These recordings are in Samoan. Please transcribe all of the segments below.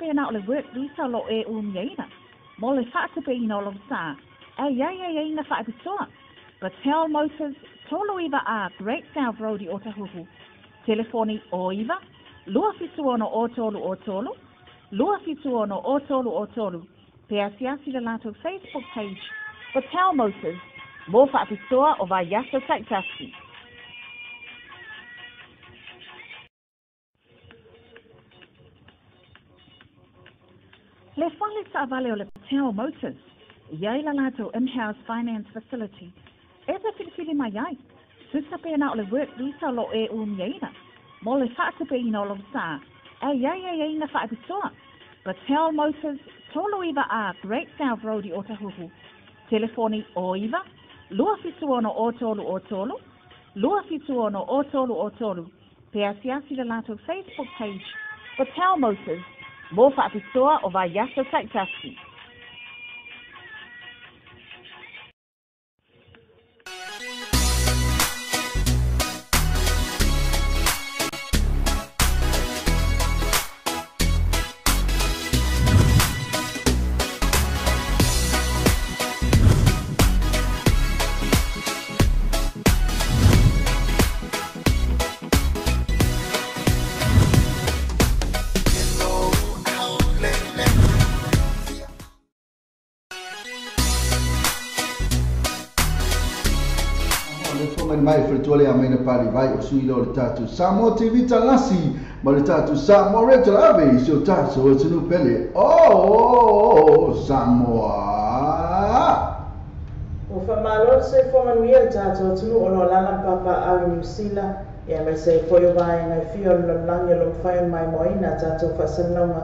pe na o le work visa o loo e umiaina, mo le faatupeina o lou sa, e i ai aiaiga faapitoa. Patel Motors, 39A Great South Road i Otahuhu. Telefoni 09 276 03 276 03 pe asiasi le latou Facebook page Patel Motors mo faapitoa o vaiaso taitasi. Le fale taavale o le Patel Motors, e i ai la latou in-house finance facility e te filifili mai ai, tusa pe na o le work visa o loo e umiaina, mo le faatupeina o lou sa, e i ai aiaiga faapitoa. Patel Motors, 39A Great South Road i Otahuhu. Telefoni 09 276 03 276 03 pe asiasi le latou Facebook page Patel Motors mo faapitoa o vaiaso taitasi. Mai faletua le amaina pali vai o sui o le tatou Samoa TV Talasi ma le tatou Samoa Radio Ave i si o tatou atunuu pele o Samoa. Ua faamalo le soifua manuia le tatou atunuu o lo o alaala ma papaaao i Niu Sila, ia aemaise ai foi o vaega e fia o le lalolagi o lo o mafai ona maimoaina a tatou faasalalauga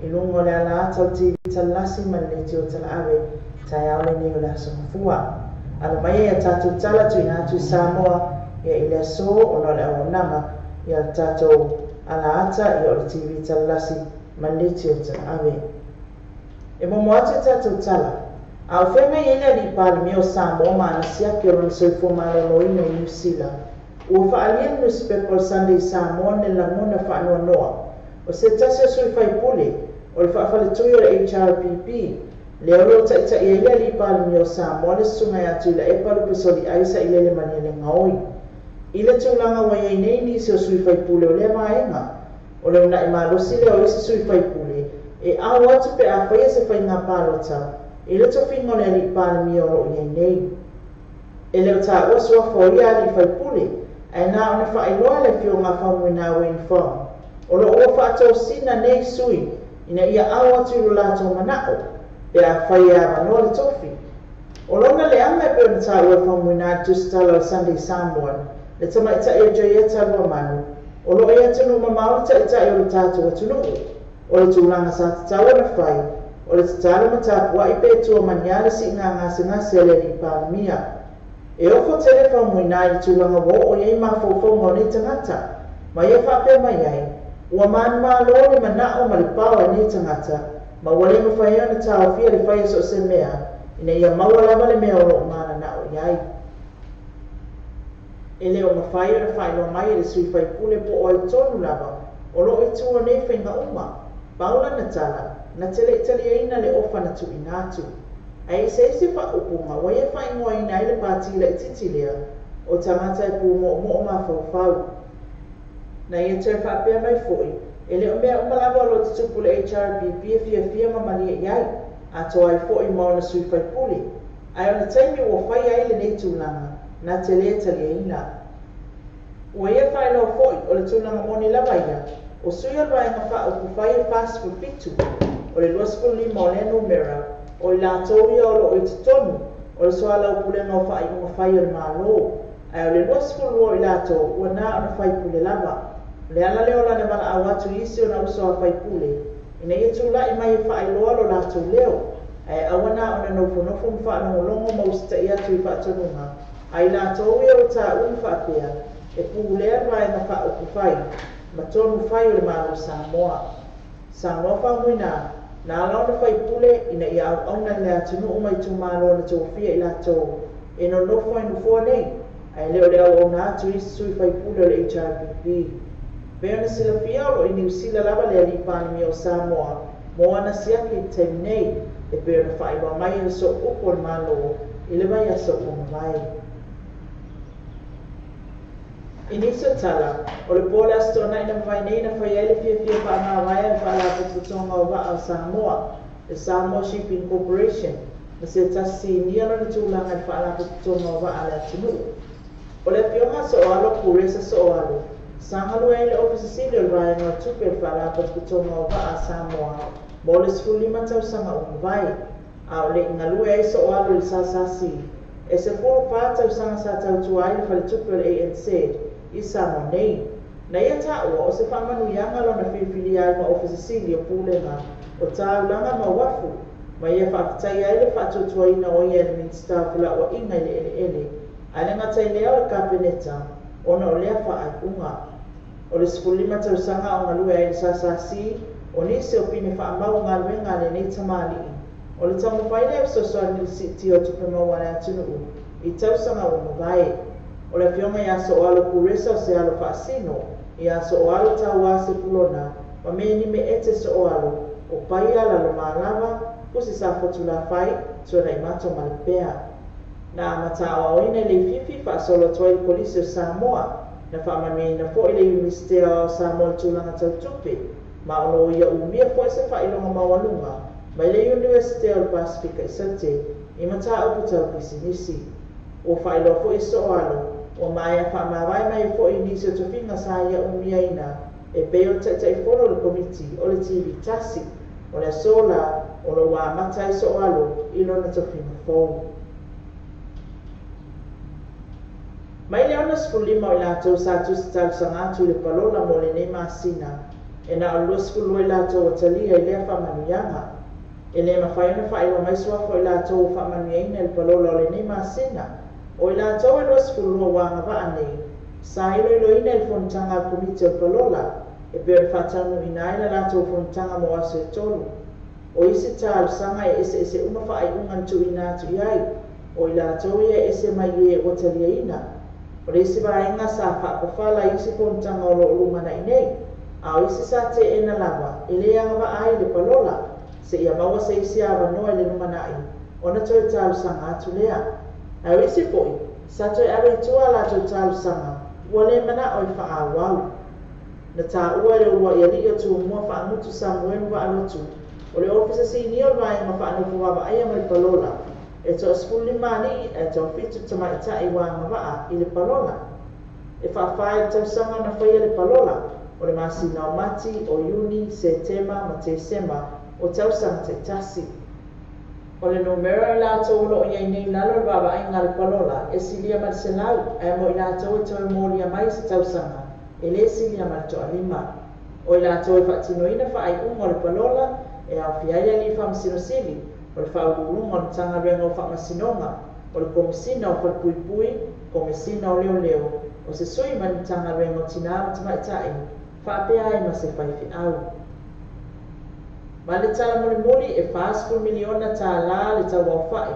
i luga o le alaata o le TV Talasi ma le Leitio Talaave taeao lenei o le Aso Gafua. Alo mai ai a tatou tala tuuina atu i Samoa ia i le aso ona o le auaunaga ia le tatou alaata ia o le TV Talalasi ma le Leitio Talaave. E momo atu i tatou tala, a o feagai ai le Alii Palemia o Samoa ma ana siaki o lona soifua maloloina i Niu Sila, ua faaalia le nusipepa o le Sunday Samoan le lagona faanoanoa o se tasi o sui faipule o le faafaletui o le HRPP, lea o lo o taitai ai le Alii Palemia o Samoa le Susuga ia Tuilaepa Lupesoliai Sailele Malielegaoi. I le tulaga ua i ai nei nisi o sui faipule o lea vaega, o le uunai malosi lea o isi sui faipule e ao atu pe a faia se faiga palota i le tofiga o le Alii Palemia o lo o i ai nei. E le o taua suafa o ia alii faipule, ae na ona faailoa le afioga a Faumuina Wayne Fong, o lo o ua faatosina nei sui ina ia ao atu i lo latou manao pe a fai e avanoa le tofi. O lona leaga e pei ona taua e Faumuina i le tusitala o le Sunday Samoan, le tamaitai o Joieta Luamanu, o lo o i atunuu mamao le taitai o le tatou atunuu. O le tulaga sa tatau ona fai, o le tatalo ma tapuai pe tua mania le siiga gasegase a le Alii Palemia. E ofo tele Faumuina i le tulaga ua oo i ai mafaufauga o nei tagata, ma ia faapea mai ai, ua manumalo le manao ma le pao a nei tagata, ma ua le mafai ai ona taofia le fai o so o se mea ina ia maua lava le mea o lo o mananao i ai. E le o mafai ona faailoa mai e le sui faipule po o ai tonu lava o lo o i tua o nei faiga uma. Pau lana tala, na te le i taliaina le ofa na tuuina atu. Ae i se isi faaupuga ua ia faaigoaina ai le pati laitiiti lea o tagata e pumoomoo mafaufau. Na ia toe faapea mai foi, e le o mea uma lava o lo o tutupu le HRPP e fiafia ma malie i ai, atoa ai foi ma ona sui faipule. Ae o le taimi ua faia ai lenei tulaga, na te le taliaina. Ua ia faailoa foi, o le tulaga moni lava ia, o sui o le Vaega Faaupufai e 47, o le 25 o lea numera, o i latou ia o lo o i totonu o le soalaupulega o faaiuga fai a le Malo, ae o le 22 o i latou ua na ona faipule lava. O le ala lea o lana valaau atu i isi ona uso a faipule, ina ia tulai mai e faailoa lo latou leo, ae aua na ona nofonofo ma faalogologo ma usita'i atu i faatonuga a i latou ia ua taua ma faapea e pulea le Vaega Faaupufai ma tonu fai o le Malo o Samoa. Saunoa Faumuina, na ala ona faipule ina ia auauna i le atunuu ma itumalo na tofia i latou e nonofo ai nofoa nei, ae le o le auauna atu i isi sui faipule o le HRPP. Pei ona silafia o loo i Niu Sila lava le alii Palemia o Samoa mo ana siaki i le taimi nei, e pei ona faailoa mai e le Sooupu o le Malo i le vaiaso ua mavae. I nisi o tala, o le po o le Aso Toonai na mavae nei na fai ai le fiafia faamavae a le Faalapotopotoga o Vaa o Samoa, le Samoa Shipping Corporation, ma se tasi sinia lona tulaga i le Faalapotopotoga o Vaa a le atunuu. O le afioga a Sooalo Kuresa Sooalo, sa galue ai i le Ofisa Sili o le Vaega o Tupe o le Faalapotopotoga o Vaa a Samoa mo le 15 tausaga ua mavae, a o le i galue ai Sooalo i le SSC, e 14 tausaga sa tautua ai i le faletupe o le ANZ i Samoa nei. Na ia taua o se faamanuiaga lona filifilia ai ma Ofisa Sili o Pulega o Taulaga ma Uafu, ma ia faafetaia ai le faatuatuaina o ia e le Minisita o Felauaiga i le Eleele, ae le gata i lea o le Kapeneta ona o lea faaiuga. O le 15 tausaga o galue ai i le SSC, o nisi o pine faamau o galuega a lenei tamalii, o le taumafai lea e fesoasoani i le siitia o tupe maua a le atunuu i tausaga ua mavae. O le afioga ia Sooalo Kuresa o se alo faasino ia Sooalo Tauā Sepulona ma Menime Ete Sooalo o Paia Lalomalava, Pusi Safotulafai, Tuanaimato ma Lepea. Na amata aoaoina i Leififi faasolo atu ai i le Kolisi o Samoa, na faamanuiaina foi le Iunivesite Aoao o Samoa i le tulaga tau tupe, ma o lo o ia umia foi se faailoga maualuga mai le Iunivesite o le Pasefika i Saute i mataupu tau pisinisi. Ua faailoa foi e Sooalo, ua maea faamavae mai ai foi i nisi o tofiga sa ia umiaina e pei o le Taitaifono o le Komiti o le TV1, o le aso la o lo o ua amata ai Sooalo i lona tofiga fou. Mai le 65 o i latou sa tusi talosaga atu i le palola mo lenei masina, e na o le 22 i latou ua talia i lea faamanuiaga. E le mafai ona faailoa mai suafa o i latou ua faamanuiaina i le palola o lenei masina. O i latou e 22 ua agavaa nei, sa iloiloina i le fonotaga a le Komiti o le Palola, e pei ona faataunuuina ai la latou fonotaga mo aso e tolu. O isi talosaga e eseese uma faaiuga na tuuina atu i ai, o i latou ia e ese mai i e ua taliaina. O le isi vaega sa faapafala i isi fonotaga o lo o lumanai nei, a o isi sa teena lava e le agavaa ai i le palola, seia maua se isi avanoa i le lumanai ona toe talosaga atu lea. Ae o isi foi, sa toe ave i tua a latou talosaga ua le manao e faaauau. Na taua e le uluai alii o Tumua Faagutu Samuelu Vaalotu, o le Ofisa Sinia o le Vaega Faanofo Vaavaaia ma le Palola, e toa-15 alii ae toa-7 tamaitai ua agavaa i le palola. E faafa i le tausaga na faia le palola, o le masina o Mati, o Iuni, Setema ma Tesema o tausaga taitasi. O le numera o i latou o lo o i ai nei i lalo o le vaavaaiga a le palola e silia ma le 100, ae mo i latou e toe molia mai i se tausaga e le silia ma le toalima. O i latou e faatinoina faaiuga o le palola e aofia ai le Alii Faamasino Sili, o le Faauluuluga o le Matagaluega o Faamasinoga, o le Komesina o Falepuipui, Komesina o Leoleo, o se sui mai le Matagaluega o Tinā ma Tamaitai, faapea ai ma se faifeau. Ma le tala mulimuli, e $40 miliona le tauaofai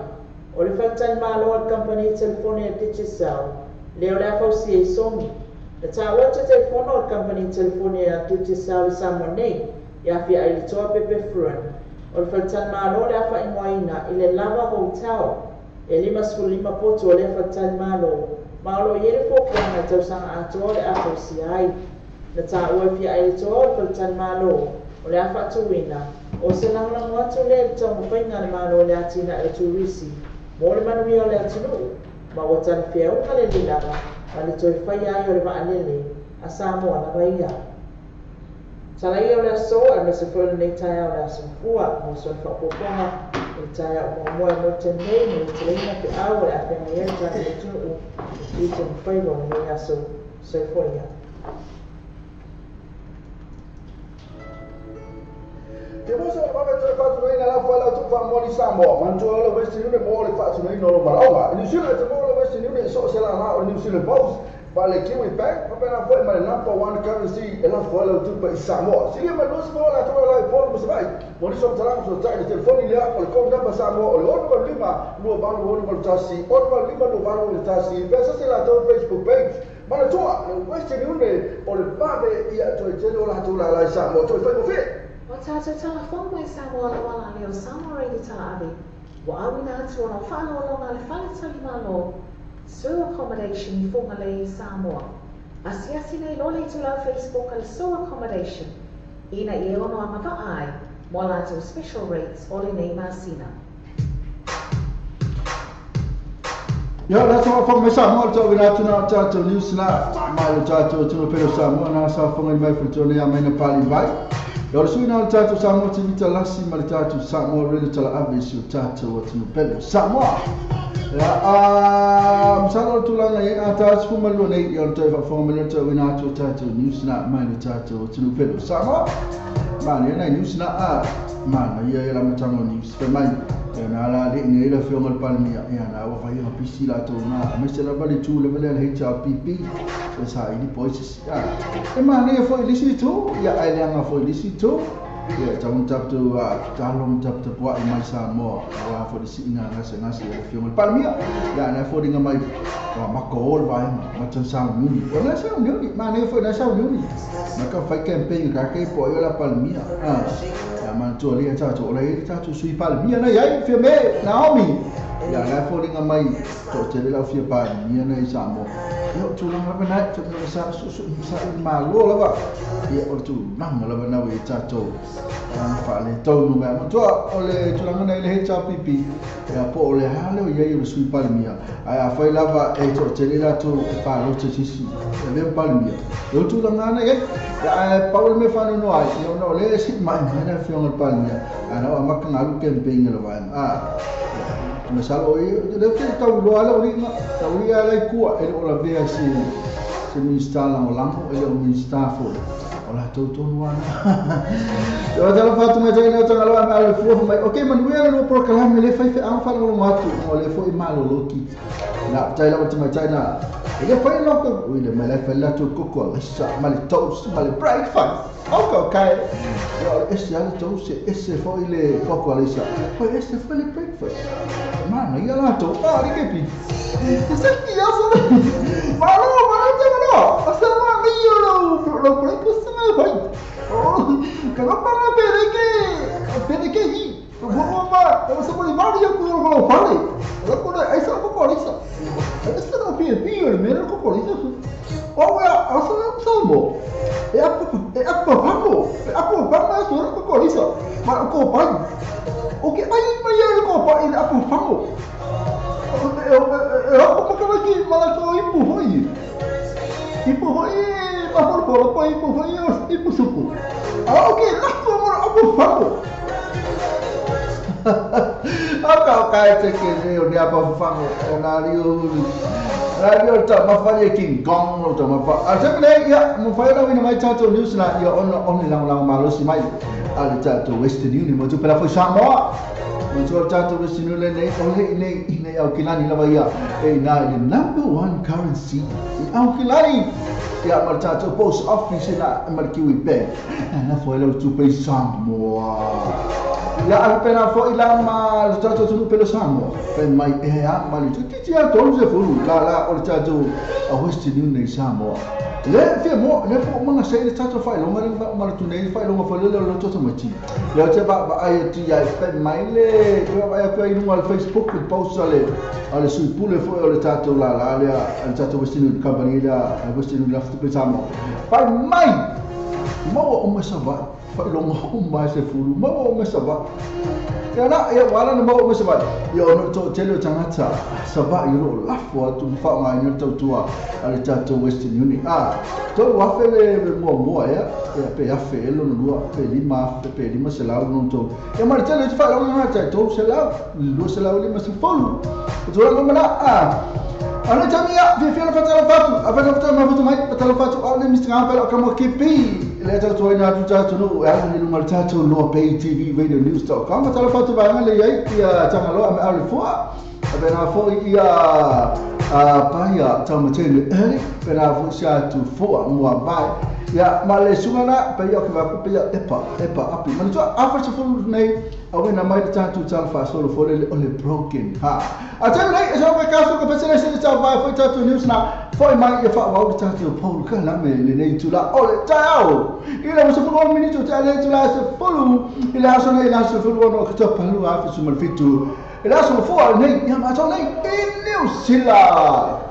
o le faletalimalo a le kamupani telefoni a Digicel, lea o le a fausia i Sogi. Na taua le Taitaifono o le kamupani telefoni a Digicel i Samoa nei, ia Fiailitoa Pepe Fruin, o le faletalimalo o le a faaigoaina i le Lava Hotel, e 55 potu o lea faletalimalo, ma o lo o i ai le fuafuaga i tausaga atoa o le a fausia ai. Na taua e Fiailitoa o le faletalimalo o le a faatuina, o se lagolago atu lea i le taumafaiga a le Malo i le atinae o turisi mo le manuia o le atunuu, ma ua talafeauga le lilava ma le toe faia ai o le vaalele a Samoa lava ia. Tala ia o le aso aemaise foi o lenei taeao o le aso Gafua mo sona faaopoopoga i le taeao muamua e mo le taimi nei mo le teleina feau o le a feagai ai le tatou atunuu i tiute ma faiva o lenei aso. Soifua ia. Ke mosa o le vave toe faatinoina la foe lau tupu faamoa Samoa, manatua o le Western Union mo le faatinoina o lo malaoga. I New Zealand te mo le Western Union so se la la o New Zealand Post, ma le Kiwi Bank, faapena foi ma le number one currency e la foe lau tupu i Samoa. Silia mai lusi mo la tula la i Paul Musavai, mo nisi o matalanga so tai le telefoni lea o le code number Samoa o le 685 28 81 685 28 1. Pesa se la tou Facebook page. Manatua le Western Union o le vave ia toe tele o latou lala i Samoa toe faigofie. O tātou talafono mai Samoa la wala le o Samoa Radio Talaave. Wa awina atu ona whaalolonga le whale talimalo Sue Accommodation i Whangalei Samoa. Asiasi nei lole i tulau Facebook ale Sue Accommodation. Ina i e ono anga vaai mo lātou special rates o le nei masina. Ia, la sa whanga mai Samoa, tau wina atu nā tātou news nā, mai le tātou tino pere Samoa, nā sa whanga mai whantua nei a maina pali vai. Ia, o le sui nā le tātou Samoa TV talasi ma le tātou Samoa Radio Talaave si o tātou o tino pere Samoa. Ia, masalo o le tulaga i a tātou fumalua nei, ia o le tau whanga mai le tau wina atu o tātou news nā mai le tātou tino pere Samoa. Mana ia nai news nā a, mana ia ia la matanga o news whai mai. Ia nā la le nei la whionga le palemia, ia nā ua whai nga pisi la tō nā, a mese la vale tū le vale le HRPP, e sa ili poises, ia. E mana ia fo ilisi tū, ia ai leanga fo ilisi tū, ia taun taptu, talong taptu pua i mai Samoa, ua fo lisi inga ngase ngase ia whionga le palemia, ia nā fo ringa mai, wa maka ol vaenga, matan sa niuni, o nā sa niuni, mana ia fo nā sa niuni, na ka whai campaign ka kei po ia la palemia, ia manatua lea tātou, o la e tātou sui palemia nei ai, fia me, Naomi. Ia nā fōringa mai, tō te lau fia palemia nei Samoa. Ia o tūlanga lava nai, tō te sa su sa malo lava. Ia o tūlanga lava nau e tātou. Whaale taunu mea. Matua o le tūlanga nei le HRPP, ia po o le hale o ia i o le sui palemia. Ai a whai lava e tō te le rātou e pālote sisi, e lea palemia. Ia o tūlanga nei, ia ai paul me whanu noa ai, ia ona o le si mai mai na whionga le palemia. Ai nau a maka ngalu campaign le vaenga. Masalo e le te tau loa le oringa, tau ia le kua e o la vea se minista langolango e le o minista fo. O la tau tonu ana. O tala fatu mai tau tanga loa me ale fua mai. Okay, manuia le prokalame le fai fe ang fa lo matu o le fo i malo loki. La tai la mai tai na. E le fai loko o le mai le fai la tu koko le sa ma le toast ma le breakfast. Okay, okay. Ia ese ale toast ese fo i le koko le sa. Poi ese fo le breakfast. Mana ia la to pa ri ke pi. Ese ki aso. Malo malo te malo. Asa ma mi yo lo lo breakfast na fai. Oh, ka pa na pere ke i. Bo ma, o sa mo ni mari yo ko lo fale. La ko na esa ko ko lisa. Esa no pi pi o me ko ko lisa. O ya asa salmo. E apa pango. E apa pango so ko ko lisa. Ma ko pa. O ke ai mai ia ko pa i apa pango. E ko ko ki mala ko ipu hoi. Ipu hoi ma por por ko ipu hoi ipu supu. Ah okay, la ko mo apa pango. Aka kai te ke le o nia pa fango o na rio ta ma fa ye King Kong lo ta ma fa a te le ia mo fa na wina mai tātou news na ia ona oni lang lang malo si mai a le tātou Western Union mo tu pela fo Samoa mo tu tātou Western Union nei o le nei nei au kilani lava ia e na le number one currency au kilani ia ma tātou post office na ma Kiwi Bank na fo le tu pe Samoa. Ia a pena fo ila ma le tātou tunu pelo Samoa pe mai e a ma le titi a tolu se fulu la la o le tātou a Western Union Samoa le fia mo le fo manga se le tātou fai longa le ma le tunei fai longa fo le le tātou mati le te ba ba ai ti ai pe mai le ko ai ko i lunga le Facebook le post ale sui pule fo o le tātou la la le a tātou Western Union Company la Western Union la pe Samoa fai mai mo o me sa va fai longa o mai se fulu mo o me sa va ia na ia wala na mo o me sa va ia ono to tele tangata sa va i ro lafo atu fa ngai ni tau tua ale tātou Western Union a to wa fele mo mo ia ia pe afe lo no pe lima se lau no to ia ma tele fa longa ta to se lau lo se lau lima se fulu to la mana a Ana tamia fi fi la fatala fatu afana fatala fatu mai fatala fatu o le mistra pelo kamo kipi le tatu ina tu tatu no e ni lunga tatu no pay tv radio news.com fatala fatu ba le ia ia tangalo am ale fo abena fo ia a paia tamatele e pena fo sa tu fo mo ba Ia ma le sungana pe ia ka pe ia epa epa api. Manatua afa se fulu nei a wena mai le tatu tala fa solo fo le o le broken ha. A tele nei so ka ka so ka pese se tau vai foi tatu news na foi mai e fa wa tatu Paul ka la me le nei tula o le tau. I le so fulu minutu te le tula se fulu i le aso nei la se fulu no ka to palu a fi sumal fitu. E la so fo nei ia ma to nei i New Zealand.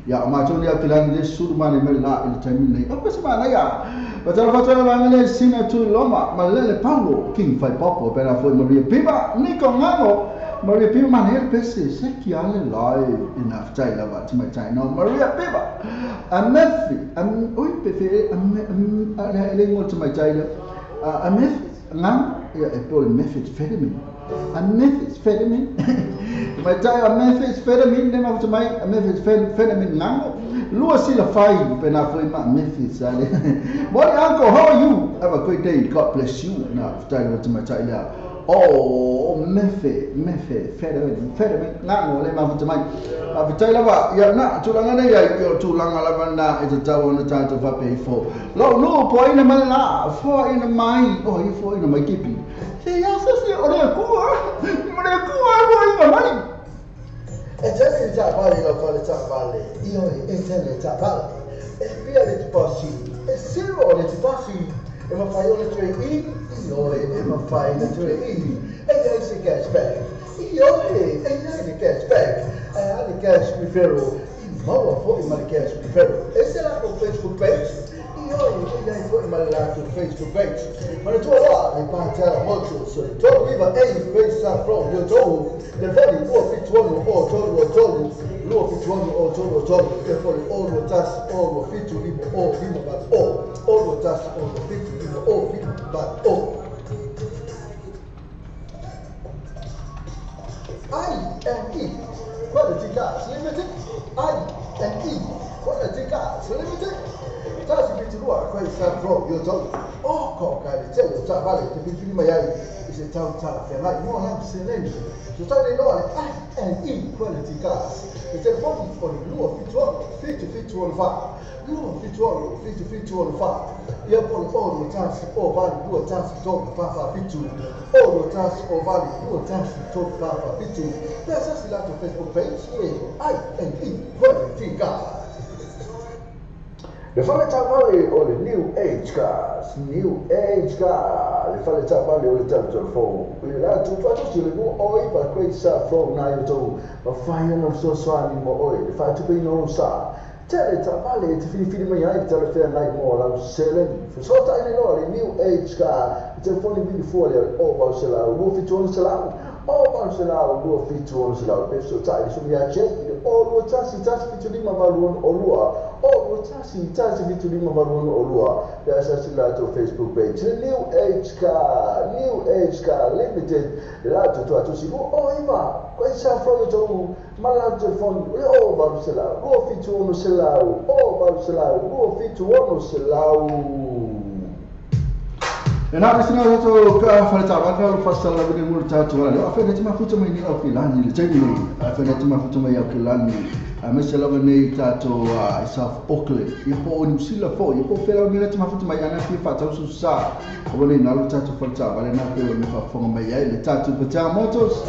Ya ma toni akilani le sulu mane me la ile time nei o pese mana ya ba tala fa tala le sina tu loma ma le Paulo King fai popo per la foi Maria Piva Nico Ngano Maria Piva mana le pese se ki ale lai ina ftai lava te mai tai no Maria Piva a Mefi am oi pefe am ale le ngol te mai tai le a Mefi ngam ia e pole Mefi Federman a Mefi Federman mai tai a Mefi Federman ne ma te mai a Mefi Federman ngam lua sila fai pena foi ma Mefi sale. Morning uncle, how are you? Have a great day. God bless you. Na ftai lava te mai tai le. Oh, Mefe, Federman, ngango le mafuta mai. Afitai lava, ia na, tūlanga nei ai, o tūlanga lava na, e te tau ona tātou whape i fō. Lau no, poa ina mai la, foa ina mai, oh, i foa ina mai kipi. Se ia se se, o rea kua, o rea kua, foa ina mai. E tele tā vale, lau fale tā vale, i oi, e tele tā vale. E pia le tupasi, e siro le tupasi, e mawhai o le ture i, i oi, e mawhai le ture i, e iai se cash back, i oi, e iai le cash back, e a le cash referral, i maua foi ma le cash referral. E se lako Facebook page, i oi, e iai foi ma le lako Facebook page. Ma le tua loa, le pātara motu, so le tolu iwa e i Grace Safro, yo tohu, le foli ua fituanu o tolu o tolu, lua fituanu o tolu o tolu, te foli o lua tasi o lua fitu lima o lima valu o, o lua tasi o lua fitu lima o lima valu o. I&E Quality Cars Limited, I&E Quality Cars Limited. Tasi fitu lua, Grace Safro, yo tohu. O ko kai le tele o tā vale, te filifili mai ai, i se tau tala whengai, mo lau seleni. So tau nei loa le I&E Quality Cars. Le telefoni o le lua fituano, fitu fituano wha. Lua fituano, fitu fituano wha. Ia po le o lua tasi o vali, lua tasi tolu wha wha fitu. O lua tasi o vali, lua tasi tolu wha wha fitu. Pea sasi lato Facebook page, e I&E Quality Cars. Le fale tāvale o le New Age Cars, New Age Car, le fale tāvale o le tatou fou. I le atu tuatusi le mua o iwa Great Safro nā i o tau, ma whai ana fesoasoani mo oe, le whaatupeina o sa. Tele tāvale te whiriwhiri mai ai, tele whea ngai mo lau seleni. Fesoatai nei loa le New Age Car, le telefoni vili fua le o vau se lau, lua fitu ono se lau, o vau se lau, lua fitu ono se lau. Fesoatai le sumi a Jake, le o lua tasi, tasi fitu lima valu ono o lua. O lua tasi, tasi fitu lima valu ono o lua. Le asasi latou Facebook page. Le New Age Car, New Age Car Limited. Le latou tuatusi lua o iwa. Koe sa fro i tau, ma lau telefoni, le o valu se lau, lua fitu ono se lau, o valu se lau, lua fitu ono se lau. E nā risi ngā tātou ka whare tāwaka o whasala wini ngūra tātou ala. A whai te mafuta mai ni au ki lani le teimi nei. A whai te mafuta mai au ki lani. A mese lava nei tātou i South Auckland. I ho o New Zealand fo. I ho whera o ni te mafuta mai ana fia whātau su sa. O wale nā lo tātou whare tāwale nā peo me whafonga mai ai le tātou Patea Motors.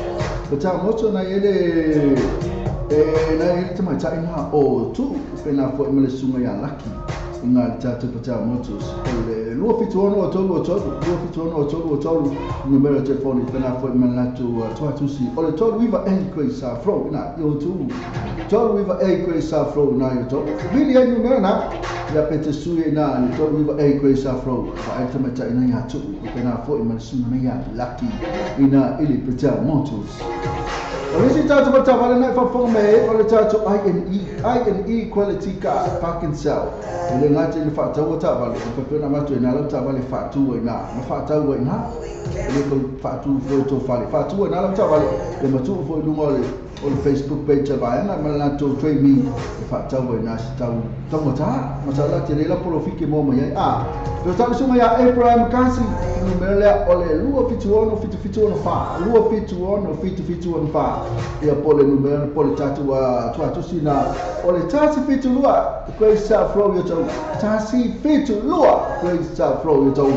Patea Motors nā ele nā ele te mai tai nā o tū. Whenā fo e mele sunga ia laki. Ngā le tātou Patea Motors. O le lua fitu ono o tolu o tolu, lua fitu ono o tolu o tolu, numero telefoni whena foi mana latu tuatusi. O le tolu iwa e koe sa fro ina i o tū. Tolu iwa e koe sa fro ina i o tolu. Vili e numero nā, ia pete sui ina le tolu iwa e koe sa fro. Wa e tamata ina ia tuu, whena foi mana sunga nei ia laki ina ili Patea Motors. O le si tātou patawale nei whafonga me e, o le tātou I&E, I&E Quality Car Park and Sell. O le ngāti le whaataua tāwale, o pepena matu e nā lau tāwale whaatua i nā, ma whaataua i nā, e le kau whaatua fo tō whale, whaatua i nā lau tāwale, le matua fo i lunga o le Facebook page a vaenga, ma le nātou Trade Me, e whaataua i nā si tau tangata, ma sa la te reila porofike mō mai ai. A, peo tāu sunga ia Abraham Kasi, numero lea o le lua fitu ono fitu fitu ono wha, lua fitu ono fitu fitu ono wha. Ia po le numero po le tātou tuatusi nā, o le tasi fitu lua, Grace Safro i o tau, tasi fitu lua, Grace Safro i o tau.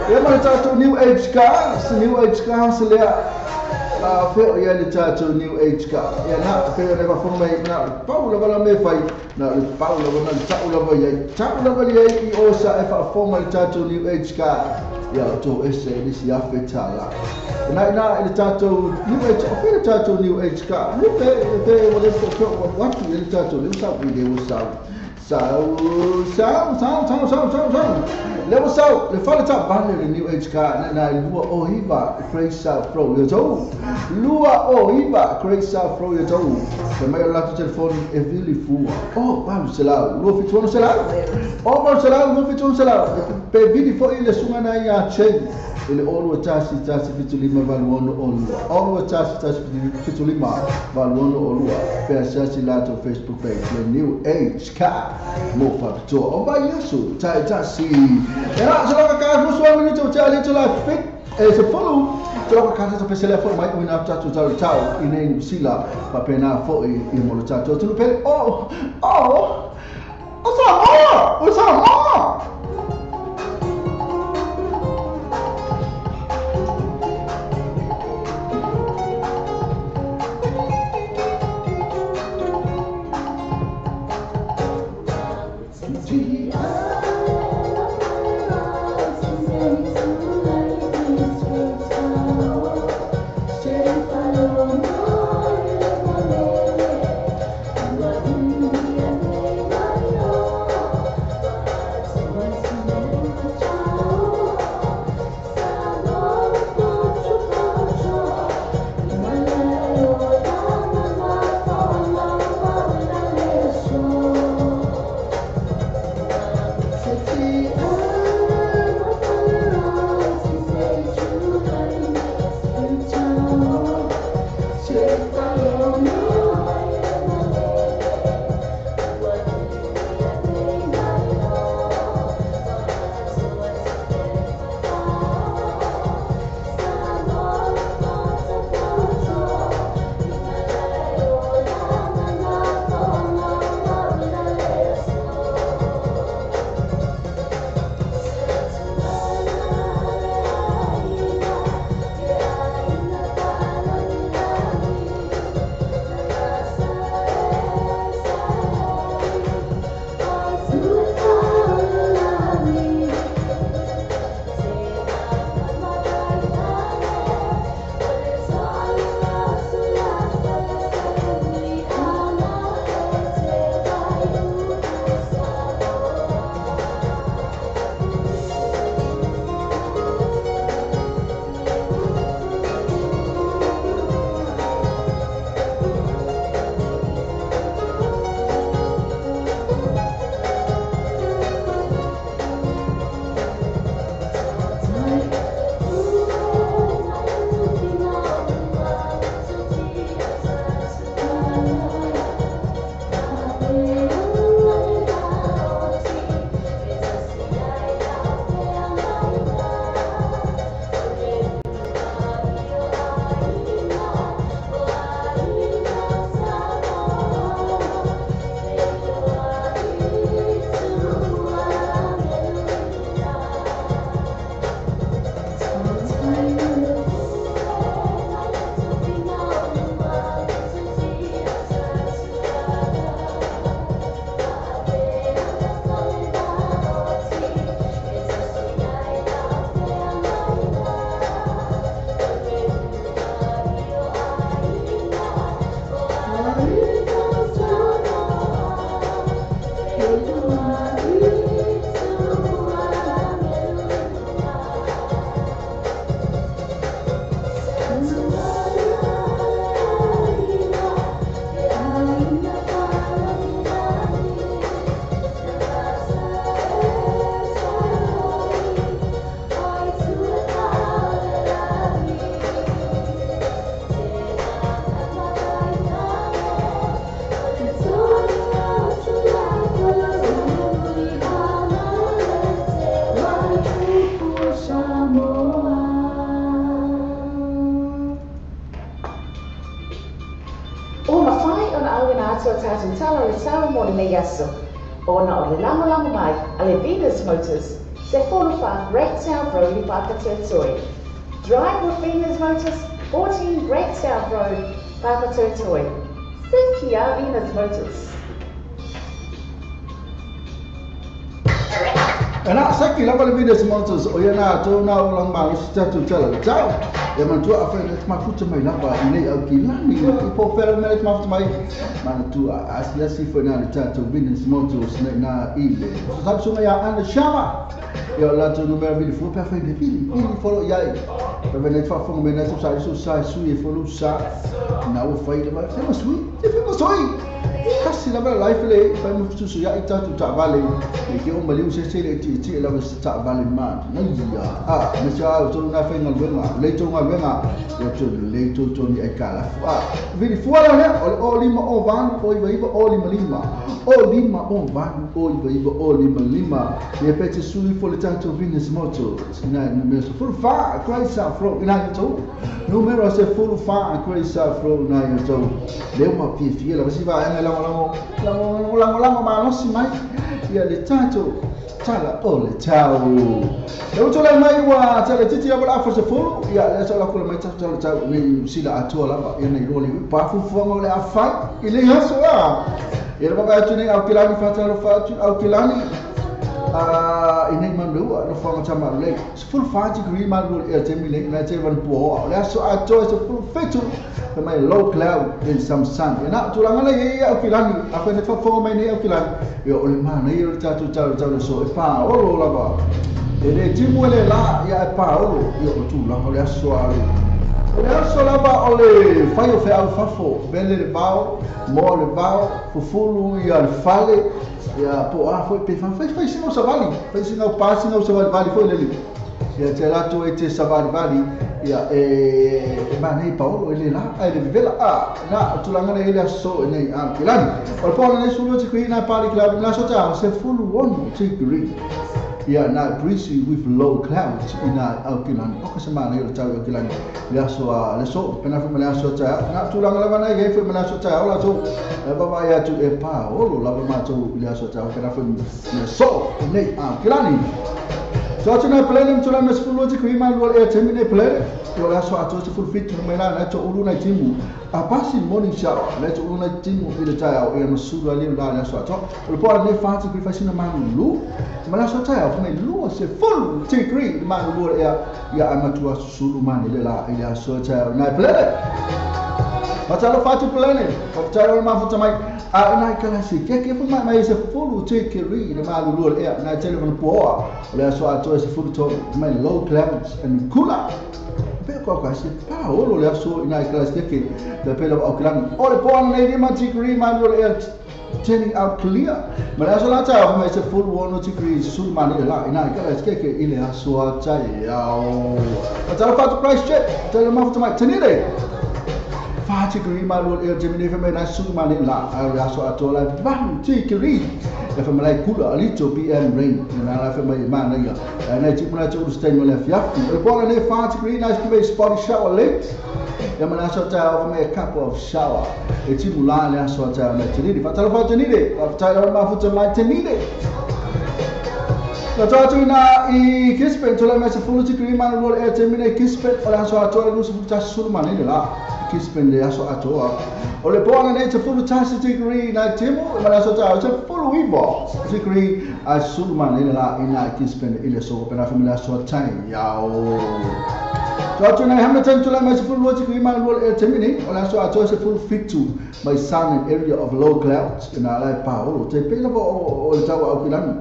Ia ma le tātou New Age Cars, New Age Cars lea, wheo ia le tātou New Age Car. Ia nā, wheo nei whafonga mai, nā, pau lava la me whai, nā, le pau lava, nā, le tau lava iai, tau lava iai i o sa e whaafonga le tātou New Age Car. Ia, o tō ese e nisi awhe tāla. Nā, nā, le tātou New Age, o whea le tātou New Age Car. Lupe, te, o le whao, watu e le tātou, le usau, i le usau. Sau, sau, sau, sau, sau, sau, sau. Le ua sau, le fale taavale le New Age Car na na 29 Great South Road ia outou. 29 Great South Road ia outou. Fai mai o le latou telefoni e vili fua. Oh, 800, 276. Oh, 800, 276. Pe vili foi le susuga na ia Cheng i le 0 21 1 75 8 6 2. 0 21 1 75 8 6 2. Pe asiasi latou Facebook page le New Age Car mo faapitoa. O mai Iesu, tai tasi. E la, se loka ka fusu a minute o te ali la fit e se folu. Se loka ka ta pesele fo mai uina tatu tau tau i nei New Sila pa pena fo i mo le tatu tulu pele. Oh, oh. O Samoa! O Samoa! Ua mafai ona auina atu a tatou tala o le sao mo lenei aso, ona o le lagolago mai a le Venus Motors, 14 Great South Road i Papatoetoe. Drive with Venus Motors, 14 Great South Road, Papatoetoe. Cynthia Venus Motors. Ana saki lava le Venus Motors o ia na tō nā o lang malo si tātou tala le tau. Ia manatua a whai le mafuta mai lava i nei au ki lani i po whera me le mafuta mai. Manatua asi asi fo nā le tātou Venus Motors nei nā i le. So tapu sunga ia Ana Shama. Ia o lātou numera vili fua pea whai le vili vili folo iai. Pe whai nei whaafonga me nei tau sa iso sa sui e folo sa. Nā ua whai le mai. Te masui, te whai masui. Kasi lava le life le fai mo fusu ia i tātou taavale e ke o maliu se se le ti ti lava se taavale ma na ia a me sa o tonu na fai galuega le tou galuega ia to le tou toni ai kala a vili fua la lea o le o 5 o 8 o 9 9 o 5 5 o 5 o 8 o 9 9 o 5 5 ia pe te sui fo le tātou Venus Motors ina numero se fulu fa Christ afro ina i tou numero se fulu fa Christ afro ina i tou le uma fiafia lava si vaega lango lango lango lango malosi mai ia le tātou tala o le tau. Le utu le mai ua tele titi lava la afa se fulu ia le aso la kula mai tātou tala tau nei sila atua lava ia nei roa le pafufuanga o le afai i le aso a. Ia le waka atu nei au kilani whatalo whatu au kilani i nei manua no whanga tama lei. Se fulu 5 degree manu e te mi lei na te van puoa. O le aso atoa se fulu 7 pe mai low cloud in some sun. Ia na tūlanga nei ia au kilani a whai nei whafonga mai nei au kilani. Ia o le mana ia o le tātou tau tau so e pā olo lava. E le timu ele la ia e pā olo ia o tūlanga o le aso a le. O le aso lava o le whai o wheau fafo, vele le vao, moa le vao, fufulu ia le fale, ia po a foi pe whai whai singa o savali, whai singa o pā singa o savali vali foi leli. Ia te lato e te savali vali, ia e manei paolo e le la, e le vivela a, na tūlanga nei le aso e nei a kilani. O le pōna nei sulu te kui nai pāli kilani, la so te ao se fulu ono te kuri. Ia na breezy with low clouds ina au kilani. O ka se mana i o tau au kilani. Le aso a le so, pena fai ma le aso a tai. Na tūlanga lava nei e fai ma le aso a tai. O la tau, e vava ia atu e pā olo lava mātou i le aso a tai. Pena fai le so, nei au kilani. So atu nei plele, mtula me sefulu te kui mai lua e temi nei plele. O le aso atoa se fulu 7 mai la nei to ulu nei timu. A pasi morning shower, nei to ulu nei timu i le tai au e masuru ali la le aso atoa. O le poa nei whāti kui whaisina manu lu. Ma le aso tai au mai lua se fulu te kui manu lua ia ia amatua susulu mani le la i le aso tai au nei plele. Patalo whāti plele, patalo le mafuta mai. A nai kalasi ke ke mai mai se fulu te kiri le malu lua ia nai tele van poa. O le aso atoa se fulu to mai low clouds and cooler. Pe ko ka se pa olo le aso ina kalasi ke te pela o kilani. O le poa nei lima degree malu ia turning out clear. Ma le aso la ta mai se fulu 1 degree sul mani la ina kalasi ke ile aso atai ao. Patalo whāti price check tele mafuta mai tenire. 5 degree malu e Jimmy fe mai na su mani la a le aso atoa la 1 degree e fe mai kula alito pm rain na la fe mai mana ia na ti mona tu stay mo le fiafi e pola nei 5 degree nice to be spotty shower late e mana aso ta o mai a cup of shower e ti mula le aso ta na tenire fa talo fa tenire fa talo ma futa mai tenire. Na tātou ina i Kispen, tō lai mai se fulu degree manu e te mine Kispen, o le aso atoa le lusa fulu tasi sulu mani le la. Kispen le aso atoa. O le poana nei te fulu tasi degree nai timu, ma le aso tāu te fulu 9 degree a sulu mani le la ina Kispen i le so pena fami le aso tai iao. Tātou ina Hamilton, tō lai mai se fulu 2 degree manu e te mine, o le aso atoa se fulu 7 mai sun and area of low clouds, ina lai pāolo. Te pēla o le tau au kilani.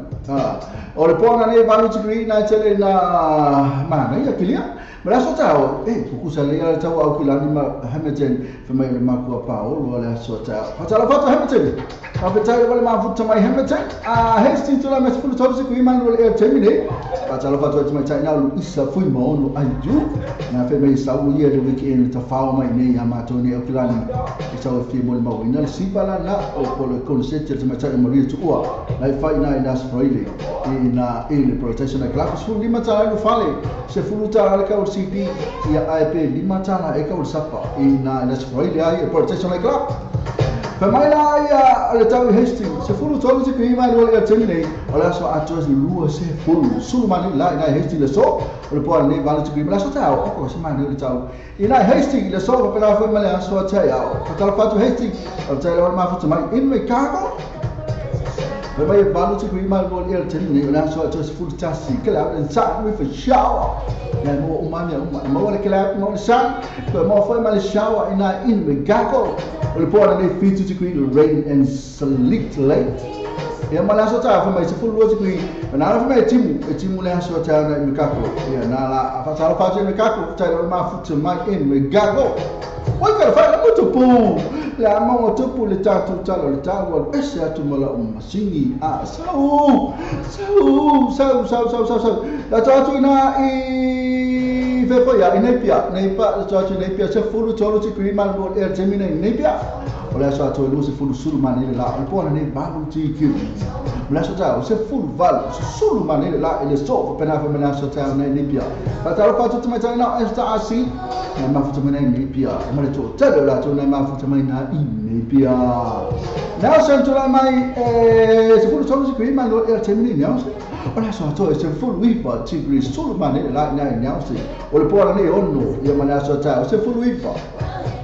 O le poana nei 8 degree nai tele na mana ia kilia. Ma le aso tau, e, kukusa lea le tau au kilani ma Hamilton, fe mai le makua paolo le aso tau. Patala whatu Hamilton, Papetai wale mafuta mai Hamilton, a Hastings tula me se fulu 3 degree manu le e temine. Patala whatu atu mai tai nau isa fui maono ai ju. Na fe mai sau ia le weekend ta whao mai nei a mātou nei au kilani. E sau e fia mo le mauina le sipala na o po le konseti te mai tai maria tuua. Lai whai nai nas Friday i na i le protection ai klapu. Se fulu 5 tala le fale, se fulu tala le kau CD ia ai pe 5 tala e kau sapa i na nas Friday ai protection ai klapu. Pe mai la ia le tau i Hastings, se fulu 3 degree mai lua le temine, o le aso atoa se lua se fulu, sulu mani la ina Hastings le so, o le poa nei 8 degree, ma le aso tau, o ko se mani o le tau. Ina Hastings le so, pa pela fai ma le aso atai ao. Patala whatu Hastings, o le tai lewa mafuta mai, in me kako, Mai valu tikri malu le temi o le aso atoa se fulu tasi cloud and sun with a shower. Ia mo umami uma mo le cloud mo le sun ko mo foi ma le shower ina in Mekako. O le poa nei 7 tikri rain and sleet late. Ia ma le aso ta fa mai se fulu tikri na la fa mai timu e timu le aso ta na Mekako. Ia na la fa ta fa Mekako ta le mafuta mai in Mekako. Oi ka fa mo tupu le mo tupu le tatu talo le talo ese atu mala masingi a sau sau sau sau sau sau sau la tatu na i fefoia i nepia nepa tatu nepia se fulu tolu ti green man bo er temina i nepia o le aso atu lu se fulu sulu manele la o pona ne valu ti ki o le aso ta se fulu valu sulu manele la ele so pena fa mena so ta na nepia fa ta fa tu mai ta na esta asi na mafuta mai nepia ma le to tele la to na mafuta mai na i nepia Nelson tu la mai se fulu tolu ti green man bo er temina Nelson o le aso atu se fulu ifa ti green sulu manele la na Nelson o le pona ne ono ia ma le aso ta se fulu ifa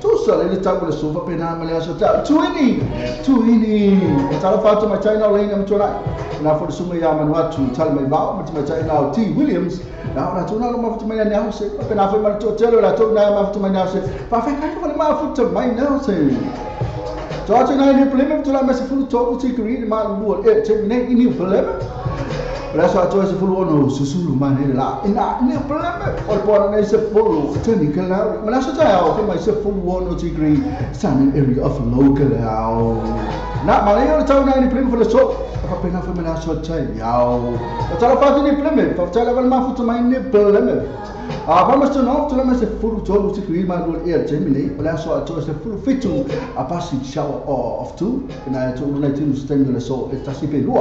tusa le tau le sofa pena ma le aso ta tuini tuini e tala fatu mai China lane am tonight na for suma ya manu atu tala mai vao mai China T Williams na na tuna lo mafuta mai Nelson pena foi ma to telo la to na mafuta mai Nelson pa fe kai ko le mafuta mai Nelson to atu na ni problema to la ma se fulu to ti green ma lu e te ne ni problema o le aso atoa se fulu ono susulu manele la ina ni problema o le poana nei se fulu tani cloud ma le aso taeao fe mai se fulu ono degree sun area of low cloud na ma le o le tau nei problema fo le so fa pena fa ma le aso taeao o tala fatu ni problema fa tala val mafuta mai ni problema a Palmerston North tu la mai se fulu tolu degree ma lu e Gemini o le aso atoa se fulu fitu a passing shower of two na to na timu stem le so e tasi pe lua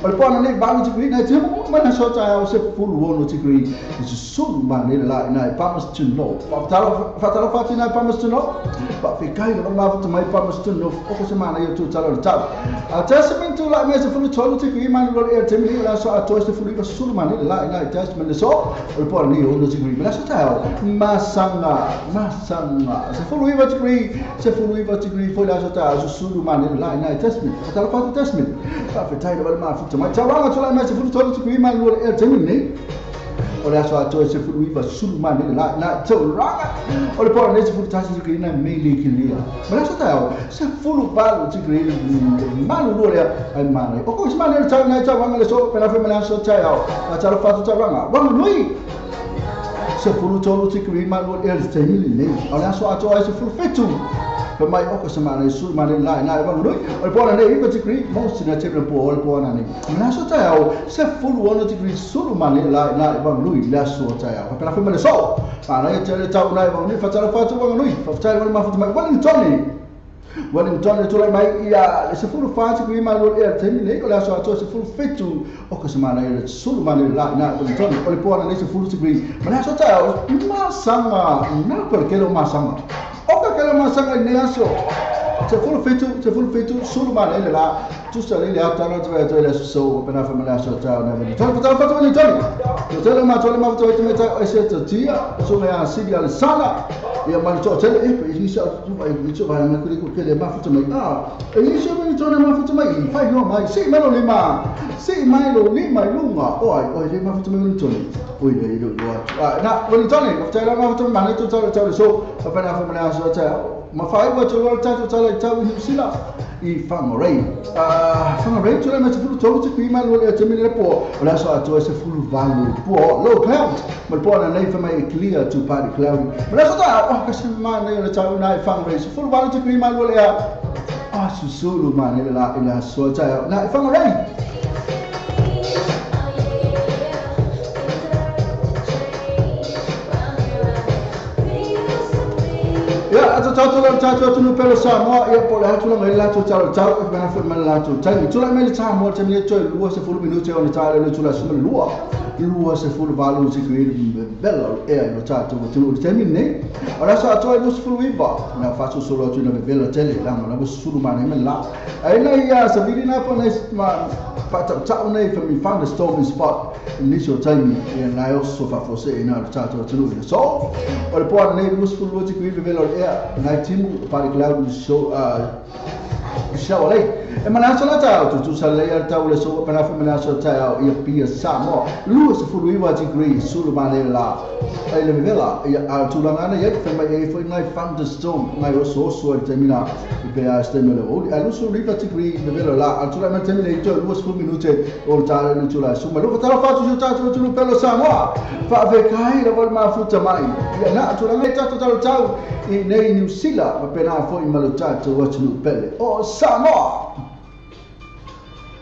o le poana nei valu degree na timu ma na so ta se fulu ono degree is sulu manele la na Palmerston North fa tala fa na Palmerston North pa fe kai lo mafuta mai Palmerston North o ko se mana yo tu tala le tau a Tasman tu la mai se fulu tolu degree ma lu e Gemini o le aso atoa se fulu sulu manele la na Tasman le so o le poana nei ono degree ma le aso taeao masanga masanga se fulu iva degree se fulu iva degree foi le aso taeao susulu manele la na Tasman fa tala fatu Tasman fa fe tai le mafuta mai tauranga tu la mai se fulu tolu degree ma lu e Gemini o le aso atoa se fulu iva sulu manele la na tauranga o le poana nei se fulu tasi degree na meili kilia ma le aso taeao se fulu valu degree malu lua lea ai mana o ko se manele tau na tauranga le so pena fe ma le aso taeao fa tala fatu tauranga wanganui se fulu tolu degree ma lu e Gemini nei o le aso atoa se fulu fitu fa mai o ko se mana sulu manele la na wanganui o le poana nei iva degree mo sina te po o le poana nei ma le aso taeao se fulu ono degree sulu manele la na wanganui le aso taeao fa pena fe ma le so fa na te le tau na wanganui fa tala fatu wanganui fa tala mafuta mai Wellington Wellington tu la mai ia le se fulu fa degree ma lu e Gemini o le aso atoa se fulu fitu o ko se mana le sulu manele la na Wellington o le poana nei se fulu degree ma le aso taeao masanga na ko ke lo masanga o ka ke lo masanga nei aso se fulu fitu sulu manele la tu sa le ata na tu le so pena fa ma le aso taeao na Wellington fa tala fatu Wellington to tele ma tole ma to te ta ese to tia so me a sidi ale sala ia ma to tele e pe isa tu vai tu vai ma ko ke le mafuta mai a e isa Wellington mafuta mai fai no mai si mai lo lima si mai lo lima lunga o ai o le mafuta mai Wellington oi le lo a na Wellington ma tele mafuta mai to tele tele so fa pena fa ma le aso taeao ma fai wa to lo tatu tala tau i Sila i Whangarei. Whangarei tu la mai se fulu tolu te kui mai lo le te mele po o le aso atoa se fulu valu po low cloud ma le poana nei fa mai e clear to party cloudy ma le aso taeao o ka se mana o le tau na i Whangarei se fulu valu te kui mai lo le a susulu manele la i le aso taeao na i Whangarei. Ia atu tau tula tau atu nu pelo Samoa ia po le atu la mai la tu tau tau e pena foi mai la tu tau tula mai le Samoa te mele toi lua se fulu minute o le tau le tula suma lua lua se fulu valu te kui bella e no tau tu tu te mele o la sa atu ai fulu iva na fasu solo atu na bella tele la na sulu mane me la ai na ia sa vili na po na ma pa tau tau nei for me found a stormy spot initial time ia na oso fa fose ina tau tu tu so o le poana nei lua fulu te kui bella e na timu party cloud show Siao lei. E mana aso la tau tu sa lei al tau le so pena fa mana aso tau ia pia Samoa. 29 degree sulu mane la. Ai le vela ia a tulanga na ia fa mai e foi ngai thunderstorm ngai oso oso al temina i pe a steme le oli. A 29 degree le vela la al tulanga temina i to 20 minute o tale le tula su ma lo fa fa tu ta tu tu pelo Samoa. Fa ve kai la vol ma futa mai. Ia na tulanga ta tau tau i nei New Zealand ma pena foi ma lo ta tu atu pele. O Samoa.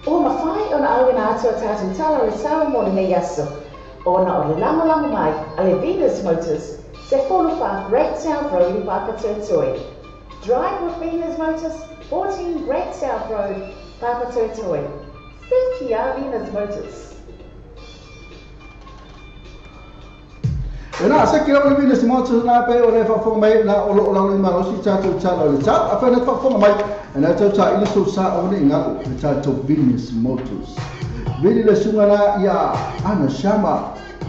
O mawhai ona au ina atu a tātou tala re sao mo le aso. Ona o le langolango mai a le Venus Motors, se 45 Great South Road i Papatoetoe. Drive with Venus Motors, 14 Great South Road, Papatoetoe. Seki a Venus Motors. E nā, se kira wale Venus Motors nā pe o le whaafonga mai nā o lo o lango i malosi tātou tala o le tau. A whana whaafonga mai, e nā tau tā ili sou sa o ne ingalu le tātou Venus Motors. Vili le sunga nā ia Ana Shama,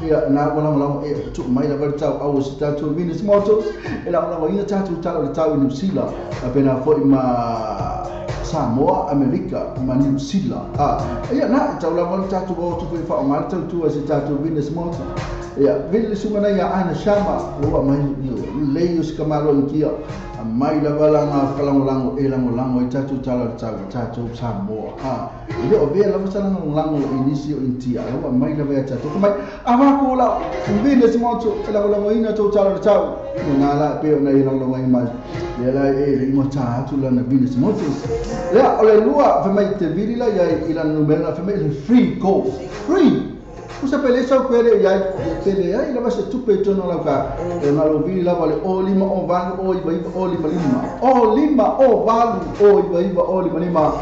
ia nā walango lango e tu mai la wale tau au si tātou Venus Motors. E lango lango ia tātou tala o le tau i New Zealand. A pena foi ma Samoa, Amerika, ma New Zealand. Ia nā, tau la wale tātou o tu foi wha o ngā tau tua si tātou Venus Motors. Ia, vili le sunga nei a Ana Shama, ua mai lei o si kamalo inkia, a mai la valanga whalangolango e langolango i tātou tala o tau, tātou Samoa. I leo vea lava sa langolango i nisi o Intia, ua mai la vea tātou. Ka mai, a wako la, vili le moto, e langolango ina tau tala o tau. Ia nā la, pe o nei langolango i mai, ia la e le ingoa tā atu lana Venus Motors. Lea, o le lua, whamai te vili la ia i lana numera, whamai le free golf, free! Usa pele sau pele ia pele ia ila se tupe tono la ka e malo vi la vale o lima o valu o iva iva o lima lima o lima o valu o iva iva o lima lima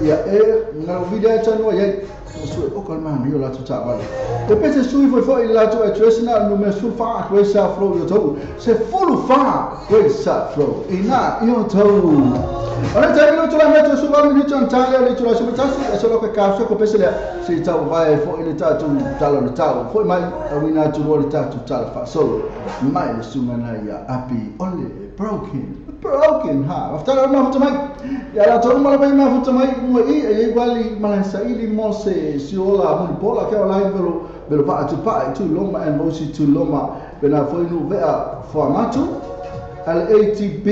ia e ngalo vi le tano ia su o kalma mi la tu ta vale e pese sui foi foi la tu address na no me su fa kwesa flow yo to se full fa kwesa flow ina yo to. Ora te lo tula me tu su valu ni ton tale le tula su tasi e solo ke ka so ko pese le si tau vai fo ile ta tu tala le tau foi mai awina tu le ta tu tala fa solo mai le sunga na ia api ole broken ha after ma futa mai ya la tolu mala mai ma futa mai mo i e wali mala sa ili mo se siola mo bola ke ola velo velo pa tu pa tu loma and mosi tu loma bena foi nu vea fo matu al ATB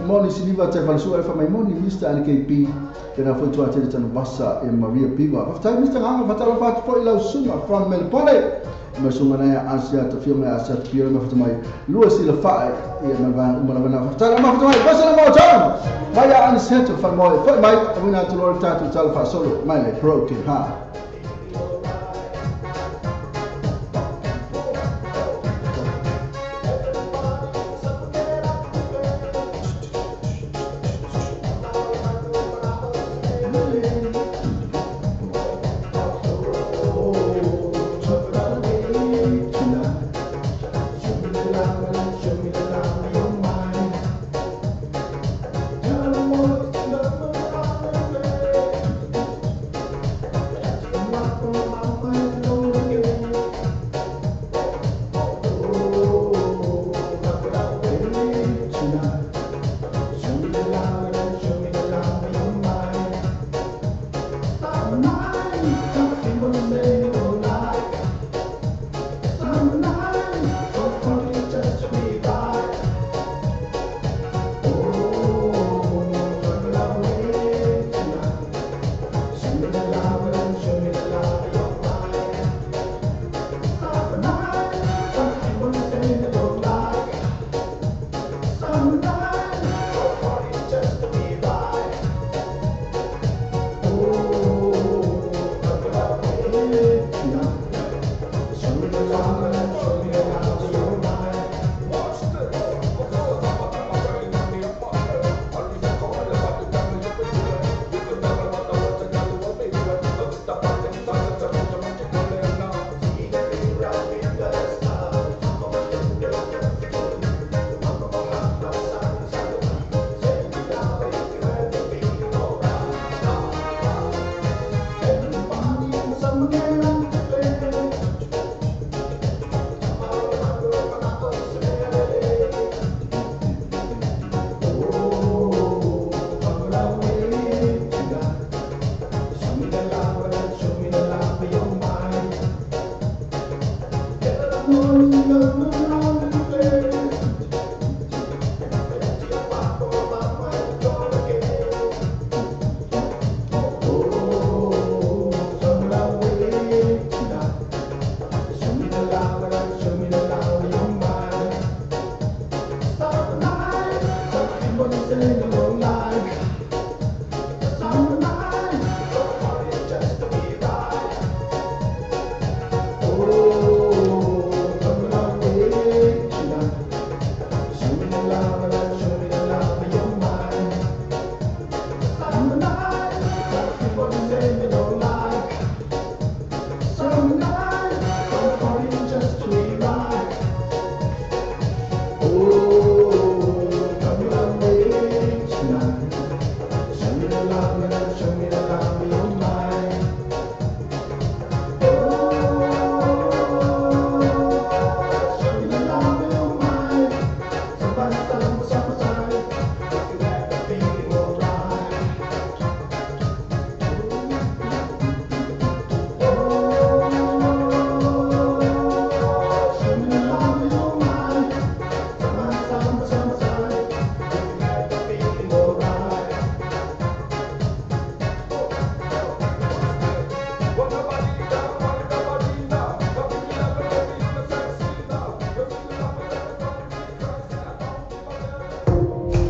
moni siniva te valsu alfa mai moni Mr. LKB tena foi tu atele tanu vasa e Maria Piva after Mr. Hanga fatala fat foi lau sunga from Melbourne ma sunga na Asia te filme Asia te pira ma mai lua sila fa e ma va uma na fatala ma mai passa na mo tau vai a anisento fa mo foi mai wina tu lor tatu tal fa solo mai le broken heart.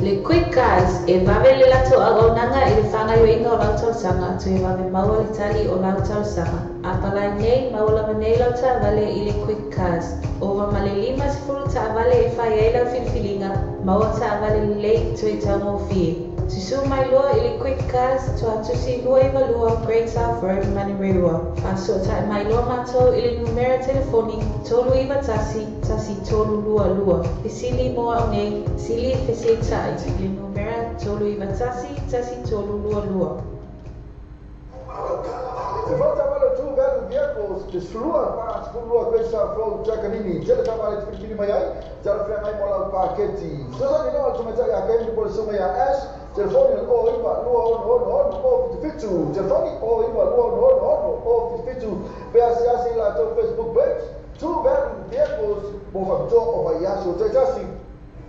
Le Quick Cars, e vave le latou auaunaga i le faagaoioiga o lau talosaga, toe vave maua le tali o lau talosaga. A palai nei, maua lava nei lau taavale i le Quick Cars. Ova ma le 50 taavale e fai ai lau filifiliga, maua taavale lelei toe taugofie. Susū mai loa i le Quick Cars, Tuatusi 292 Great South Road, Manurewa. Faasootai mai loa matou i le numera telefoni 391 1322. Fesili mo au nei, sili fesilita'i i le numera 391 1322. E volta vale tu velu vehicles te slua pa slua questa flow chakanini tele tavale te filifili mai ai tele whangai mo lau paketi. Sosani no al tumatai a kendi po le sunga ia Ash telefoni o iwa lua ono ono ono o fitu fitu telefoni o iwa lua ono ono ono o fitu fitu pe asiasi la tou Facebook page True Value Vehicles mo whakatoa o vai aso taitasi.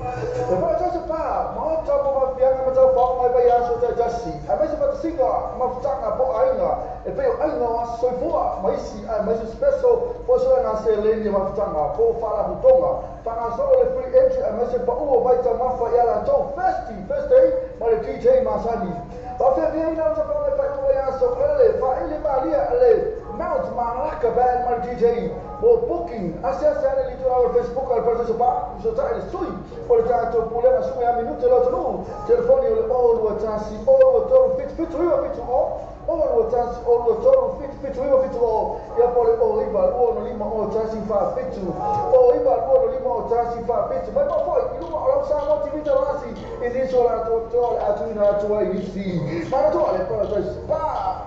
E whakatau se pā, maota mo whafianga ma tau whao mai vai aso taitasi. A meise whatasinga, mafutanga po ainga, e peo ainga o aso soifua, maisi a meise special, po sura ngā se leni mafutanga, po whala hutonga. Whangasolo le free entry a meise pa ua vaita mafa i ala tau festi, first day, ma le DJ Masani. Whawhia ina o te whangai whai o vai aso, ele, whaele malia, ele, Mount Malaka Band ma le DJ mo booking asiasi ane li tulaga o le Facebook a le Parataiso Pa fesota'i le sui o le tatou pulega suga ia minute le atunuu telefoni o le 0 21 0 23 7 7 9 7 0 0 21 0 23 7 7 9 7 0 ia po le 0 9 2 6 5 0 1 4 7 0 9 2 6 5 0 1 4 7 mai ma foi i luga o lau Samoa TV talasi i nisi o latou toa le atuina atu ai nisi manatua le Parataiso Pa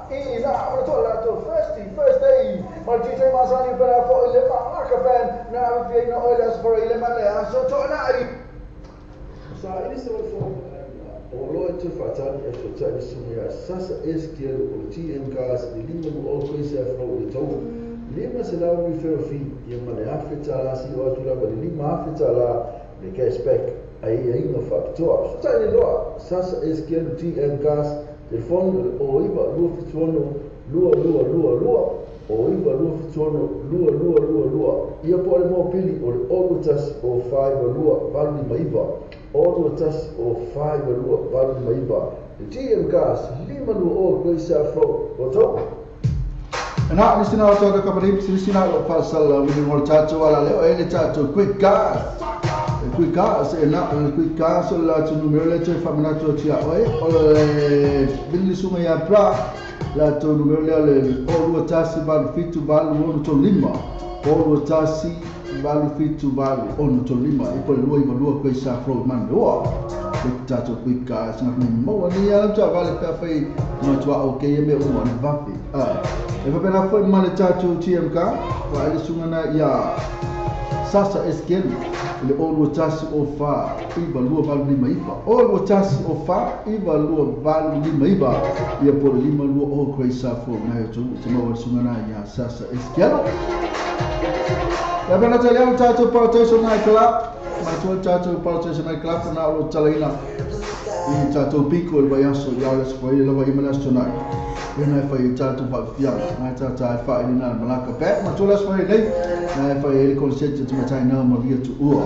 i na manatua le latou first day ma le DJ Masani pena foi le Malaka Band na afiaina o le aso fara i le ma le aso to'ana'i. Sa ili se wale fo o loa e te whaatani e whatai ni sunga ia Sasa SQL o le TM Cars le lima mo o koe se afro le tau. Lima se lau referral fee ia ma le afe tāla si o atu lava le lima afe tāla le cashback ai ia inga whapitoa. Whatai ni loa Sasa SQL TM Cars telefoni o le o iwa lua fituono lua lua lua lua o iwa lua fituono lua lua lua lua ia po le mōpili o le olu tasi o whaiwa lua valu lima iwa olu tasi o whaiwa lua valu lima iwa le TM Cars lima lua o koe se afro o tau. Na nisina o tau kapani nisina o fasal wili mo tatou ala leo e le tatou Quick Cars. Quick Cars e na le Quick Cars o la tu numero le te whamanatu tia oe o le bili sunga ia bra la tu numero le le o lua tasi valu fitu valu ono tolu lima o lua tasi valu fitu valu ono tolu lima i po le lua iwa lua koe sa flow man loa le tatou Quick Cars ngā ni maua ni ala tua vale pea whai no tua o ke me uma ni vafi. E whapena foi ma le tatou TMK wa ele sunga na ia Sasa SQL le o lua tasi o fa iwa lua valu lima iwa o lua tasi o fa iwa lua valu lima iwa ia po le lima lua o koe sa fo nai o tu te maua le sunga na ia Sasa SQL. Ia pena te leo tatou Parataiso Night Club matua tatou Parataiso Night Club na o talaina i tatou piko i le vaiaso i ao le aso fai lava i ma le aso tonai. Ia nai fai i tatou whaafianga, nai tata e wha i nā Malaka Band, matua le aso fai nei, nai fai e le konseti te matai nā Maria Tu'ua.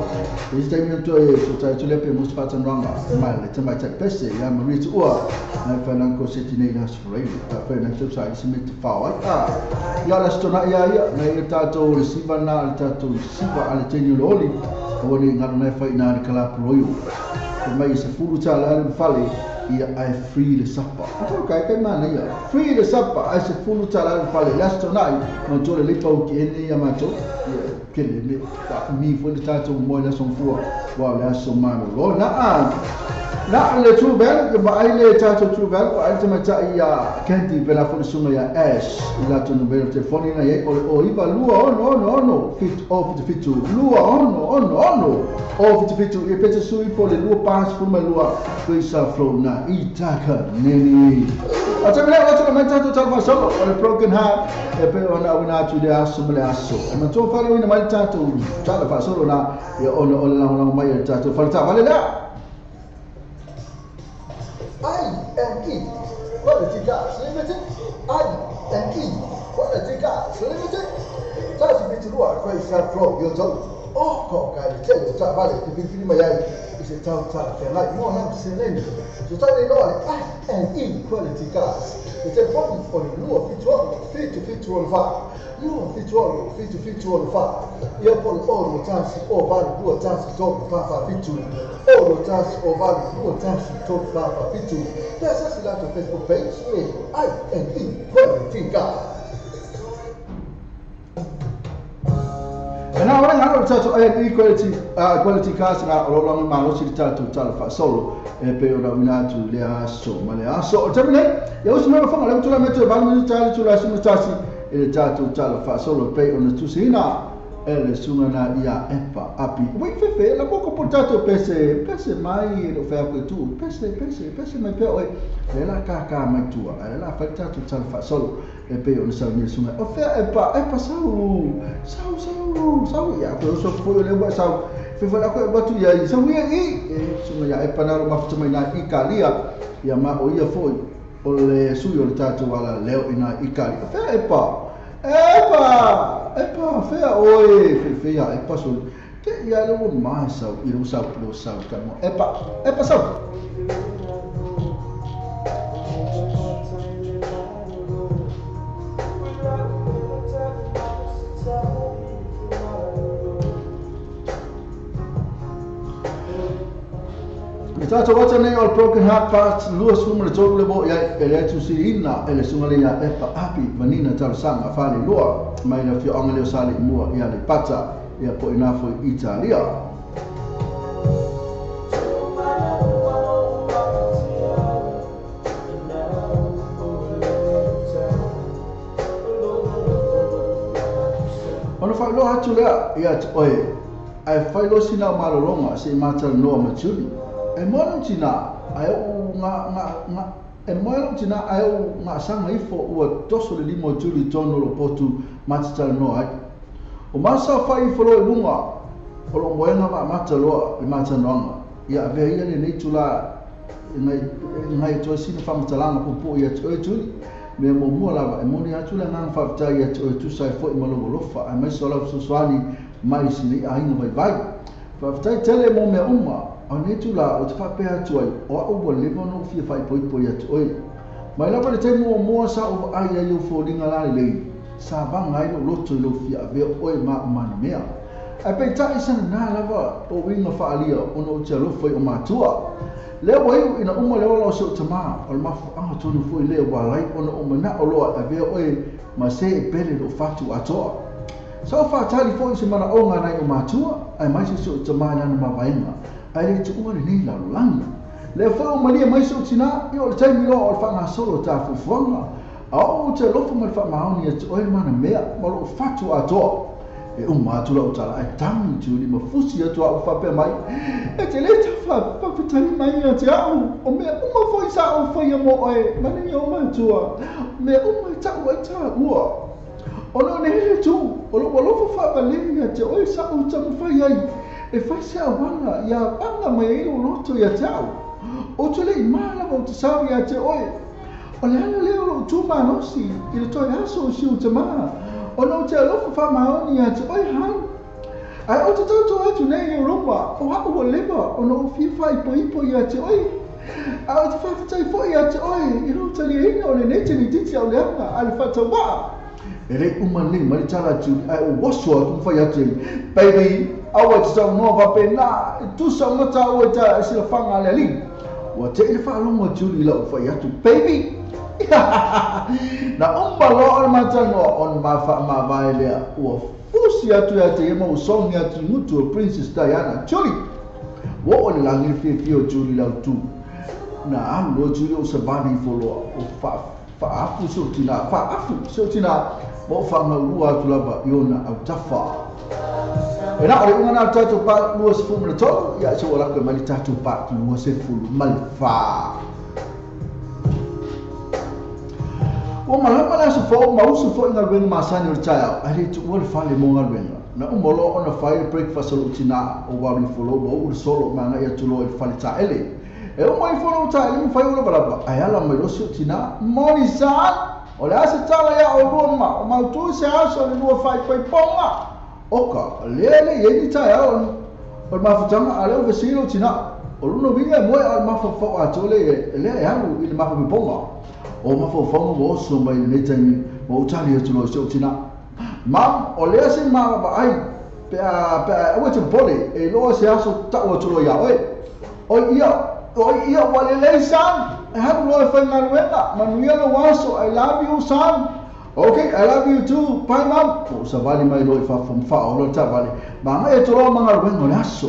E si taimi antua e so tai tulepe mo se whaatanranga, mai le te mai tai pese ia Maria Tu'ua, nai fai nā konseti nei le aso fai, ta fai nai tau sai se me te whao ai. Ia le aso tonai ia ia, nai e tatou le siva nā le tatou siva a le teni o le oli, aua nei ngaro nai fai nā le kalapu roio. E mai se fulu tāla ale mwhale, ia ai free le sapa. Ato kai kai mana ia. Free le sapa ai se fulu tāla ale mwhale. Le aso tonai, ma tō le leipa u ki ene ia mātou. Ia, kele me, ta mi fo le tātou moi le aso mfua. Wa le aso mano lo. Na a, na le True Value, ke ba ai le tātou True Value, ai te matai ia Candy pena fo le sunga ia Ash. I lato numero telefoni na ia, o le o iwa lua ono ono ono, fit o fitu fitu, lua ono ono ono, o fitu fitu, e pete sui po le lua pas fulu mai lua, koe sa flow na i taka neni. A te mea o mai tātou tala whasolo, o le Broken Heart, e pe ona awina atu le aso ma le aso. E matua whare wina mai tātou tala whasolo na, ia ona o le langolango mai e tātou wharetā wale la. I M E Quality Cars Limited I M E Quality Cars Limited Tasi fitu lua koe sa flow yo tau O ka le tele o taavale e te filifili mai ai i se tau talafeagai mo lau seleni. So tai nei loa le I&E Quality Cars. Le telefoni o le 276 7764 276 7764. Ia po le 0 1 0 8 2 1 3 4 4 7 0 1 0 8 2 1 3 4 4 7. Pe asasi latou Facebook page le I&E Quality Cars. E na ora ngalo tatou I&E Quality Cars na o lo malo si tatou tala faasolo e pe o rawina atu le aso ma le aso o taimi nei ia usi mai fanga le tula metu e valu minuti tali tula sumu tasi e le tatou tala faasolo pe o na tusiina e le sunga na ia epa api. Ui fefe la boko po tatou pese pese mai e lo fea koe tu pese pese pese mai pe oe le la kaka mai tua le la fai tatou tala faasolo e pe o na sau ni sunga o fea epa epa sau sau sau sau ia koe so foi le ua sau fefe la koe batu ia i sau ia i e sunga ia epa na ro mafuta mai na Italia ia ma o ia foi o le sui o le tatou ala leo ina Italia fea epa epa epa fea oe fefe ia epa so te ia le ua mai sau i lo sau lo sau ka mo epa epa sau. Tātou wata nei o le Broken Heart Part 23 le mo ia e le atu sirina e le sunga le ia epa api vanina talosaga fale loa mai le afioaga leo sa le mua ia le pata ia po ina foi Italia. Ona whailoa atu lea ia te oe ai whailoa sina o malolonga se i mātala noa ma Julie. E moe lau tina ai o nga e moe lau tina ai o nga sanga ifo ua toso le lima o Julie tonu lo potu matatala noa ai. O masa whai ifo loa i lunga o lo moenga ma mata loa le matanoanga. Ia avea ia le nei tula ngai toi sina whamatalanga pupu ia te oe Julie. Mea muamua lava e moni atu le agaga faafetai ia te oe tusa ai fo'i ma lou alofa ae maise o lau fesoasoani mai sinai aiga vaivai. Faafetai tele mo mea uma o nei tula o te faapea atu ai o a'u ua leva ona ou fia faaipoipo ia te oe. Mai lava le taimi muamua sa ou vaai ai ou foliga lalelei sa vaga ai lou loto i lou fia avea oe ma a'u manamea. Ae peitai sana nā lava o uiga faalia ona ou te alofa i o matua. Lea ua iu ina uma le ola o se o tamā o le mafuaaga tonu foi lea ua alai ona o mana'o loa e avea oe ma se e pele lou fatu atoa. Sa o faatali foi se manaʻoga nai o matua ae mai se se o tamā i lana mavaega ae le tuua lenei lalolagi. Lea foi o malia mai se o tinā ia o le taimi loa o le faagasolo o tafuafuaga a oo te alofa ma le faamaoni ia te oe le manamea ma loo fatu atoa. E uma atu lau tala ai tangi Julie ma fusi atu a'u faapea mai e te le tafafetali mai ia te a'u o mea uma foi sa ou faia mo oe manuia o matua mea uma e ta'u ai tāua. Ona o nei le tū o lou alofa faavalei ia te oe sa ou taumafai ai e fai se auala ia paga mai ai lou loto ia te a'u. O te le'i mā lava o te sao ia te oe. O le ala lea o lou tū malosi i le toe aso o si ou tamā ona o te alofa faamaoni ia te oe han. Ae o te tautau atu nei i Europa o a'u ua leva ona ou fia faaipoipo ia te oe. A o te faafetai fo'i ia te oe i lou taliaina o lenei tenititi au leaga a le faatauva'a. E le'i uma lelei mai le tala atu ae ou oso atu ma fai atu ai baby aua te saunoa faapenā e tusa uma tāua i ta silafaga a le alii. Ua te'i le faalogo a Julie i lau fai atu baby. Na uma loa o le matanoa ona mafaamavae lea ua fusi atu ia te ia ma ua sogi atu i gutu o Princess Diana. Julie! Ua oo i le lagi le fiafia o Julie i lau tu. Na alu loa Julie o savali ifo loa o faafu se o tinā faafu se o tinā ma o faagaulua atu lava i ona autafa. E na o le uga na o le tatou pa 23 ia se ua lako e mai le tatou pa 24. Ua malama le aso fou ma usu foi galuega masani o le taeao ae le tuua le fale mo galuega. Na uma loa ona fai le breakfast o lou tinā o ualu ifo loa ua uu le solo ma aga'i atu loa i le fale taele. E uma ifo lou taele ma fai o lavalava ae ala mai loa si o tinā. Moni son! O le a se tala ia oulua ma o mautū se aso o le lua faaipoipoga. Oka, lea le i ni taeao o le mafutaga a lea ua fesili lou tinā. O lona uiga e moe a o le mafaufau atoa lea e lea e alu i le mafapepoga. O mafaufauga ua oso mai i lenei taimi ma ou tali atu loa i si ou tinā. Mom, o lea se maavaavaai pe a pe a aua e te popole, e iloa se aso tau atu loa iā oe. Oi ia, oi ia, ua lelei son, e alu loa e faigaluega, manuia lou aso, I love you son. Ok, I love you too, bye mom. Ua ou savali mai loa i fafo ma faaola le taavale, ma agai atu loa ma galuega o le aso.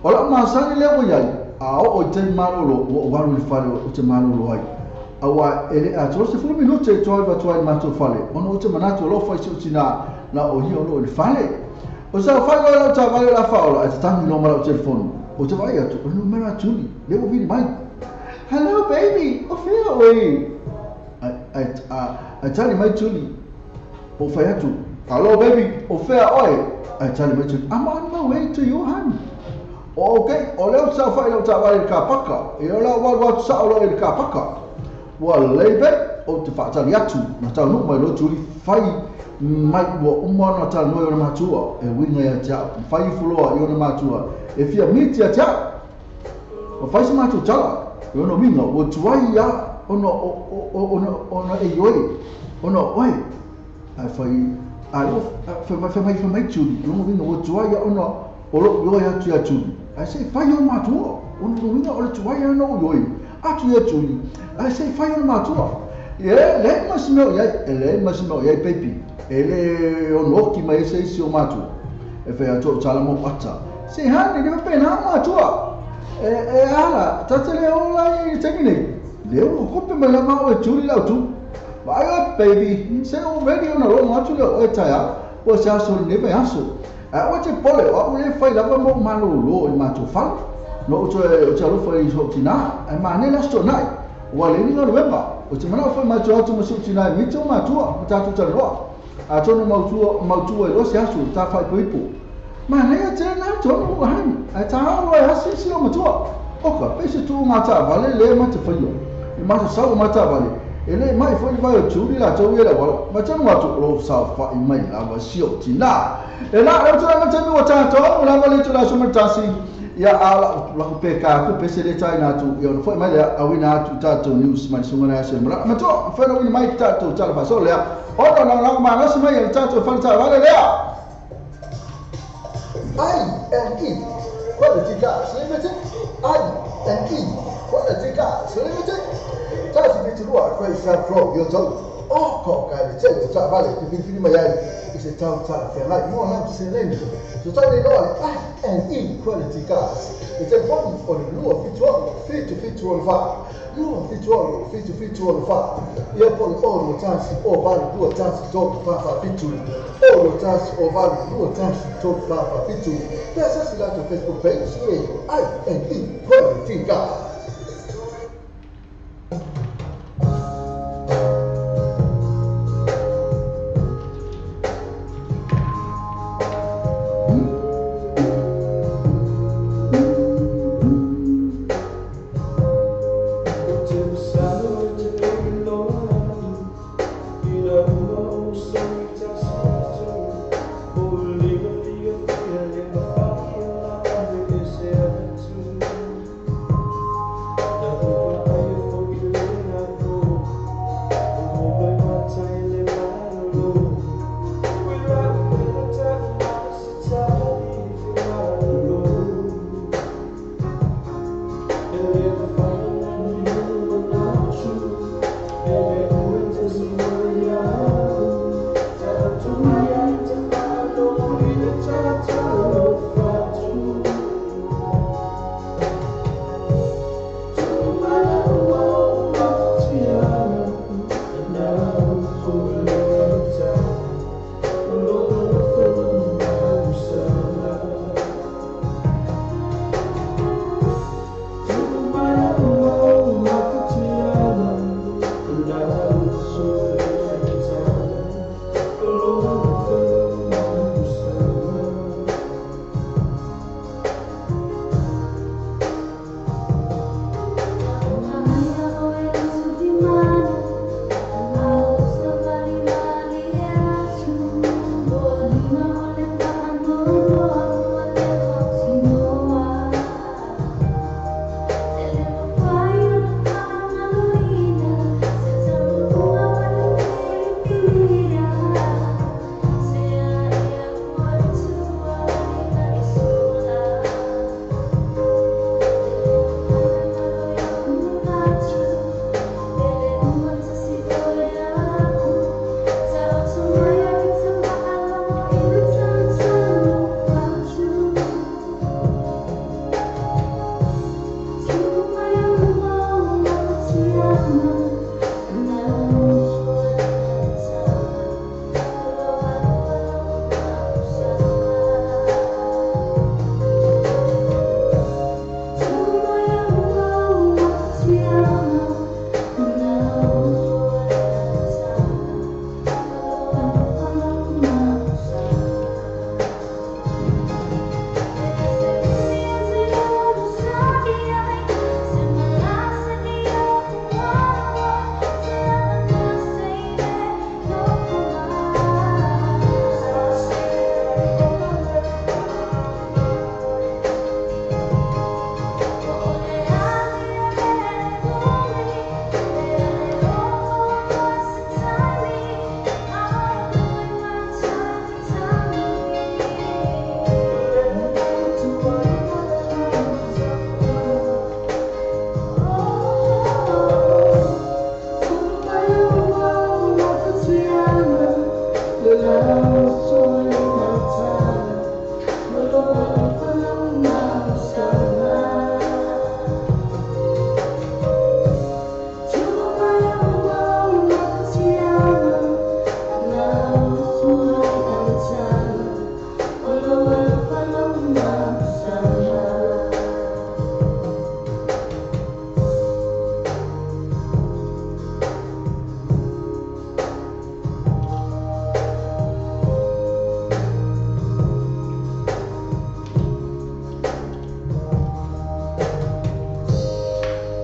O lau masani lea ua i ai, a oo i taimi malolo, ua ou alu i le fale ou te malolo ai. Aua e le atoa le 10 minute e toaiva atu ai i le matou fale, ona ou te manatu alofa i si ou tinā na o ia o lo o i le fale. O saofai loa i lau taavale o le a faaola, ae tatagi loa ma lau telefoni. Ou te vaai atu, o le numera a Julie, lea ua vili mai. Hello baby, o fea oe? Ae tali mai Julie, ou fai atu, Hello baby, o fea oe? Ae tali mai Julie, I'm on my way to you honey. Ok, o lea ou te saofai i lau taavale i le car paka. E ola ua alu atu sao loa i le car paka. Ua lelei babe, ou te faatali atu. Na taunuu mai loa Julie, fai mai ua uma ona talanoa i ona matua, e uiga ia te au. Na fai ifo loa i ona matua, e fia miti ia te au. Ua fai se matou tala, i ona uiga ua tuai ia ona ona ona e ioe, ona o oe. Ae fai, ae ua fai mai fai mai fai mai Julie, i lona uiga ua tuai ia ona o lou ioe atu ia Julie. Ae se i fai ona matua, ona lona uiga o le tuai ia ona ou ioe atu ia Julie. Ae se i fai ona matua. E leai ma se mea o i ai, e leai ma se mea o i ai baby. E le ono oki mai ai se isi o matua. E fai atu au tala ma ou ata. Se honey, le faapena matua. E, e ala, ta te le ola i le taimi nei. Le ua kope mai lava au e Julie lau tu. Vaai oe baby, se ua ready ona logo atu lea o oe taeao, ua se aso lenei vaiaso. Ae aua te pole, o au lea e fai lava ma ou malōlō i le matou fale. No ou toe, ou te alofa i sou tinā, ae manaia le aso toonai. Ua leai ni galuega. Ou te manao foi matou atu ma sou tinā e miti o matua, ma tatou talanoa. Atonu mautua, mautu ai loa se aso, ta faaipoipo. Manaia tele na tonu ua hani, ae tāao loa e hasi si lou matua. Oka, pei se tuu ngā taavale le ma te whaia. I matou sau o ngā taavale, e le mai foi le vai o Julie latou ia le auala, ma tonu atu o lou saofai mai lava si ou tinā. E la, leu tulaga taimi ua tātou, lava le itula aso ma le tasi, ia a lau laku peka atu, pese le taina atu, ia ona foi mai lea, auina atu i tātou news mai le susuga na aso e malala. Matua, mafai ona uina mai tātou tala faasolo lea, ona lagolago malosi mai e le tātou fale taavale lea. I N E Quality Cars Limited I N E Quality Cars Limited Tasi fitu lua Fraser Road i Otahuhu O ko ka le tele o taavale e te filifili mai ai i se tau talafeagai mo lau seleni. So tau nei loa le I N E Quality Cars i telefoni o le 276 7764 276 7764 ia po o le 0 1 0 8 2 1 3 4 4 7 0 1 0 8 2 1 3 4 4 7 pe asasi latou Facebook page e I N E Quality Cars.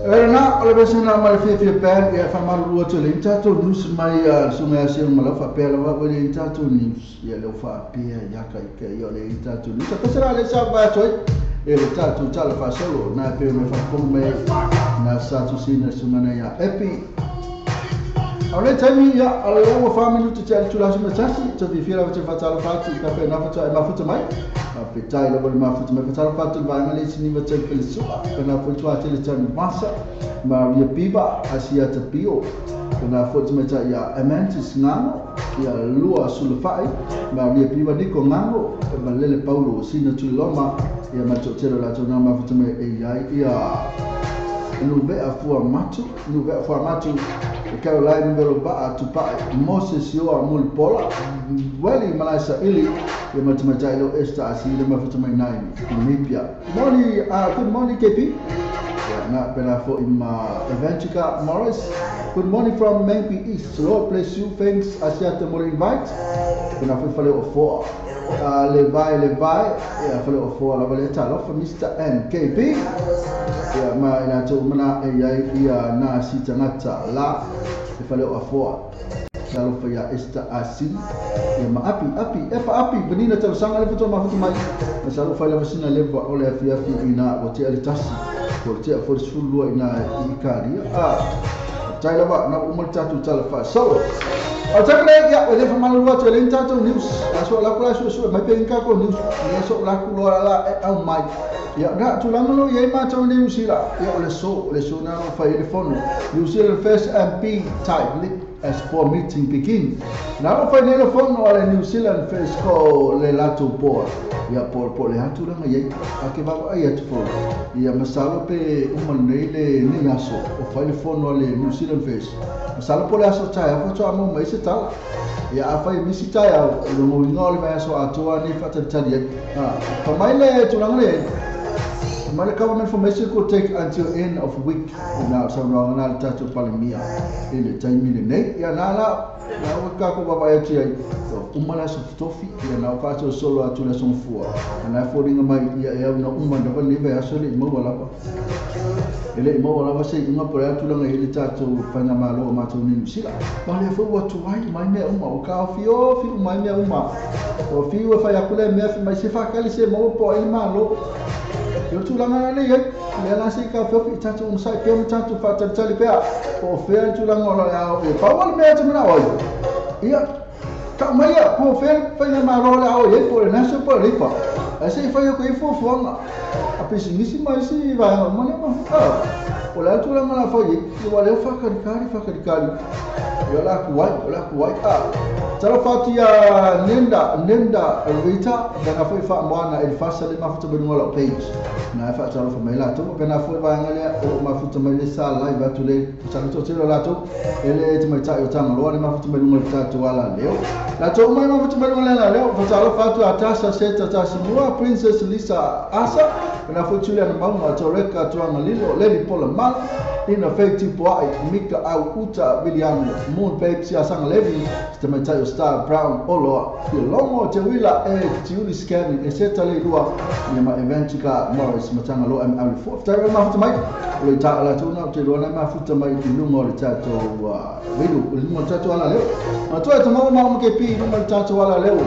Na o le vese na ma le fiafia band ia faamalulu atu le tatou news mai a suga ia selu ma lau faapea lava ua le tatou news ia leu faapea ia ka ika ia o le tatou news a pese la le sa vai atu ai e le tatou tala faasolo na e pei ona faafofoga mai na sa tusina suga na ia Epi. O le taimi ia o le ua 4 minuti te ali tulaso ma tasi te fiafia lava te faatalofa atu i kape na faatoa e mafuta mai faafetai lava le mafuta mai faatalofa atu le vaega le siniva tele sua pena foi tua tele tani masa Maria Biba Asiata Bio pena foi tamatai ia Amantis Ngano ia Lua Sulafai Maria Biba Niko Ngano Malele Paulo Sina Tuloma ia matotelo latou na mafuta mai e iai ia Nuvea Fua Matu Nuvea Fua Matu Caroline Velo Ba'a Tupai Moses Ioa Mulipola Weli Malaisa Ili ia matamatai lo Esther Asi le mafuta mai nai Namibia. Morning, good morning, KP ia na pena foi ma Evantica Morris. Good morning from Memphis East. Lord bless you. Thanks, Asiata, mo le invite. Pena foi fale o foa le vai le vai ia fale o foa lava le talofa Mr. NKP ia ma ina tou mana e iai ia na si tagata la e fale o afoa talofa ia Esther Asi ia ma Api Api Efa Api venina talosaga le fatoa mafuta mai ma sa alofa i lava sina leva o le afiafi ina ua tea le 1 po le tea foi le 12 ina i Ikaria a tai lava na uma le tatou tala faasolo. O taimi nei ia e le faamalulu atu e leai ni tatou news aso la kula suesue mai pe ni kako news ia so la kuloa la e au mai ia na tulaga lo iai matou New Zealand ia o le so na lo fai le fono New Zealand First MP tight lip as board meeting begin. Na lo fai nei le fono a le New Zealand First ko le latou board ia po le atu langa iai a ke vava ai atu fo ia masalo pe uma nei le nei aso o fai le fono a le New Zealand First masalo po le aso tae a faatoa mo mai se tala ia a fai misi tae au le moinga o le vai aso atoa nei faatalitali ai fa mai le tulaga le mai le government formation could take until end of week na saunoaga na le tatou Palemia i le taimi lenei ia na la na ua kako vavaai atu ai uma le aso fetofi ia na faasolosolo atu le aso gafua ana e foliga mai ia e au na uma lava lenei vaiaso e le'i maua lava e le'i maua lava se iuga po le atulaga i le tatou faigamalo o matou nei Nusila ma lea foi ua tuai mai mea uma o kaofiofi uma ai mea uma o fiu e fai aku le mea fi mai se faakali se maua po ai le malo e o tulaga na nei ai lea la se i kaofiofi i tatou onosai pea ma tatou faatalitali pea po o fea le tulaga o le ao e pau le mea te manao ai ia tau mai ia po o fea faigamalo le ao i ai po o le National po o le Leipa ae se i fai o i fuafuaga a pisinisi ma isi vaega uma lea ma o le tulaga la fai ai ua leo faakalikali faakalikali ia o le aku ai o le aku ai a talofa atu ia Nenda Nenda Rita pena foi faamoana e le fasa le mafuta mai luga o lau page na e faatalofa mai latou pena foi vaega lea o loo mafuta mai le sa live atu le salototele o latou e le tamaitai o Tagaloa le mafuta mai luga le tatou ala leo latou mai mafuta mai luga le ala leo faatalofa atu a Tasa Seta Tasimua Princess Lisa Asa pena foi Juliana Maunga Toreka Tuanga Lilo Leli Pola Mal Ina Feiti Poai Mika Au Uta William Moon Babes ia Sanga Levi tamaitai o Star Brown Oloa Filongo Te Wila e Tiuli Scanning e seta le lua ia ma Evantica Morris Matanga Loa M Ali Four tai mafuta mai o le ta la tuna te lua na mafuta mai i luga o le tatou vilu i luga o le tatou ala leo ma toe te maua ma ke pi i luga o le tatou ala leo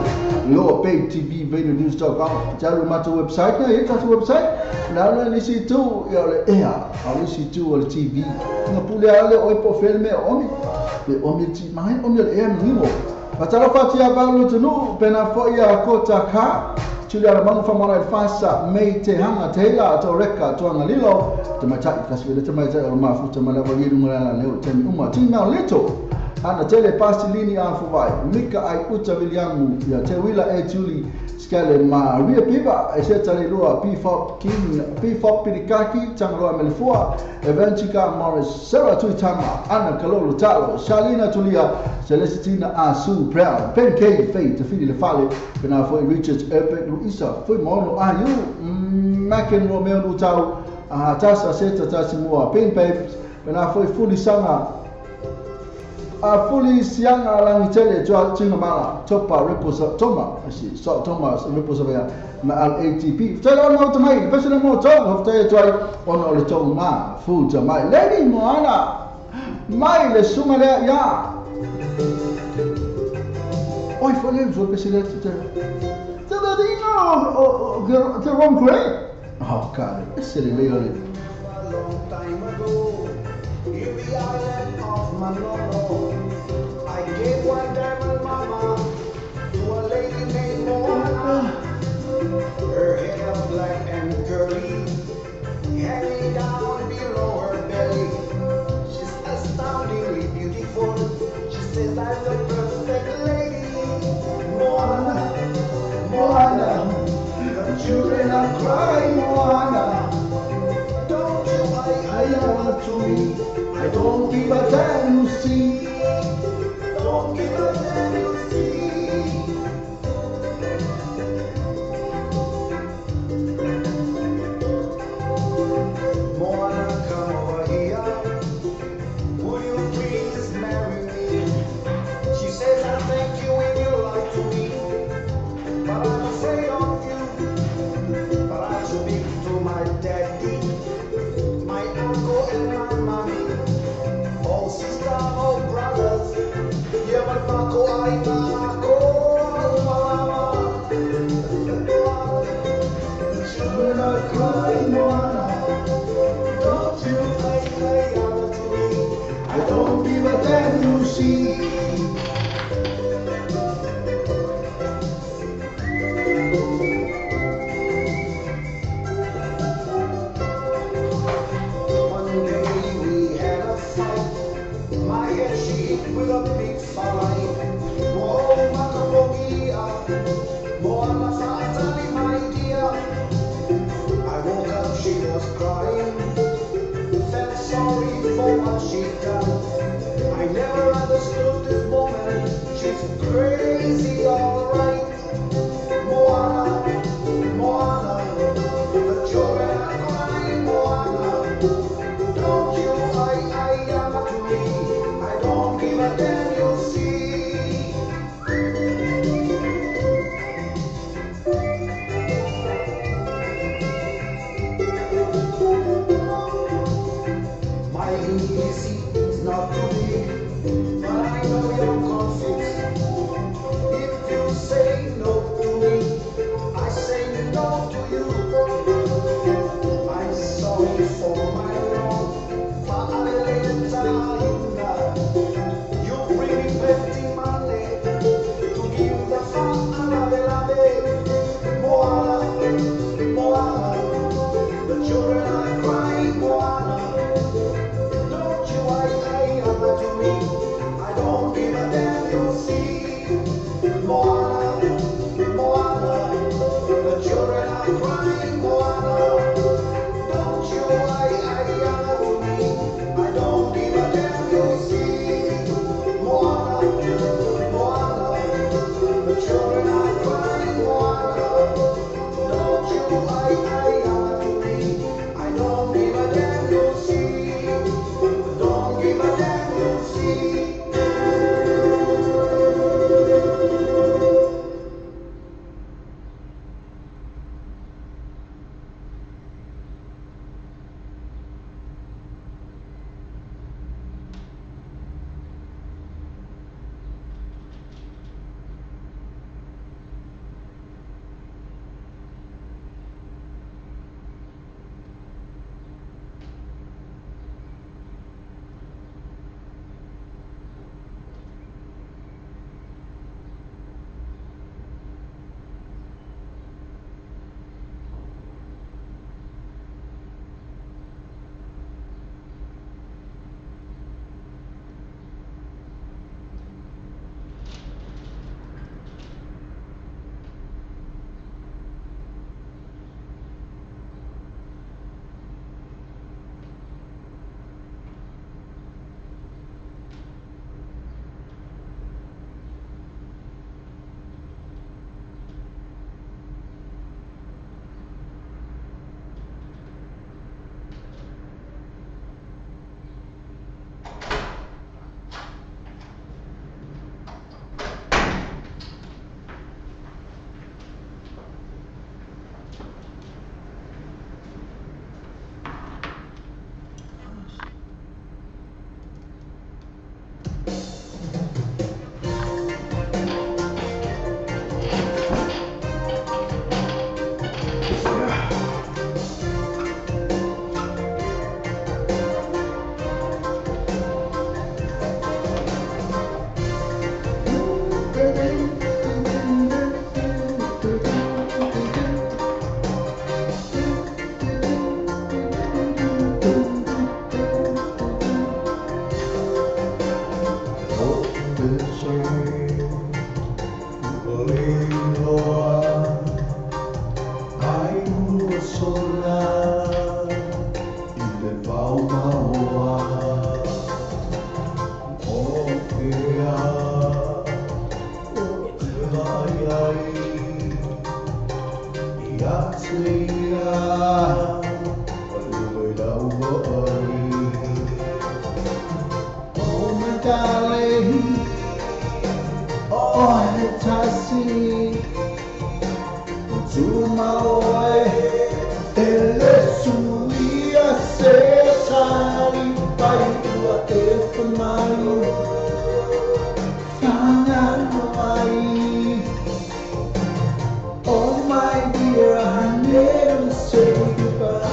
Loa Bay TV Radio News.com talu matou website na e tatou website na le nisi tu ia o le ea a le isi tu o le TV nga pule ale oi po filme omi pe omi ti mai omi le ea mimo Fatalofa atu ia Paulo Tunu pena foi ia Kota Ka Juliana Mangu whamana i fasa mei te hanga te hela to reka tuanga lilo te maitai kaswele te maitai o mafuta malawa i lunga la leo temi uma ti mau leto ana tele pasilini a fawai Mika ai uta Williamu ia te wila e Julie Skele Maria Piva e se tale lua P4 King P4 Pirikaki Tangaloa Melifua Evantica Morris Sarah Tuitama Ana Kalolo Talo Shalina Tulia Celestina Asu Brown Ben K Faye Te Fili Le Fale Pena foi Richard Erbeck Luisa Foi Mono Ayu Macken Romeo Lutau Tasa Seta Tasimua Ben Babes Pena foi Fuli Sanga a fuli sianga langitele tua tinga mala topa reposa toma asi so Thomas reposa vea Ma LATP. Faafetai lava le maota mai i le pese lea mo outou, faafetai atu ai ona o le tou mafuta mai. Lady Moana, mai le susuga lea ia. Oi, foi le sua pese lea te. Te le dino o te Ron Gray. Oh, kare, ese le leo le. A long time ago, in the island of Manolo, I gave one diamond mama to a lady named Moana. Her hair black and curly, hanging down below her belly. She's astoundingly beautiful. She says I'm the perfect lady. Moana, Moana, the children are crying, Moana. Don't you I to me. I don't give a damn, you see. Don't give a damn, you see. Moana, come over here. Would you please marry me? She says, I thank you if you lie to me, but I'm afraid of you. But I speak to my daddy, my uncle and my mommy, all sister, all brothers. Yeah, my uncle, I The children are crying, Moana. Don't you I to me. I don't give a damn, you see. One day we had a fight. My head she hit with a big fight. Whoa, Makapogia, Moana Fa'atali, my dear. I woke up, she was crying. Felt sorry for what she'd done. I never understood this woman. She's crazy, all right. Moana, Moana, the children are crying, Moana. Don't you I to me. I don't give a damn, you see. My English is not Maomaoa O ea O te vai ai Ia te ia O le laua ai Oh my darling Oh he tasi O tūmaoe E le suia se tali pai ua e whamalu Whangalo ai Oh my dear, I never say goodbye.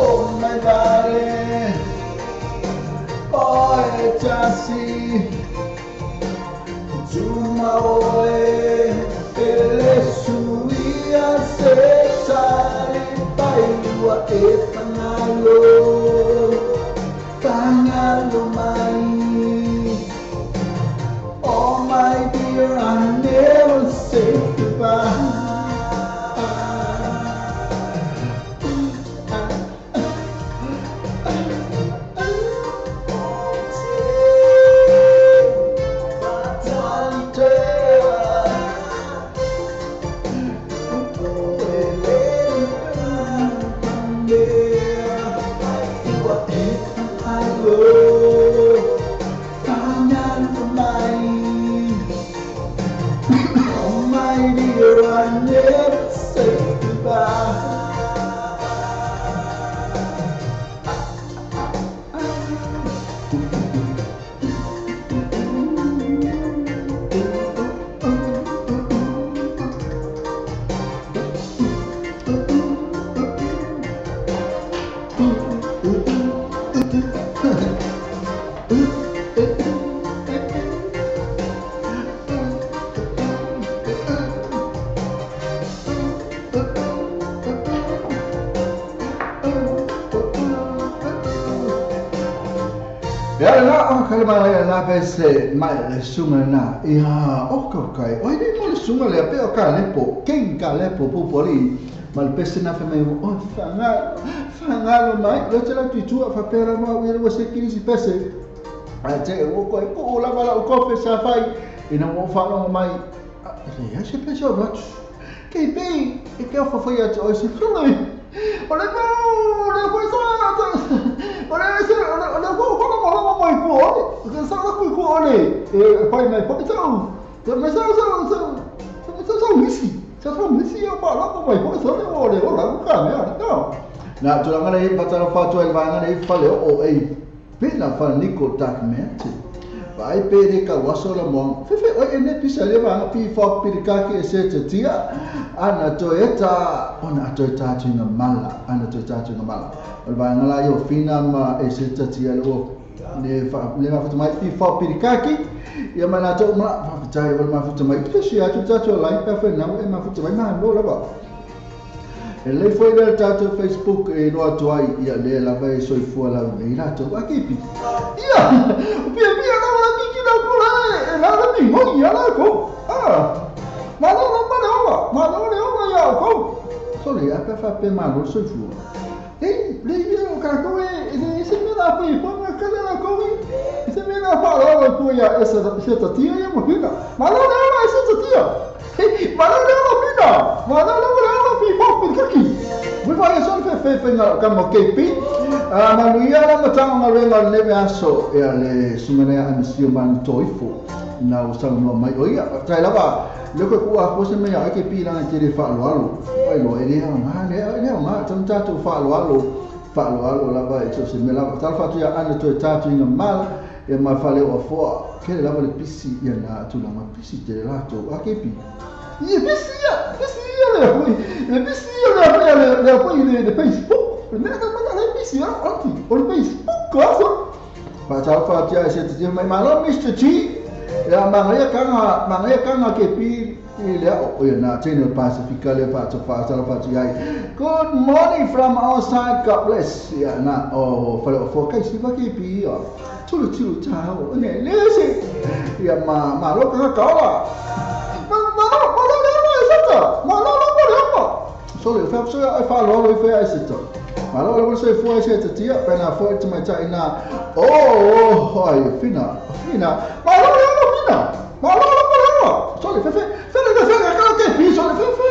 Oh my darling, oh tasi, tumaoe, ele suia se tali pai ua e whangalo, whangalo mai. Oh my dear, I never say goodbye. Oh my dear, I never say goodbye. Ia la o kalema ia la pese mai le sunga na ia o kai o ni mo le sunga le pe o ka le po ken ka le po po poli ma le pese na fe mai o fanga fanga mai le te la tu tu fa pera ma o le se kiri si pese a te o ko ko la la o ko fe sa fai ina mo fa lo mai le se pese o not ke pe e ke o fa fa ia o se fulu o le o le ko sa o le se o le ko ko mai ko o sa la ko ko le e fai mai po tau te me sa sa sa sa sa misi sa sa misi o pa la ko mai po sa le o le o la ka me a no na tu la ngale pa ta fa tu el va ngale fa le o e pe la fa niko tak me te vai pe re ka waso la mo fe fe o ene pisa le va pi fa pi ka ke se te tia ana to eta ona to eta tu na mala ana to eta tu na mala o va ngala yo fina ma e se te tia lo le fa le ma mai pi fa pi kaki ia mana to ma fa tai o ma futa mai ke sia tu ta to lai pa fe na e ma futa mai ma lo la ba e le foi le tato Facebook e no atu ai ia le la vai soi fua la nei la to akipi ia o pia pia la la ki la ko la e la la mi mo ia la ko ah ma lo ma le o ma lo le o ia ko so le a pa fa pe ma lo soi fua e le ia o ka ko e le se me la pe po ma ka la ko e se me la fa la ko ia esa se ta tia ia mo pina ma lo le o se ta tia ma lo le o pina ma lo le o pi po pi kaki we vai so fe fe fe na ka mo ke pi a ma ia la matanga nga le le aso e le sumane a misio man toifo na o sa no mai o ia tai la ba le ko ku a ko se me ia ke pi la te le fa lo alo pai lo e le nga le nga tan ta to fa lo alo fa lo alo la ba e so se me la tal fa tu ia ana to ta tu nga mal e ma fa le o fo ke le la ba le pisi ia na tu la ma pisi te la to a ke pi ia pisi ia pisi ia le hui Le bisi o le foi le Facebook. Le mea ka mai le bisi o o le Facebook ko so. Pa tau fa tia se te mai malo Mr. T. Ya mangaia kanga ke pi le o ya na tene Pasifika le fa fa fa ai. Good morning from our side, God bless. Ya na o fa o fo kai si va ke pi o. Tulu tulu tao ne le se. Ya ma ma lo ka ka la. Ma ma ma lo le ma sa ta. Ma lo lo lo ma. So le fa so fa lo lo fa se ta. Ma lo lo se fo se ta tia pa na fo te mai ta ina. Oh ai fina fina. Ma lo lo fina. Ma lo lo lo. So le fa fa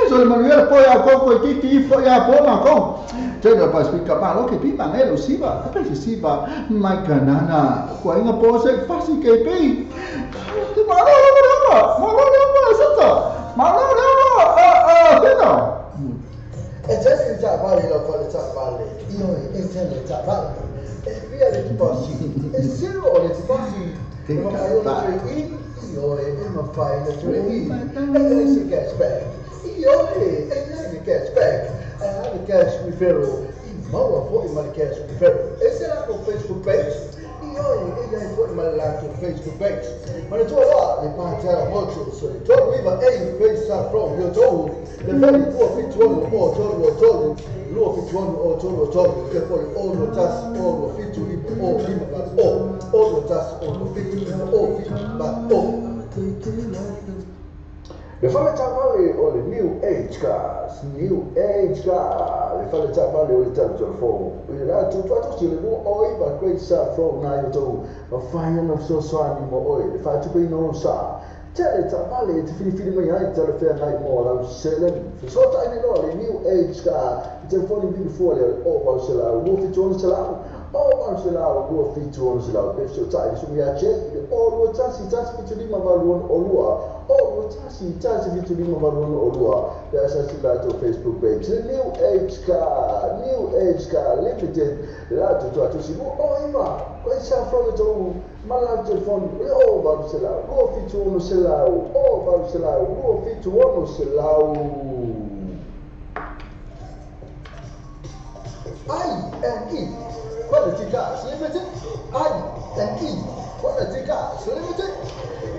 so le Manuel poi a coco e kiki fo ya po ma ko. Te no pa speak ma lo ke pi ma ne lo siba. A pe siba mai kanana. Ko inga po se fasi ke pi. Ma lo lo lo ma lo lo ma sa ta. Ma lo lo a fina. E te le ta vale lo fa le ta vale. Io e te le ta vale. E via le passi. E se lo le passi. Ma io e ma fai le tue i. E se cash back. Io e le cash back. E le cash referral. Ma o foi ma cash referral. E se la con Facebook page. Io e le foi ma la con Facebook page. Ma le tua là le parte molto so le tua viva e face from your toe. Le vedi tuo fitto o tolo tolo. Lo fitto o tolo tolo che poi o lo tas o lo fitto o lima o o lo tas o lo fitto o lima o. Le fale tavale o le New Age Cars, New Age Car, le fale tavale o le talo fo. Le la tu tu si le mo oi ba great sa from na yo to. Ma fai no so so ani mo oi, le fa tu pe no sa. Tele tavale te fili fili mai ai tele fe nai mo la selen. So ta ni lo le New Age Car, telefoni vi fo le o ba se la, o fi tu se la. O ba se la, o fi tu se la. Pe so ta ni su mi a che, o lo ta si ta si tu li ma va lo o lo. Oh, tasi fitu lima valu o lua. Pe sa si la to Facebook page. The New Age Car, New Age Car Limited. La tu tu si mo o ima. Ko sa from to ma la telefone. O ba se la. O fitu no se la. O ba se la. O fitu no se la. I N E Quality Cars Limited. I N E Quality Cars Limited.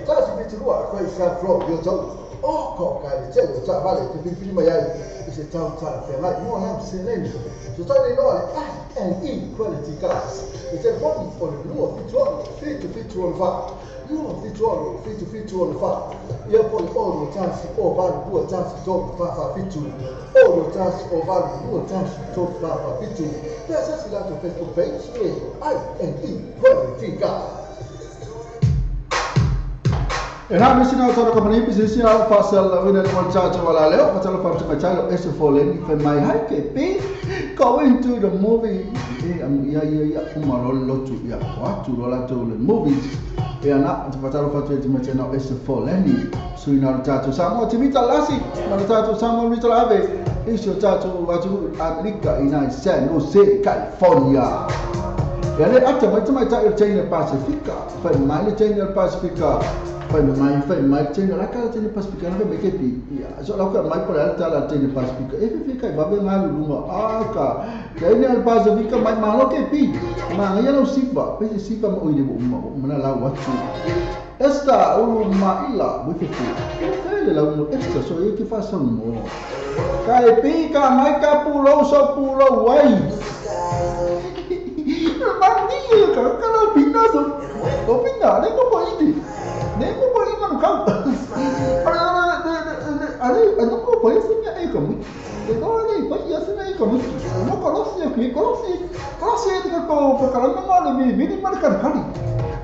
Tasi fitu lua ko sa from your toe. O ko ka le tele ta vale te fili mai ai. E se tau ta fe mai mo na se le. So ta ni no le I N E Quality Cars. E telefoni o le lua fitu fitu fitu fa. Lua fitu fitu fitu fa. Ia po le o tasi o valu lua tasi to fa fa fitu. O lo tasi o valu lua tasi to fa fa fitu. Pe sa si la to Facebook page I N E Quality Cars. E na misi na tara ka mani pisi sina fa sel wina le montato wala leo fa tala fa tuma talo e se fo le fa mai hai ke pi going to the movie e am ya ya ya uma lo lo tu ya wa tu lo la to le movies e ana fa tala fa tuma talo e se fo le ni su ina tato sa mo timita lasi na tato sa mo mita ave e so tato wa tu America ina San Jose California. E ale ata mai tuma talo tene Pasifika fa mai le tene Pasifika. Fai mai tene la ka tene Pasifika na me ke pi ya so la ka mai por alta la tene Pasifika e fi kai va be ngalu lunga a ka tene Pasifika mai ma lo ke pi ma ya lo sipa pe sipa mo ile mo na la wa tu esta o ma ila bo fi fi le la mo esta so e ke fa sa mo ka e pi ka mai ka pulo so pulo wai ma ni ka ka la pina so o pina le ko po iti ne ko po ima no kau. Ale no ko po isi nya e ko mu. E ko le po ia se na e ko mu. No conoce que conoce. Conoce que ko po kala ma le mi mi ma ka kali.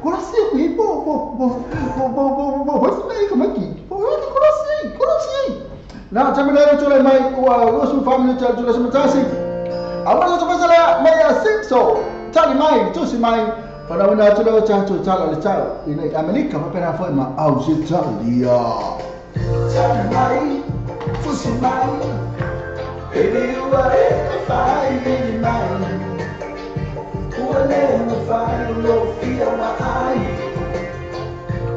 Conoce que po po po po po po po po na e ko maki. Po conoce, conoce. Na tamile to le mai o o su family to le se Amara to fasala mai a sexo. Tali mai to si mai. Para una tu lo cha tu cha la cha ina America pa pera foi ma Australia. Tali mai fusi mai baby you are fine baby mai. Ua le ma fai lo fia ma ai.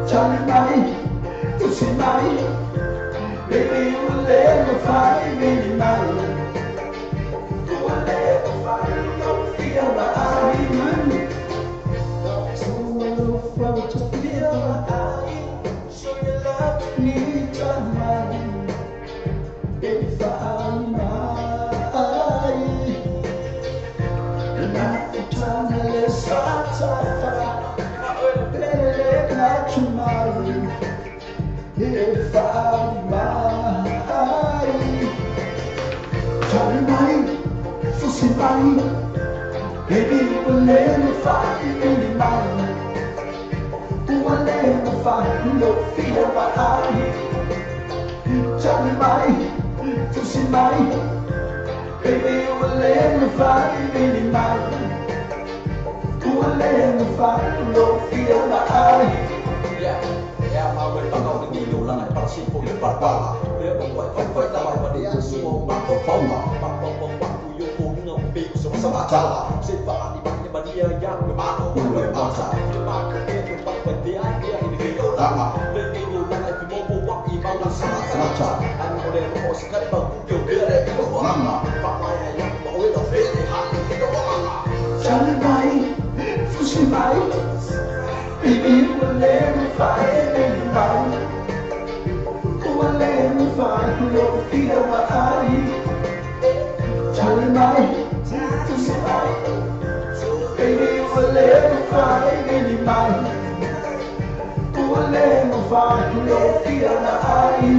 Tali mai fusi mai Baby, you will let me find me mai. Ua le mafai lou fia vaai. Ua to feel my eye. Show your love to me, mai. If I'm if I'm mai, fusi mai. Baby, you will let me find me mai. Ua le mafai lou fia vaai. Tali mai, fusi mai. Baby, you will let me find me mai. Ua le mafai lou fia vaai. Yeah, yeah, ma we pa ka ni lo la nai pa si fo le pa pa. Le o wa fa fa ta wa de su o ma ko fa ma pa pa pa pa ku yo ko ni no pe ku sa sa ma ta. Se pa ni ba ni ba ni ya ya ma no ku le pa sa. Le ma ku ke ku pa pa de ai ke ni ke yo la ma. Le ke yo la nai mo ko wa i ma la sa sa ta. An ko le mo sa ka pa ku ke ke le ko wa ma. Pa pa ya ya ma we lo fe le ha ni ke wa ma. Tali mai, fusi mai. Baby, you will let me find me mai. Ua le mafai lou fia vaai. Tali mai, fusi mai. Baby, you will let me find me mai. Ua le mafai lou fia vaai.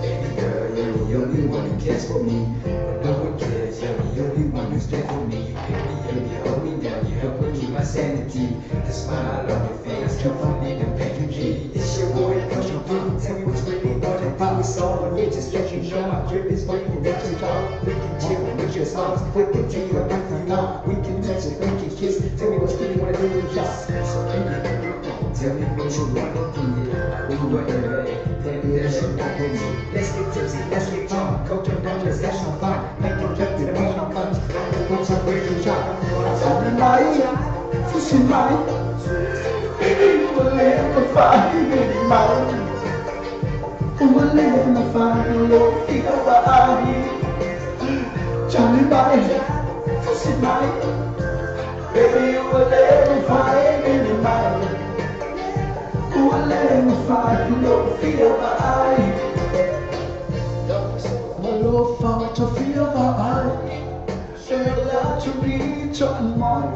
Baby girl, you're the only one who cares for me. But no one cares, you're the only one who's there for me. You pick me up, you hold me down, you help me keep my sanity. The smile on your face, comforting and pain. It's your boy, Culture Pop. Tell me what you really wanna do. It's all on you, just let you know my drip is waiting at your door. We can chill with your songs, we can tell you about the law. We can touch it, we can kiss. Tell me what you really wanna do, yes. So baby, tell me what you wanna do. I will do whatever that is you want from me. Let's get tipsy, let's get drunk. Culture Pop, let's have some fun. Make it jump to the motion comes. What's up with you, shop? Tali mai, fusi mai. Baby, you will let me find me mai. Ua le mafai lou fia vaai. Tali mai, fusi mai. Baby, you will let me find me mai. Ua le mafai lou fia vaai. Alofa to fia vaai. Say love to me, to mai.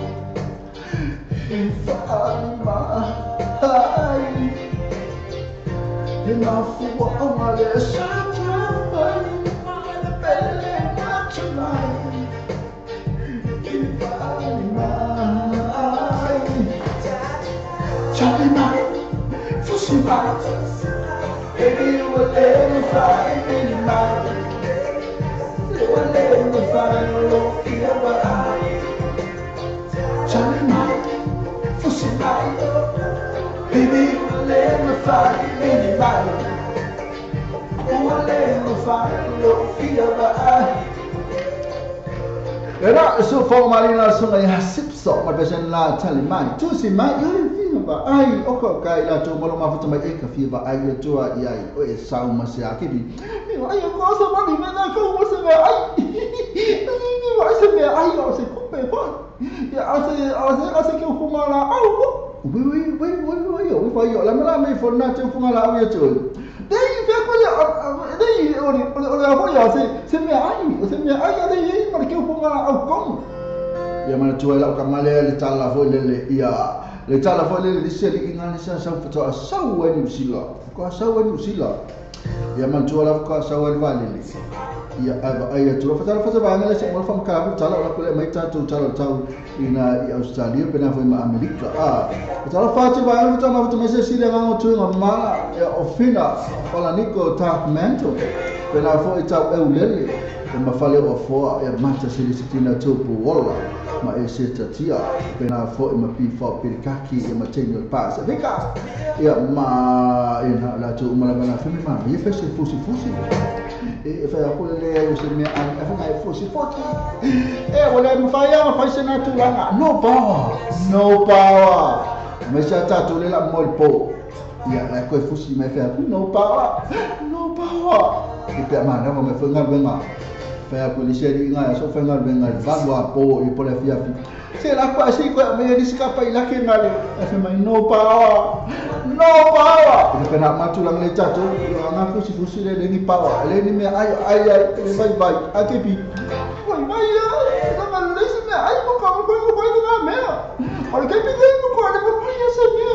If I'm mai, enough for what I If I'm mai, Tali mai, fusi mai. Baby, you will let me find me mai. Ua le mafai lou fia vaai. Tali mai, fusi mai. Baby, you will let me find me mai. Ua le mafai lou fia vaai. Era su formalina sunga ya sipso ma besen la tali mai tusi mai yo fia vaai o ko kai la tu malo ma futa mai e ka fia vaai le tua i ai o e sau ma se akibi. Ai ko sa ma ni me na ko mo se me ai. Ni wa se me ai o se ko pe ko. Ya ase ase ase ke ku ma la au ko. Wi wi wi wi wi wi fa yo la ma me fo na te ku ma la au ya tu. Dei fe ko ya dei o o o ya se se me ai o se me ai ya dei ma ke ku ma la au ko. Ya ma tu la ka male le tala fo le le ia le tala fo le le se le inga le sa sa fo sa wa ni usila. Ko sa wa ni usila. Ya ma tu la ko sa wa le le. Ia ai tu fa fa fa ngale se mo fa ka tala la ko le mai ta tu tala tau ina i Australia pena foi ma Amerika a tala fa tu va tu ma tu me se si le nga tu nga ma ya ofina fala niko ta mento pena foi tau eulele e ma fale o foa e mata se le sitina tu pu wala ma e se tatia pena foi ma pi fo pirikaki e ma tenyo pa se vika ia ma ina la tu ma la ma femi ma mi fe se fusi fusi e fa ko le o se me an e fa ngai fusi fusi e o le ma ya ma fa se na tu langa no power no power me sa ta tu le la mol po ia la ko fusi me fa no power no Power. I pe mana ma me fenga venga. Fa ku le seri nga so fenga venga va wa po i po le fia fi. Se la kwa si kwa me ni ska pa ila ke ngale. E mai no power. No power. I pe na ma tu lang le tato nga ku si fusi le ni power. Le ni me ai ai ai bye bye. A ke pi. Wai mai ya. Na ma le si me ai ko ko ko ko ko na me. O le ke pi ko ko le ko ya se me.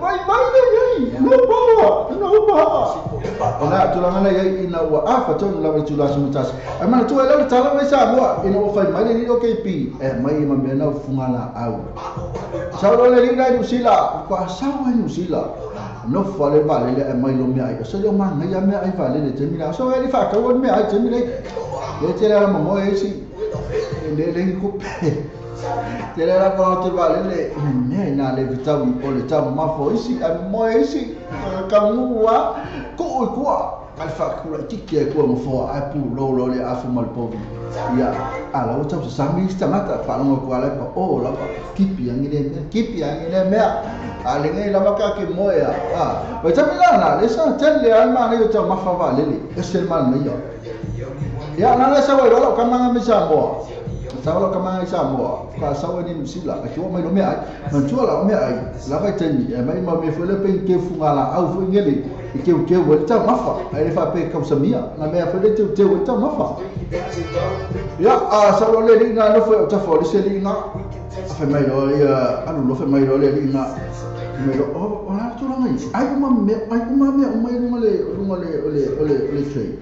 Bye bye le ai. No power. No power. Ona tulanga le ai ina ua afa tonu lava tula sumutasi. Ai mana tua le tala mai sa moa ina o fai mai le ni o KP. E mai ma me na funga la au. Sa lo le ni New Zealand, ko sa wa New Zealand. No fa le va le mai lo me ai. So le ma ngai ya me ai va le te mi la. So le fa ka wo me ai te mi le. Le te la mo e si. Le le ko pe. Te la pa te va le le me na le vitawi o le tau ma fo isi a mo isi ka mua ko ko alfa kula tiki ko mo fo a pu lo lo le afu mal povi ya ala o tau sa mi sta mata fa lo ko ala o la kipi angi le me a le ngai la ka ke mo ya a ba ta mi la na le sa tele al ma le tau ma fa va le le e se mal me ya ya na le sa wa lo ka ma mi sa mo sa lo ka ma sa mo ka sa wa ni msila ka o mai lo me ai ma tu la me ai la va teni e mai ma me fo le pe ke funga la au fo ngele ke ke o ta mafa ai fa pe ka samia na me fo le te te o ta mafa ya a sa lo le na no fo ta fo le se li na fa mai lo ya alu lo fa mai lo le li na mai lo o la tu la ngai ai ma me ai ma me o mai lo le lo le le le le che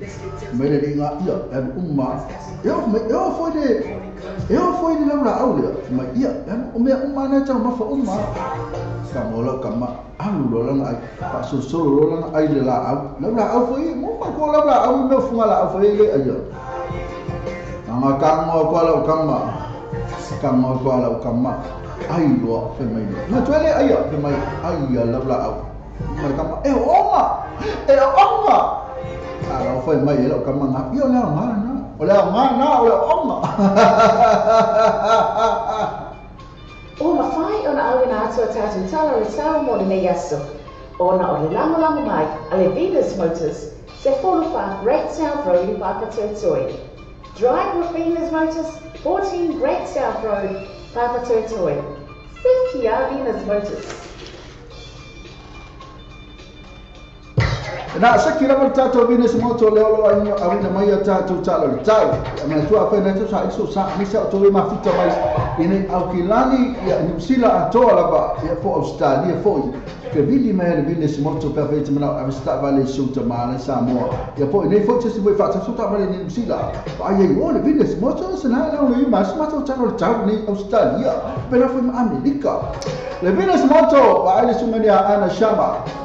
mai le li na ya umma ya mai ya fo de eu foi de la aula ma ia o me uma na ta ma fa uma ka mo lo ka ma alu lo la ai pa so so lo la ai le la au la au foi mo pa ko la la au me funga la au foi le ai ma ka mo ko la ka ma ka mo ko la ka ma ai lo fe mai no tu le ai fe mai ai la la au ma ka ma e o ma e o ma a la foi mai la ka ma na io la ma na o la ma na o la oma. O mawhai ona au ina atua tātou tala i sao mo le nei aso. Ona o le langolango mai a le Venus Motors, se 45 Great South Road i Papatoetoe. Drive with Venus Motors, 14 Great South Road, Papatoetoe. Sekia Venus Motors. Na sa kila mo tato Venus Motors le olo ai awina mai tato tala tau. Ma tua fa na sa iso sa ni sa to ma futa mai ine au kilani ya New Zealand atoa lava ya fo Australia fo ke vili mai le Venus Motors per fe mana avista vale suta mala Samoa ya fo ine fo tsi foi fa suta vale New Zealand ai ai o le Venus Motors na na le ma ma to tala tau ni Australia pero fo America le Venus Motors ba le sumania ana shama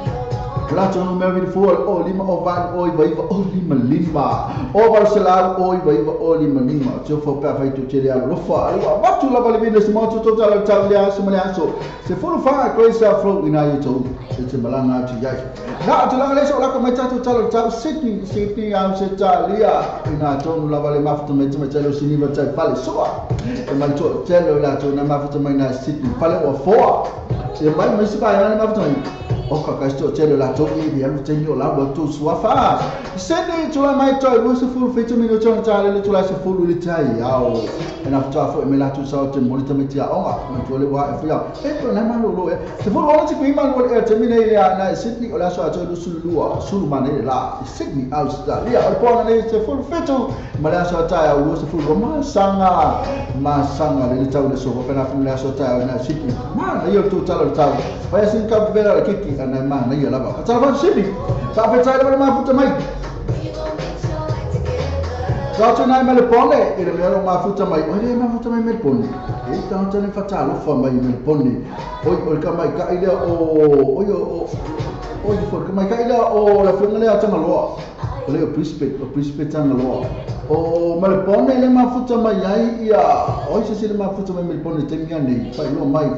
Lato no meri fo o lima o van o iva iva o lima lima o Barcelona o iva iva o lima lima to fo pa fa tu tele lo fa wa tu la vale Venus Motors to tala tala so mala so se fo fa ko isa fo ina yo to se malanga tu ya na tu la le so la ko mai tatu tala tala Sydney Sydney am se talia ina to la vale ma fu me te tele sini va tai pale so e ma to tele la to na ma fu me na Sydney pale o fo e mai me se ba na ma fu o ka ka sto tele la to i alu te nyo la bo to suafa Sydney to la mai to lo se fu fe to mino to ta le to la se fu le tai ao na fu ta fu me la to sa te mo le me tia o ma to le wa fu ya e to na ma lo lo e se fu lo ti ku ma lo e te mi ne ya na Sydney o la so to lo su lu su lu ma ne la Sydney Australia o po na ne se fu fe to ma la so ta ya lo se fu lo ma sanga le ta le so ko na fu la so ta na Sydney ma na yo to ta lo ta fa sin ka vera le kiki ana ma na ya la ba ta va Sydney sa fe ta le ma fu ta mai Sa na me le pone e le mero ma futa mai o le ma futa mai me pone e ta ta le fa lo fa mai me pone o o ka mai ka ile o o o o fo ka mai ka ile o la fenga le atanga loa o le o Brisbane tanga loa o me le pone le ma futa mai ai ia o se se le ma futa mai me pone te mia nei fa lo mai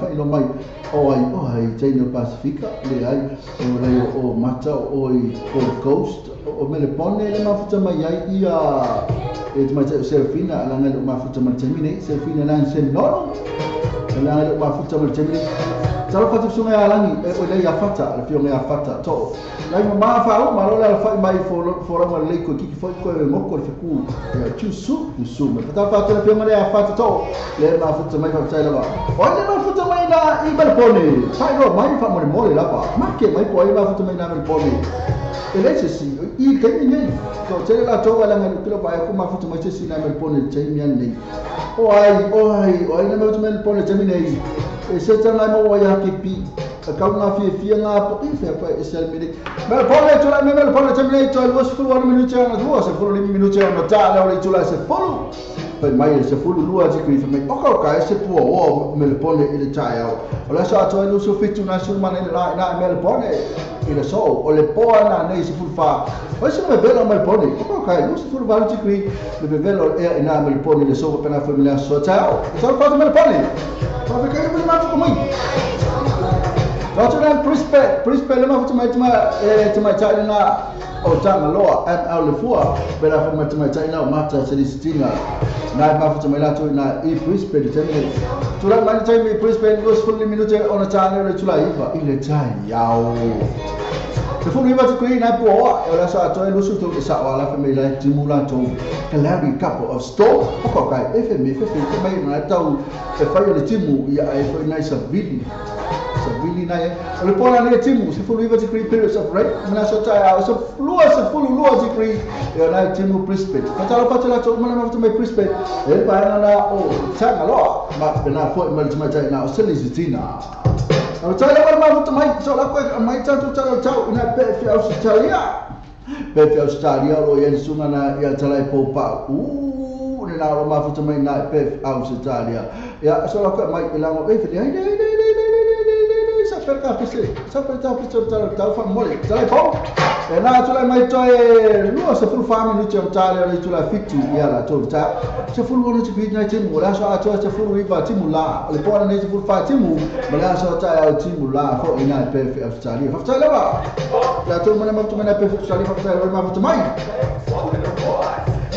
o ai te no Pacifica le ai o le o mata o i Gold Coast o me le pone le ma futa mai ai ia e te mai Serafina la ngai ma futa mai te mine Serafina lan se no la ngai ma futa mai te mine Talo fatu sunga ya langi e o le ya fata le fio ya fata to. Lai ma fa o ma lo la fa mai fo fo la le ko ki fo ko mo ko le ku ya chu su me fata fatu le fio ya fata to. Le ma futa mai fa tai la ba. O le ma futa mai na i Melbourne. Fa ro mai fa mo mo le la ba. Ma ke mai po i ma futa mai na Melbourne. E le se si i te ni to te la to la ngal kilo pa ko ma futa mai se si na Melbourne te mi an nei. O ai na Melbourne te mi nei. E se tana mo ya ki pi ka nga fi fi nga po i fe pa e sel mi Melbourne to la Melbourne te mi to lo se fu 1 minuto na duo se fu 5 minuto na ta la le to la se fu pe mai se fu lua ti ki me o ka ka se pu o Melbourne i le tai o la sa to lo so fitu na su man la na Melbourne i le so o le po na nei se fu fa o se me velo Melbourne o ka lo se fu va ti ki le velo e na Melbourne le so pe na familia so ta o so fa Melbourne pa fe ka mo ma ko mai Rotterdam Brisbane le ma futa mai tai na o tanga loa ML le fua pela fa mai tai na mata Celestina na ma futa mai la to na i Brisbane te me tula mai tai mi Brisbane los fully minute ona tane le tula iva i le tai yao se fu iva te kui na po o la sa to lu su to sa wa la fa mai la timula to Calari couple of store o ko kai FM fe mai na tau e fa le timu ia e foi na sa vili na o le pola ne timu se fu iva te kui periods of rain na so tai o se lua se fu lua te kui e na timu Brisbane ka ta la to mana ma mai Brisbane e pa na o tanga loa ma na fo mai mai na o Celestina o tai la ma mai so la ko mai ta tu ta na pe fi Australia pe fi Australia lo ia sunga na ia talai po pa u ne na ro ma futa mai na pe Australia ia so la ko mai la mo e fi ai ne sa per ka pise sa per ta pise ta fa mole talai po e na tulai mai toe lua se fulu fa minuti o tale le tulai fitu ia la to ta se fulu ono te na timu la so a to se fulu iva timu la le po na se fulu fa timu ma la so ta o timu la fo ina pe fi Australia fa ta la la to mana ma to mana pe fi Australia fa ta ma fa mai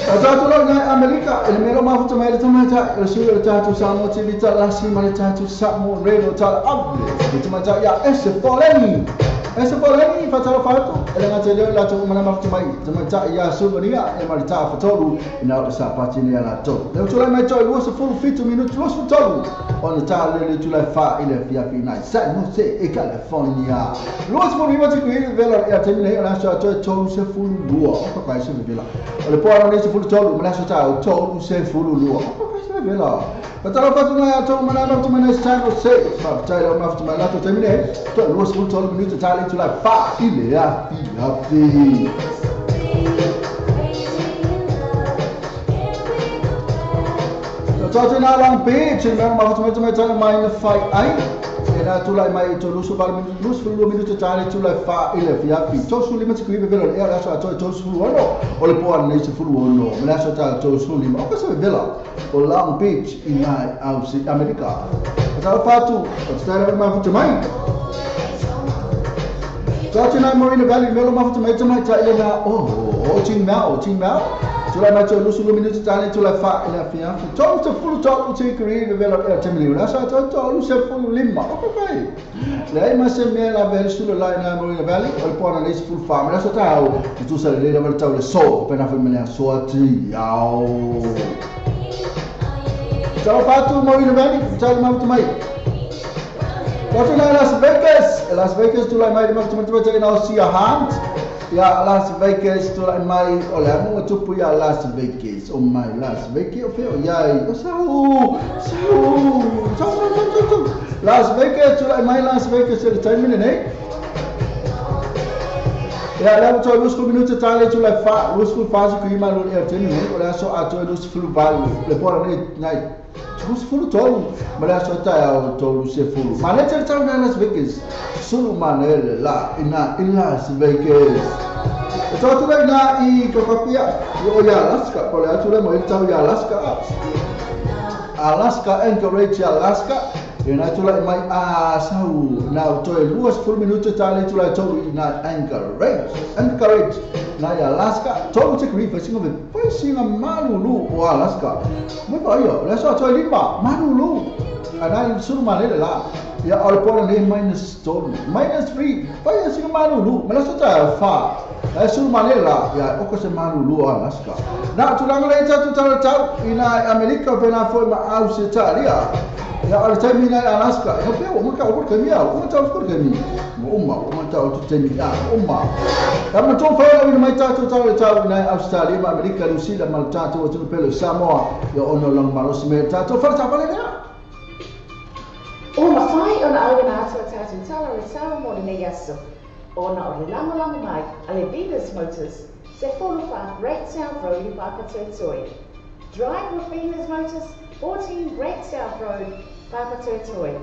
ta to la na Amerika ele mero ma fa mai to mai ta o su ta to sa mo ti ta la si ma ta to sa mo re no ta able to ma ta ya ese poleni ese poleni fa ta fa to ele nga tele la to mana ma fa mai to ma ta ya su ni e ma ta fa to ina sa pa ti ni la to le to la mai to lo se fu fitu minuto lo su to on ta le to la fa ile fi fi na sa no se e California lo se fu riva ti qui vela ya te mi la so to to se fu lua ko ka se vela le po ara ne se fu to ma la so ta to se fu lua ko ka se vela pa ta fa to na to mana ma to mana sa no se fa ta la ma fa la to te mi ne to lo se fu to minuto ta le to la fa ile ya fi fi Tatu na Long Beach, me ma futa mai ta mai na fai ai. E na tulai mai to lusu bal minuto lusu minuto tale tulai fa ile fi fi. To su lima te kui vela e la so to to su ono. O le po ne se fu ono. Me la so ta to su lima. O ka se vela. O Long Beach in America. Ta fa tu, o ta ma futa mai. Tatu na Marina Valley melo ma futa mai ta ile na o tin mao tin mao. Tulai mai to lusu minuto tale tulai fa ila fi fi to se fulu to te kri vela e te mi la sa to to lu se fulu lima o kai le ma se me la vel su la na Marina Valley o po na le fulu fa la so ta o tu sa le la ta le so pe na fa me so ati ao ta fa tu Marina Valley ta ma tu mai Tatu na Las Vegas Las Vegas tulai mai ma tu tu na o sia hand ya Las Vegas tulai mai o le mo tupu ya Las Vegas o mai Las Vegas o feo ya o sa Las Vegas tulai mai Las Vegas le time ne ya la to lu sku minuto tale tulai fa lu sku fa su ki ma lu e teni ne o la so a to lu sku ba le po ne nai lu sku to ma la so ta o to lu se fu ma le ta na Las Vegas sulu manele la ina in Las Vegas to tu na i Kokopia o ya Alaska po le tu le mo ta ya Alaska Alaska Anchorage Alaska e na tu la mai a sau na to lu sku minuto tale tu la to na Anchorage Anchorage na Alaska to te kri fa singa ve singa malulu o Alaska mo ba yo la so to lima malulu ana sulu manele la Ia o le pona nei minus 3 minus 3 pai a sina malulu ma la sota fa la su manela ia o ko se malulu Alaska na tulaga le tatu tala tau ina Amerika pena foi ma Australia ia o le taimi na Alaska ia pe o maka o ka mia o ta o ka mi mo uma o ta o te mi a uma ya ma to fa ina mai tatu tala tau ina Australia ma Amerika New Zealand ma tatu o tu pelo Samoa ia ono long malos me tatu fa ta fa le. O mawhai o na auina atu a tātou tala o sawa mo lenei aso. O na o le langolango mai a le Venus Motors, se 45 Great South Road i Papatoetoe. Drive with Venus Motors, 14 Great South Road, Papatoetoe.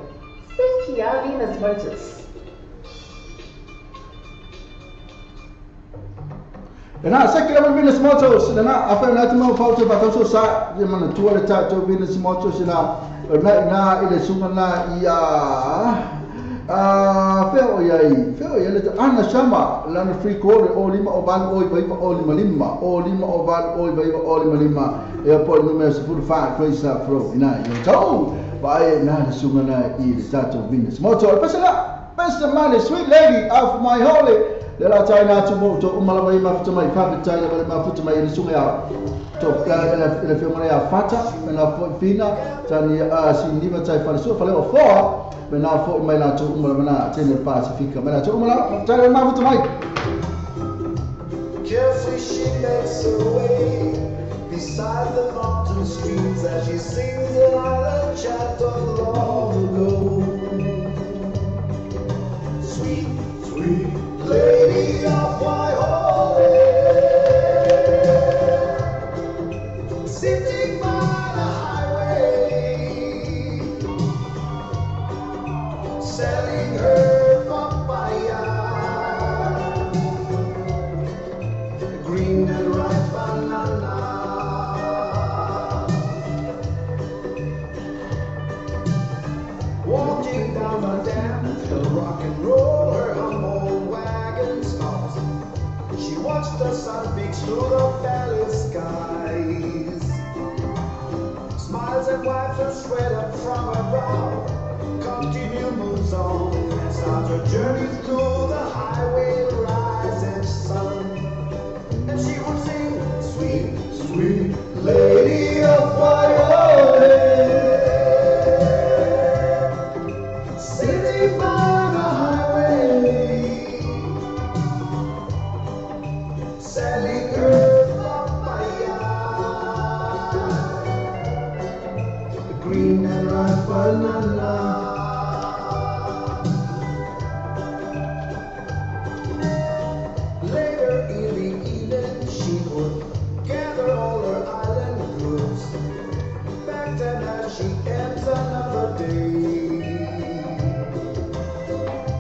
Seki a Venus Motors. Na seki la Venus Motors, na afa na te mau fauta ba tau sa e mana tua le tātou Venus Motors na na na ile sunga na ia a feo ia i feo ia le ana sama la na free call o lima o valu o iva o lima lima o lima o valu o iva o lima lima e po numero 05 Grace Fro ina ia tau vai na sunga na i le tātou Venus Motors pesa best man sweet lady of my holy le la tai na tu mo to umala mai ma futa mai fa tai la ma futa mai le sunga ya to la le fi mona ya fata na fo fina tani a si ni ma tai fa so fa le o fo na fo mai la to umala na tene Pasifika mai la to umala tai ma futa mai. Carefully she makes her way beside the mountain streams as she sings an island chant of long ago. Sweet, sweet lady of Waiole, sitting by the highway, selling her papaya, green and ripe banana. Walking down the dam, the rock and roll, her humble wagon stops. She watched the sun peeks through the valley skies. Smiles and wipes her sweat up from her brow. Continue moves on and starts her journey through the highway rising sun. And she would sing, sweet, sweet lady of Waiole, sitting by the highway, selling her papaya, the green and ripe banana. Later in the evening, she would gather all her island goods, back them as she ends another day.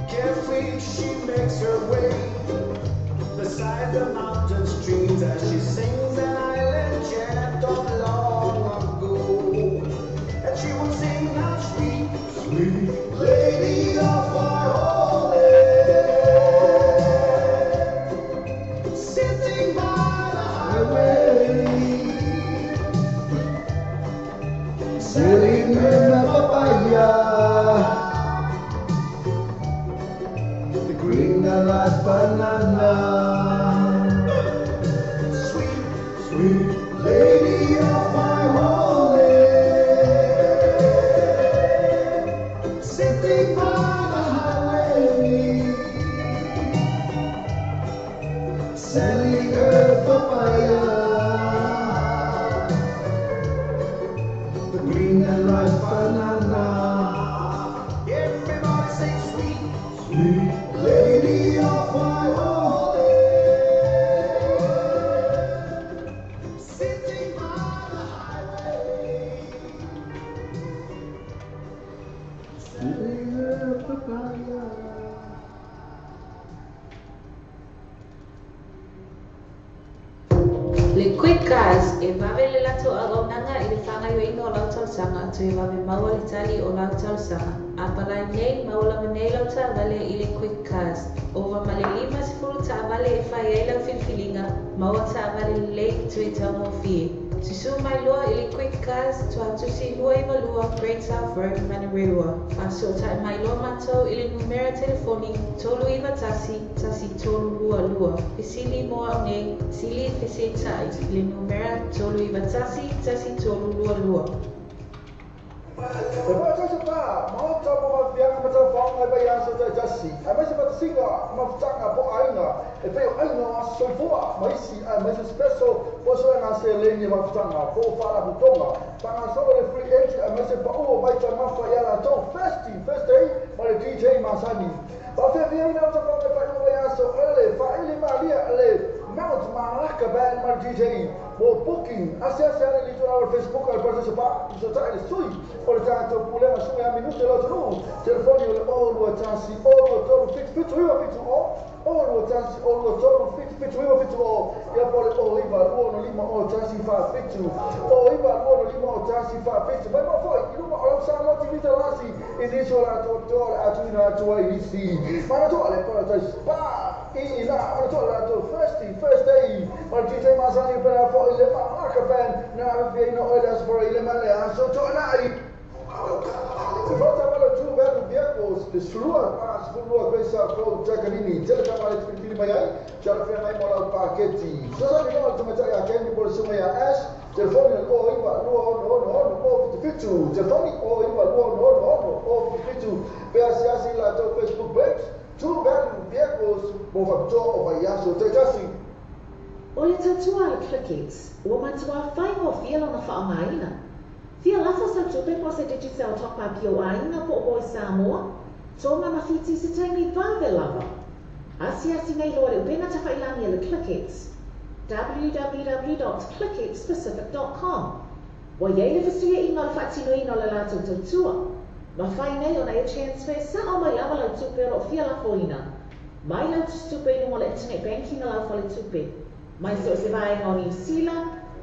Carefree she makes her way beside the mountain streams as she sings an island chant of long ago. And she would sing now, sweet, sweet lady of Waiole, sitting by the highway, selling her papaya, the green and ripe banana. Sweet, sweet lady of Waiole, sitting by the highway, selling her papaya, the green and ripe banana. Everybody sing, sweet, sweet lady of Waiole, sitting by the highway, selling her papaya. Le Quick Cars e vave le lato auaunaga i le whangaioina o lau talosaga toe vave maua le tali o lau talosaga. A palai nei maua lava nei lau taavale i le Quick Cars. Ova ma le 50 taavale e fai ai lau filifiliga, maua taavale lelei toe taugofie. Susu mai loa i le Quick Cars, Tuatusi 292 Great South Road, Manurewa. Faafesootai mai loa matou i le numera telefoni 391 1322. Fesili mo au nei, sili fesetai i le numera 391 1322. E parataiso pa, maota mo mafiaga ma taufaoga e vaiaso taitasi, aemaise fatasiga ma mafutaga po o aiga, e pei o aiga o aso soifua ma isi aemaise special po o suega seleni e mafutaga po o faalapotopotoga, faagasolo le free entry aemaise pau o vaitamafa ia latou Thirsty Thursday ma le DJ masani. Faafiafiaina o taufaoga e faailoa vaiaso ele faaili malia le Mount Malaka Band ma le DJ mo booking asiasi ane i le itulau o le Facebook a le Parataiso Pa, fesootai le sui o le tatou pulega sui a minute lo atunuu, telefoni o le 0 2 1 0 2 3 7 7 9 7 0 0 2 1 0 2 3 7 7 9 7 0 ia po o le 0 9 2 6 5 0 1 4 7 0 9 2 6 5 0 1 4 7 mai mo foi i luma o lau Samoa TV Talasi i nisi o latou atoa o le a tuuina atu ai i nisi manatua le Paradise Pa i ina manatua latou Thirsty Thursday ma le DJ masani pena foi le Malaka Band na afiaina oe le Aso Faraile ma le Aso Toonai. E fata ma le True Value Vehicles, le 12 42 Great South Road, Takanini, tele tama le filifili mai ai, talafeagai mo lau paketi. Fesoasoani loa le tamaitai ia Candy po o le susuga ia Ash, telefoni o le 09 2 6 6 0 77, telefoni 09 2 6 6 0 77, pe asiasi i latou Facebook page, True Value Vehicles mo faapitoa o vaiaso taitasi. O le tautua a le Clickx, ua matuā faigofie lona faaaogaina. Fia lafo sau tupe po o se Digicel Top Up i ou aiga po o Voice Samoa, Tonga ma Fiti i se taimi vave lava. Asiasi nei loa le upega tafailagi a le Clickx, www.clickxpacific.com. Ua i ai le fesuiaiga o le faatinoina o le latou tautua. Mafai nei ona e transfer sao mai lava lau tupe o lo o fia lafoina. Mai lau tusitupe i luga o le internet banking a lau faletupe. Mai so o se vaega o Niu Sila,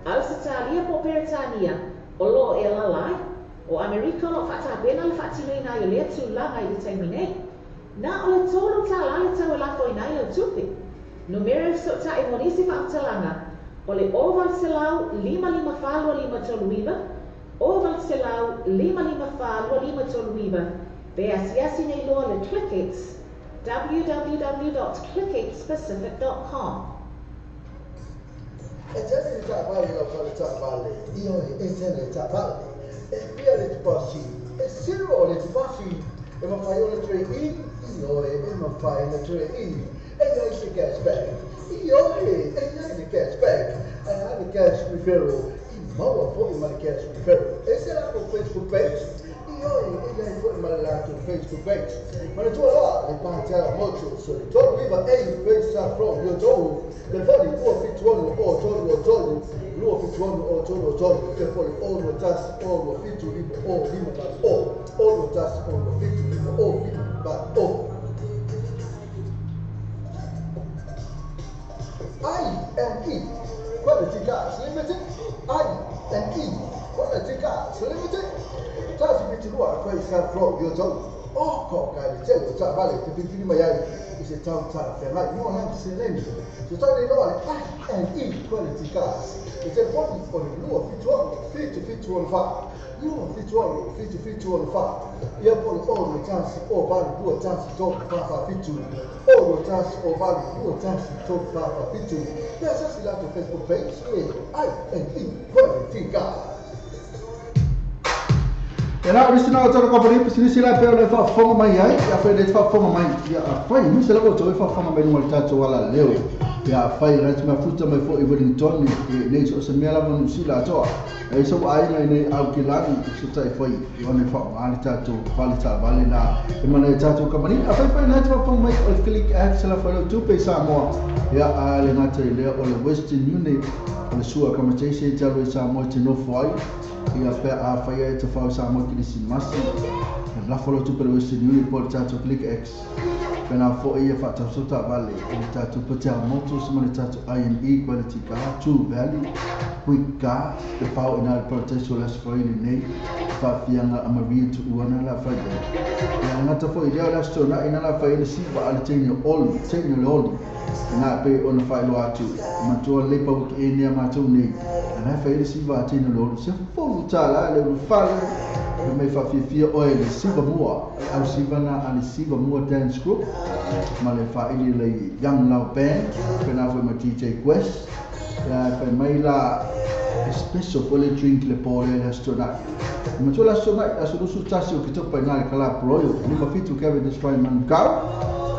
Ausetalia po o Peretania o lo o e alaala ai. O Amerika o lo o faatapena le faatinoina ai o lea tulaga i le taimi nei. Na o le $3 le tau e lafoina ai lau tupe. Numera e fesootai mo nisi faamatalaga o le 0800 554 2539, 0800 554 2539, pe asiasi nei loa le Clickx, www.clickxpacific.com. E tele le taavale i lau fale taavale, ioe, e tele le taavale. E fia le tupasi, e zero le tupasi. E mafai ona trade in, ioe, e mafai ona trade in. E i ai se cash back, ioe, e i ai le cash back. Ae a le cash referral, i maua foi ma le cash referral. E se latou Facebook page, ioe, e i ai foi ma le latou Facebook page. Manatua loa le Patel Motors o le 39A Great South Road i Otahuhu, telefoni 276 033 276 033, telefoni 021 075 050 021 075 050. I and E Quality Cars Limited I and E Quality Cars Limited Tasi 72 Great South Road i Otahuhu. Oko ka le tele o taavale e te filifili mai ai i se tau talafeagai mo lau seleni. Fesoasoani nei loa le I and E Quality Cars. Le telefoni o le 276 7764 276 7764 ia po o le 0 1 0 8 2 1 3 4 4 7 0 1 0 8 2 1 3 4 4 7. Pe asiasi latou Facebook page e I and E Quality Cars. E la o nisi na o talo kompani pisinisi la e pei ona e faafofoga mai ai, ia afai e le faafofoga mai, ia afai nisi lava outou e faafofoga mai luga o le tatou alaleo, ia afai e te mafuta mai foi i Wellington e nei so o se mea lava Niu Sila atoa, e i sou aiga i nei Aokilangi i se taifai i ona e faaaoga le tatou fale taavale na e mana e tatou kamani. Afai foi na te faafofoga mai o le Click Act se lafo ai lau tupe i Samoa, ia a le gata i lea o le Western Union o le sua accommodation e te alu i Samoa e te nofo ai, ia pe afai ai e te whao i Samoa Kirisimasi, e lafo lau tupe le Western Union po o le tatou Click X. Pena foi e whaatauso taavale o le tatou Patel Motors ma le tatou INE Quality Car, True Value, Quick Car, te pao ina le Parataiso o le Aso Faraile nei. faafiaga a Maria Tuua na la fai ai. Ia gata foʻi lea o le aso tuanaʻi na la fai ai le siva a le teine o oli, teine o le oli. Na pe ona faailoa atu, matua lelei pauki e nea matou nei. A la fai ai le siva a teine o le oli, se $10 le ulufale, e mai faafiafia oe le siva mua, le au siva na a le siva mua dance group, ma le faaili le Young Love Band, pena foi ma DJ Quest. Ia fai mai la e special foi le drink le po le aso tuanaʻi. Matua le aso tuanaʻi, aso 21 o Ketopa i na le Kalap Royal, 57 Cavendish Drive Manukau.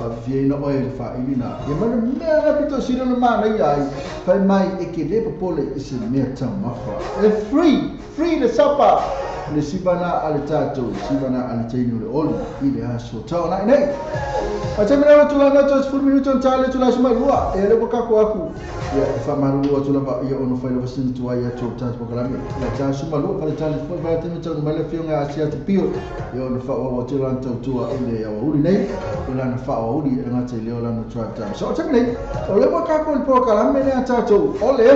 Faafiafiaina oe le faaili na. Ia mai le mea na pito sili ona manaia ai, fai mai e ke le popole i se mea taumafa. E free, free le sapa, le sivana a le tatou, sivana a le teine o le oli, i le aso taonaʻi nei. A taimi nei o le tulaga atu o 10 minuti ona ta le tula aso mai lua, e le ua kako aku. Ia e faamalulu atu lava ia ona fai lava sina tuai atu o tatou polokalame. Ia ta aso malua fale tali foi vai taimi taunu mai le afioga a Asia atu pio. Ia ona faaauau atu lana tautua i le aoauli nei. O lana faaauauli e le gata i lea o lana drive time. So o taimi nei, o le ua kako le polokalame lea tatou, o le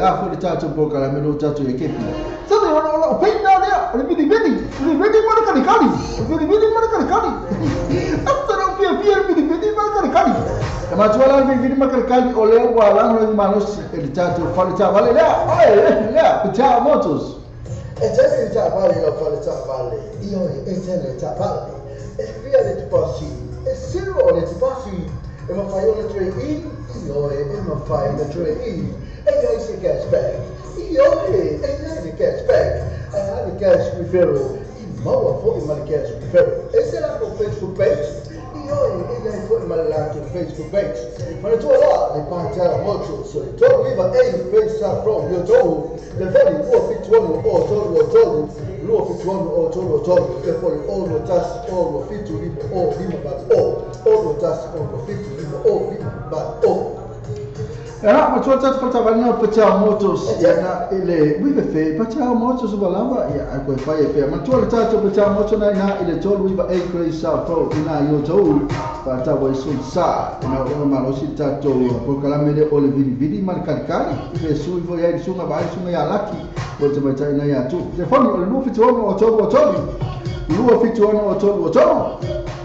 a foi le tatou polokalame lo tatou e kepi. Sa te ona o peina lea, o le vili vili, vili vili ma le kali kali, vili vili ma le kali kali. Ata na pia pia le vili vili ma le kali kali. E matua la le vili ma kali kali o lea ua lagolago i malosi e le tatou fale taavale lea, oe lea, Petao Motors. E tele le taavale lau fale taavale, ioe e tele le taavale. E fia le tupasi, e zero le tupasi. E mafai ona trade in, ioe e mafai ona trade in. E iai se cashback, ioe e iai le cashback. E a le cash referral, i maua foʻi ma le cash referral. E se latou Facebook page, ioe e iai foʻi ma le latou Facebook page. Manatua loa le Patao Motors o le 39A Grace South Road, Iotou. Telefoni 276 o 3 o 3, 276 o 3 o 3, telefoni 6 1 6 7 5 o 5 8 o, 6 1 6 7 5 o 5 8 o. Ia, matua tatou fale taavale o Petao Motors, ia na i le uivefe, Petao Motors ua lava, ia ai koe fai e pea. Matua le tatou Petao Motors na ina i le 39A Grace South Road, ina i Iotou, faataua i sun sa, ina o malosi le tatou polokalame le o le vilivili ma le kalikali, i le sui foi ai le suga vaai le suga ia Laki, o te maitai na ia tu. Telefoni o le 276 o 3 o 3, 276 o 3 o 3.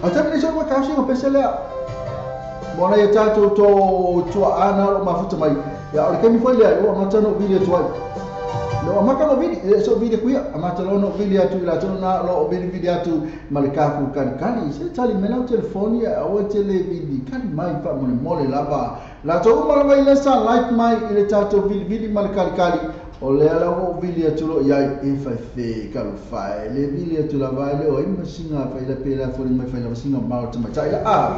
A taimi nei sona kausi o pese lea. Mona ia tatou to tua ana o mafuta mai. Ia o le kaimi foi lea, ua amata no vili atu ai. No amata no vili, e so vili kuia, amata lo no vili atu i latou na lo o vili vili atu ma le kaku kali kali. Se tali mela o telefoni a o tele vili kali mai fa mole mole lava. Latou uma lava i le sa like mai i le tatou vili vili ma le kali kali. O lea la o vili atu lo iai e fai fe kalu fai. Le vili atu lava le o ima singa fai la pela foli mai fai lava singa mao te mai tai la a.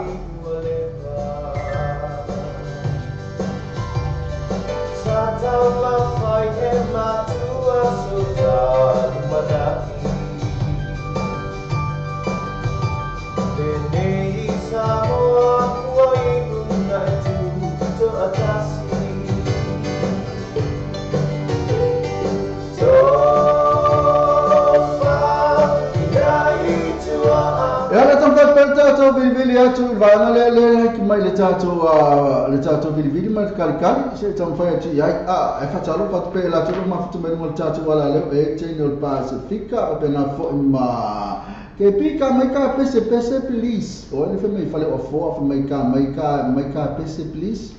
Ia la tampai pea le tatou vilivili atu i le vaega lea lea like mai le tatou vilivili ma le kalikali se taumafai atu i ai a e faatalofa atu pea i latou le mafuta mai luga o le tatou alaleo e teine o le Pasifika o pena foʻi ma ke pika mai ka pese pese please o le fai mai fale o foa fai mai ka mai ka mai ka pese please.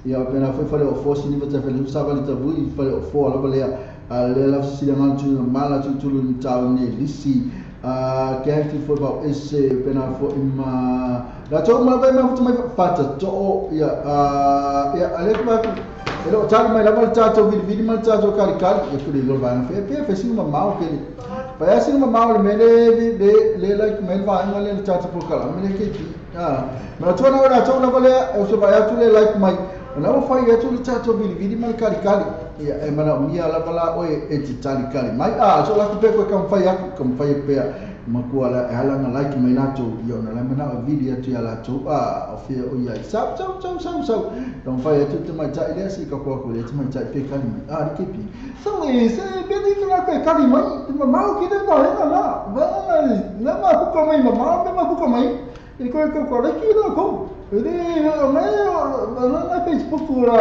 Ia o pena foi fale o foa sini vata fale sa vale tavui fale o foa lava lea a le la sila ngan tu mala tu tulu ni tau ni lisi ke hati foi bau ese pena foi ma la to ma vai ma futu mai pata to ia ia ale ma e lo tali mai lava tatou vili vili ma tatou kali kali e kuli lo vai fe pe fe singa mau ke pa ya singa mau le mele le le like mel vai ma le tatou por kala mele ke ti ma to na ora to lava le e so vai atu le like mai na o fai atu le tatou vili vili ma kali kali ia e mana mia lava la oe e te tali kali mai a so la ku pe ko kam fai aku kam fai pe makua la e ala na like mai latou ia ona la mana o vili atu ia latou a o fia o ia sa sa sa sa sa don fai atu te mai tai le si ka ko ko le te mai tai pe kali mai a le kepi so le se pe ni ka pe kali mai te ma ki te na na na na na ma ku ko mai ma ma ku ko mai e ko ko ko le ki na ko e le na na na Facebook la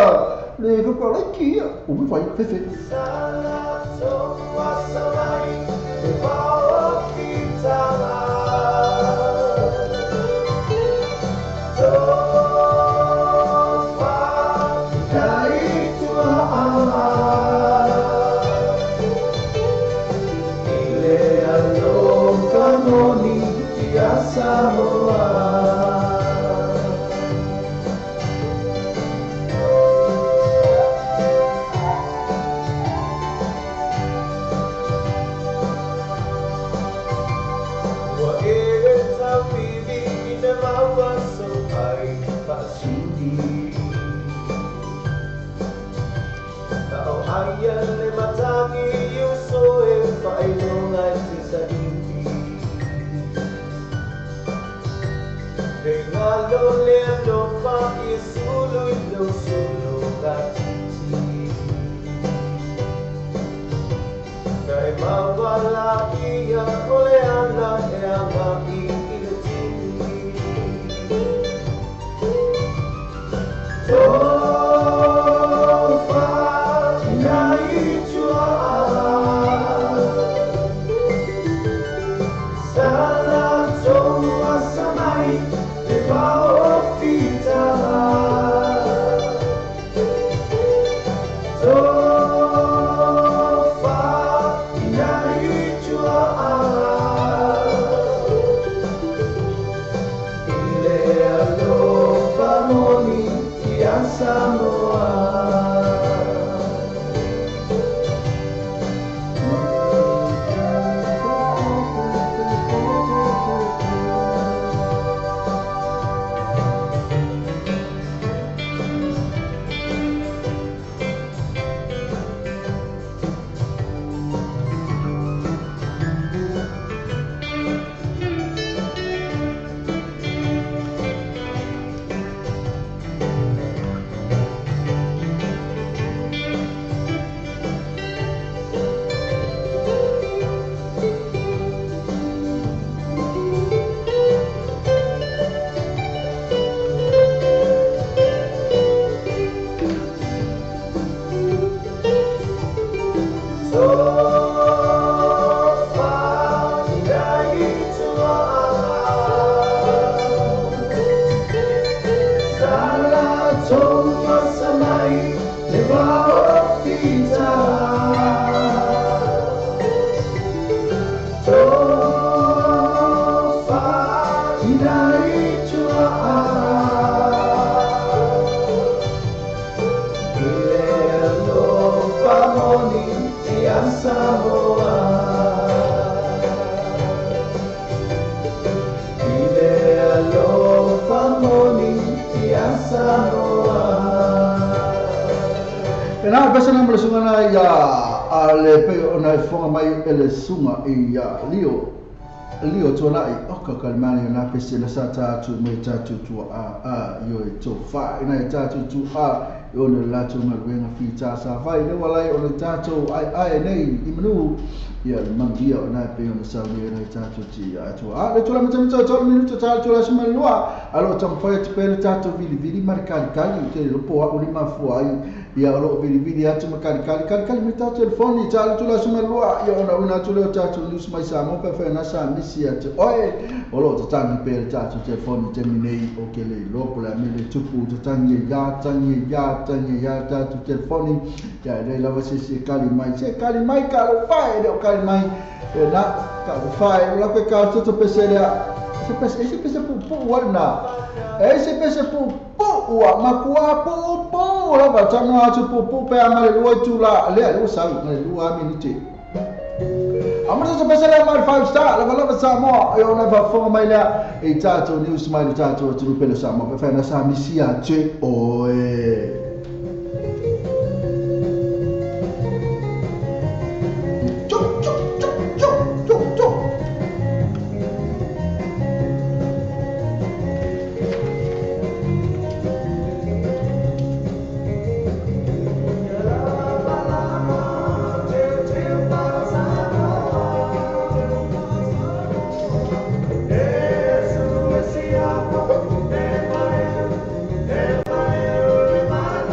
le ko ko le ki o mi fai fe fe. Sa Sunga ia lio lio tuanai o ka kalmani na pese la sa tatu me tatu tu a yo e to fa ina tatu tu a yo ne la tu ngaluenga fi ta sa vai le wala o le tatu ai ai nei i manu ia le mangia o na pe o sa le na tatu ti a tu a le tu la meta to minuto ta tu la suma lua alo tam fa te pe tatu vili vili markali kali te lo po o ni mafua ai ia o vili vili atu makali kali kali kali me tatu telefoni ta tu la suma lua ia ona una tu le tatu news mai sa mo pe fe na sa misi atu oi o lo tangi pe tatu telefoni te minei o ke le lo po la me le tupu tangi ya tangi ya tangi ya tatu telefoni ia le lava se se kali mai se kali mai ka lo fa e o kali mai e na ka lo fa e la pe ka tu pe se le se pe se pe se pu pu wa na e se pe se pu pu wa makua pu pu la ba tanu atu pu pu pe amale lo tu la le le sa le lo a minute Amara se pese le mai 5 star la la sa mo e ona va fonga mai la e tatu news mai tatu tu pele sa mo pe fa na sa misia che o e Bye.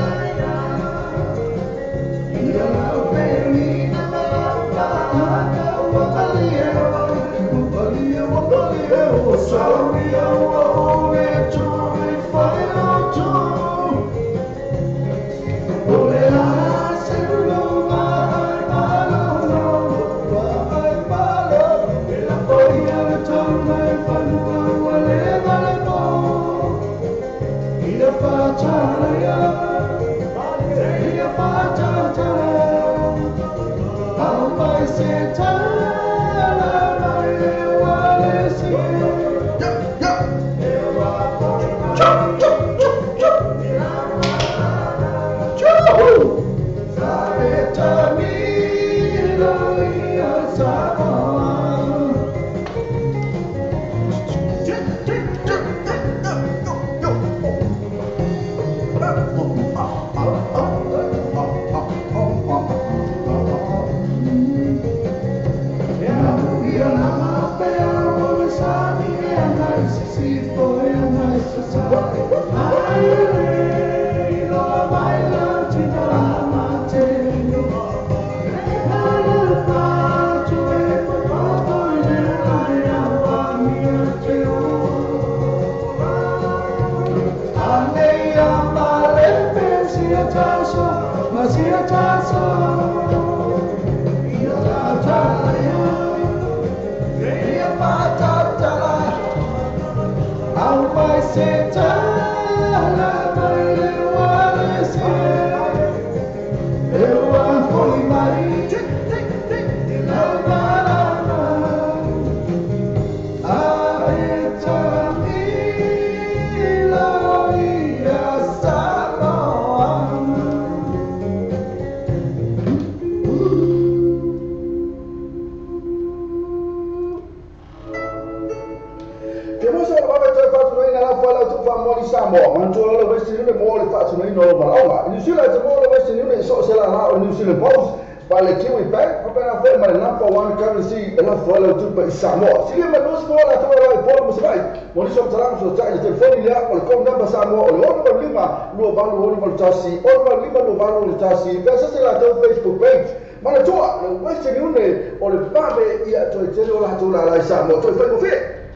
Samoa. Sili ma nus mo la tua la polo musai. Mo ni so tala so tsa le telefoni le o le kom namba Samoa o le ono lima lua valu ono valu tasi ono lima lua valu ono tasi. Pesa se la tau Facebook page. Mana tua le Western Union o le pape ia toi tele o la tua la Samoa toi fai mo fe.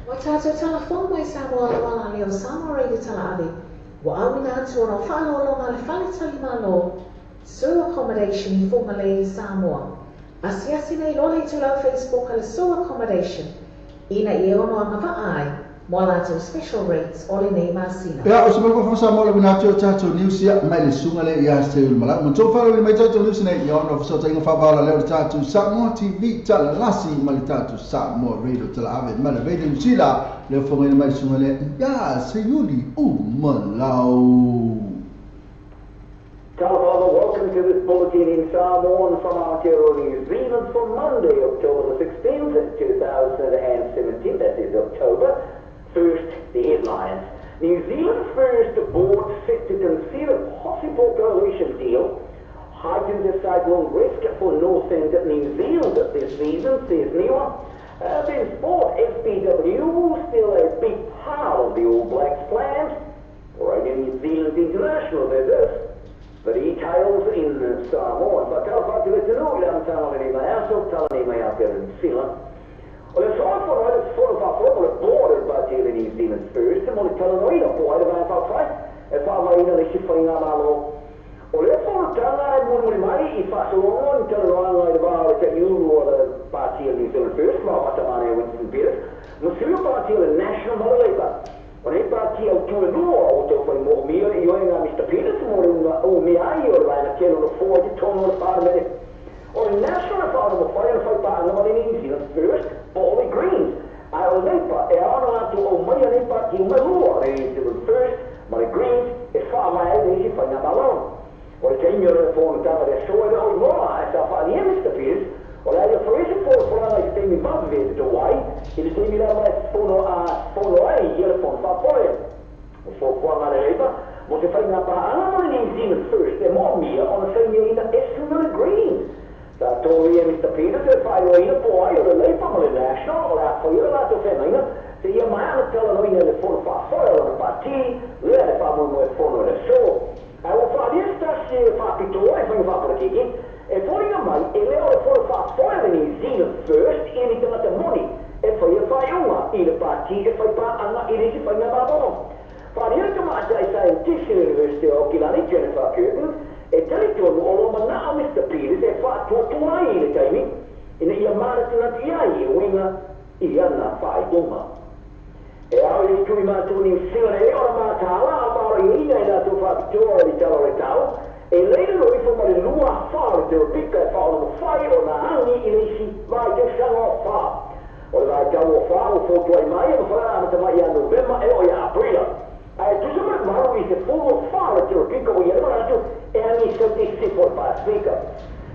O tātou tala fō mai Samoa la wala leo Samoa Radio tala ave. Wa awina atu ona whaalolonga le whale tali malo. So accommodation i Whangalei Samoa. Asiasi nei lola i tulau Facebook ale So Accommodation. Ina i e ono anga vaai, mo lātou special rates o le nei masina. Ia, o se mea kwa Samoa la wina atu o tātou news ia, mai le sunga le ia se ulu malau. Mo tō wharo i mai tātou news nei, ia ono whasota inga whawala leo le tātou Samoa TV tala lasi ma le tātou Samoa Radio tala ave ma le Radio New Zealand leo whangaina mai le sunga le ia se uli u malau. Talofa, welcome to this bulletin in Samoan from Aotearoa, New Zealand for Monday, October the 16th, 2017. That is October. First, the headlines. New Zealand First board set to consider possible coalition deal. Heightened cyclone risk for North and New Zealand this season, says NIWA. Then sport, SBW still a big part of the All Blacks plans. Radio New Zealand International, there's this. The details in Samoa. Whakawhatu e te nui lam tāna mai aso, tāna mai Aotearoa New Zealand. O le soa whanau le whana whawhara o le board o Pāti o New Zealand First, mo le talanoina po ai le vāna whawhai, e whāwaina le siwhai ngā malo. O le whana tāna e moni mai i whāsorongo ni talanoanga i le vā o le te iuru o le Pāti o New Zealand First, ma watamane Winston Peters, mo siu Pāti o le National mo le Labour. O nei pāti au tue lua o tau whai mo mia i oe ngā Mr. Peters mo le unga o mea ai o le vaina kelo no fō i te tono o le pārmere. O le National e whaona mo whai ana whai pāanga ma le New Zealand First, po o le Greens. Ai o Labour e aona atu o mai a nei pāti o mai lua le New Zealand First, ma le Greens e wha mai ai le isi whai ngā malon. O le teimi o le whona tanga le soa le oi moa e sa whaani e Mr. Peters, o le aia whaese fōna whoranga i te teimi mawhe te wai, i te teimi la mai whono a whono ai i le whono whapore. O whōkua ngā le Labour, mo te whai ngā pāanga mo le New Zealand First e mō mia o le whai ina esu le Greens. Sa tōri e Mr. Peters e whai o ina po ai o le Labour mo le National o le a whai o le lātou whengainga, te ia mai ana tala noina le whono whapore o le pāti, lea le whamui mo e whono le so. Ai o wharia stasi e whapitoa e whai whaparakiki, e whoringa mai e leo le whono whapore le New Zealand First i ni tangata moni e whai e whaiunga i le pāti e whai i le isi faigamalo. Faalia le tamaitai scientist i le University o Aukilani Jennifer Curtin e talitonu o lo manaʻo Mr Peters e faatuatua ai i le taimi ina ia manatunatu i ai e uiga i ana faaiuga. E ao i le tui matou Niu Sila e o le mataala a maoloiaina i latou faapitoa o le tala o le tau e leila lo ifo ma le 24 o le teropika e faaolomafai ona agi i le isi vaitausaga o fa. O le vaitau o fa ua fotuai mai e mafai ona amata mai ia Novema e oo ia Aperila. Ae tusa ma le 8 i 14 o le teropika ua i ai le manatu e agi sau te sifo o le Pasifika.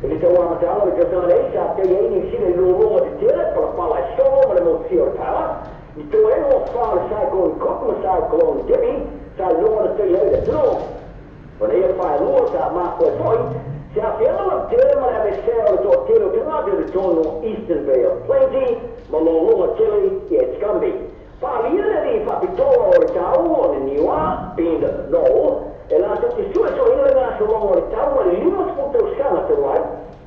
I le tauamataga o le tausaga nei sa tei ai Niu Sila i lologa tetele palapala e solo ma le motusia o le power. I toe o fa o le Cyclone Cook ma Cyclone Debbie sa iloga na tei ai le atunuu. O nei e faelua sa makoe foi se aafiaga lautele ma le avesea o le toatele o tagata i totonu o Eastern Bay of Plenty ma lologa tele i Edgecumbe. Faaalia le alii faapitoa o le tau o le Niuā Ben Noll e latou te suesueina le gasologa o le tau ma le 50 tausaga talu ai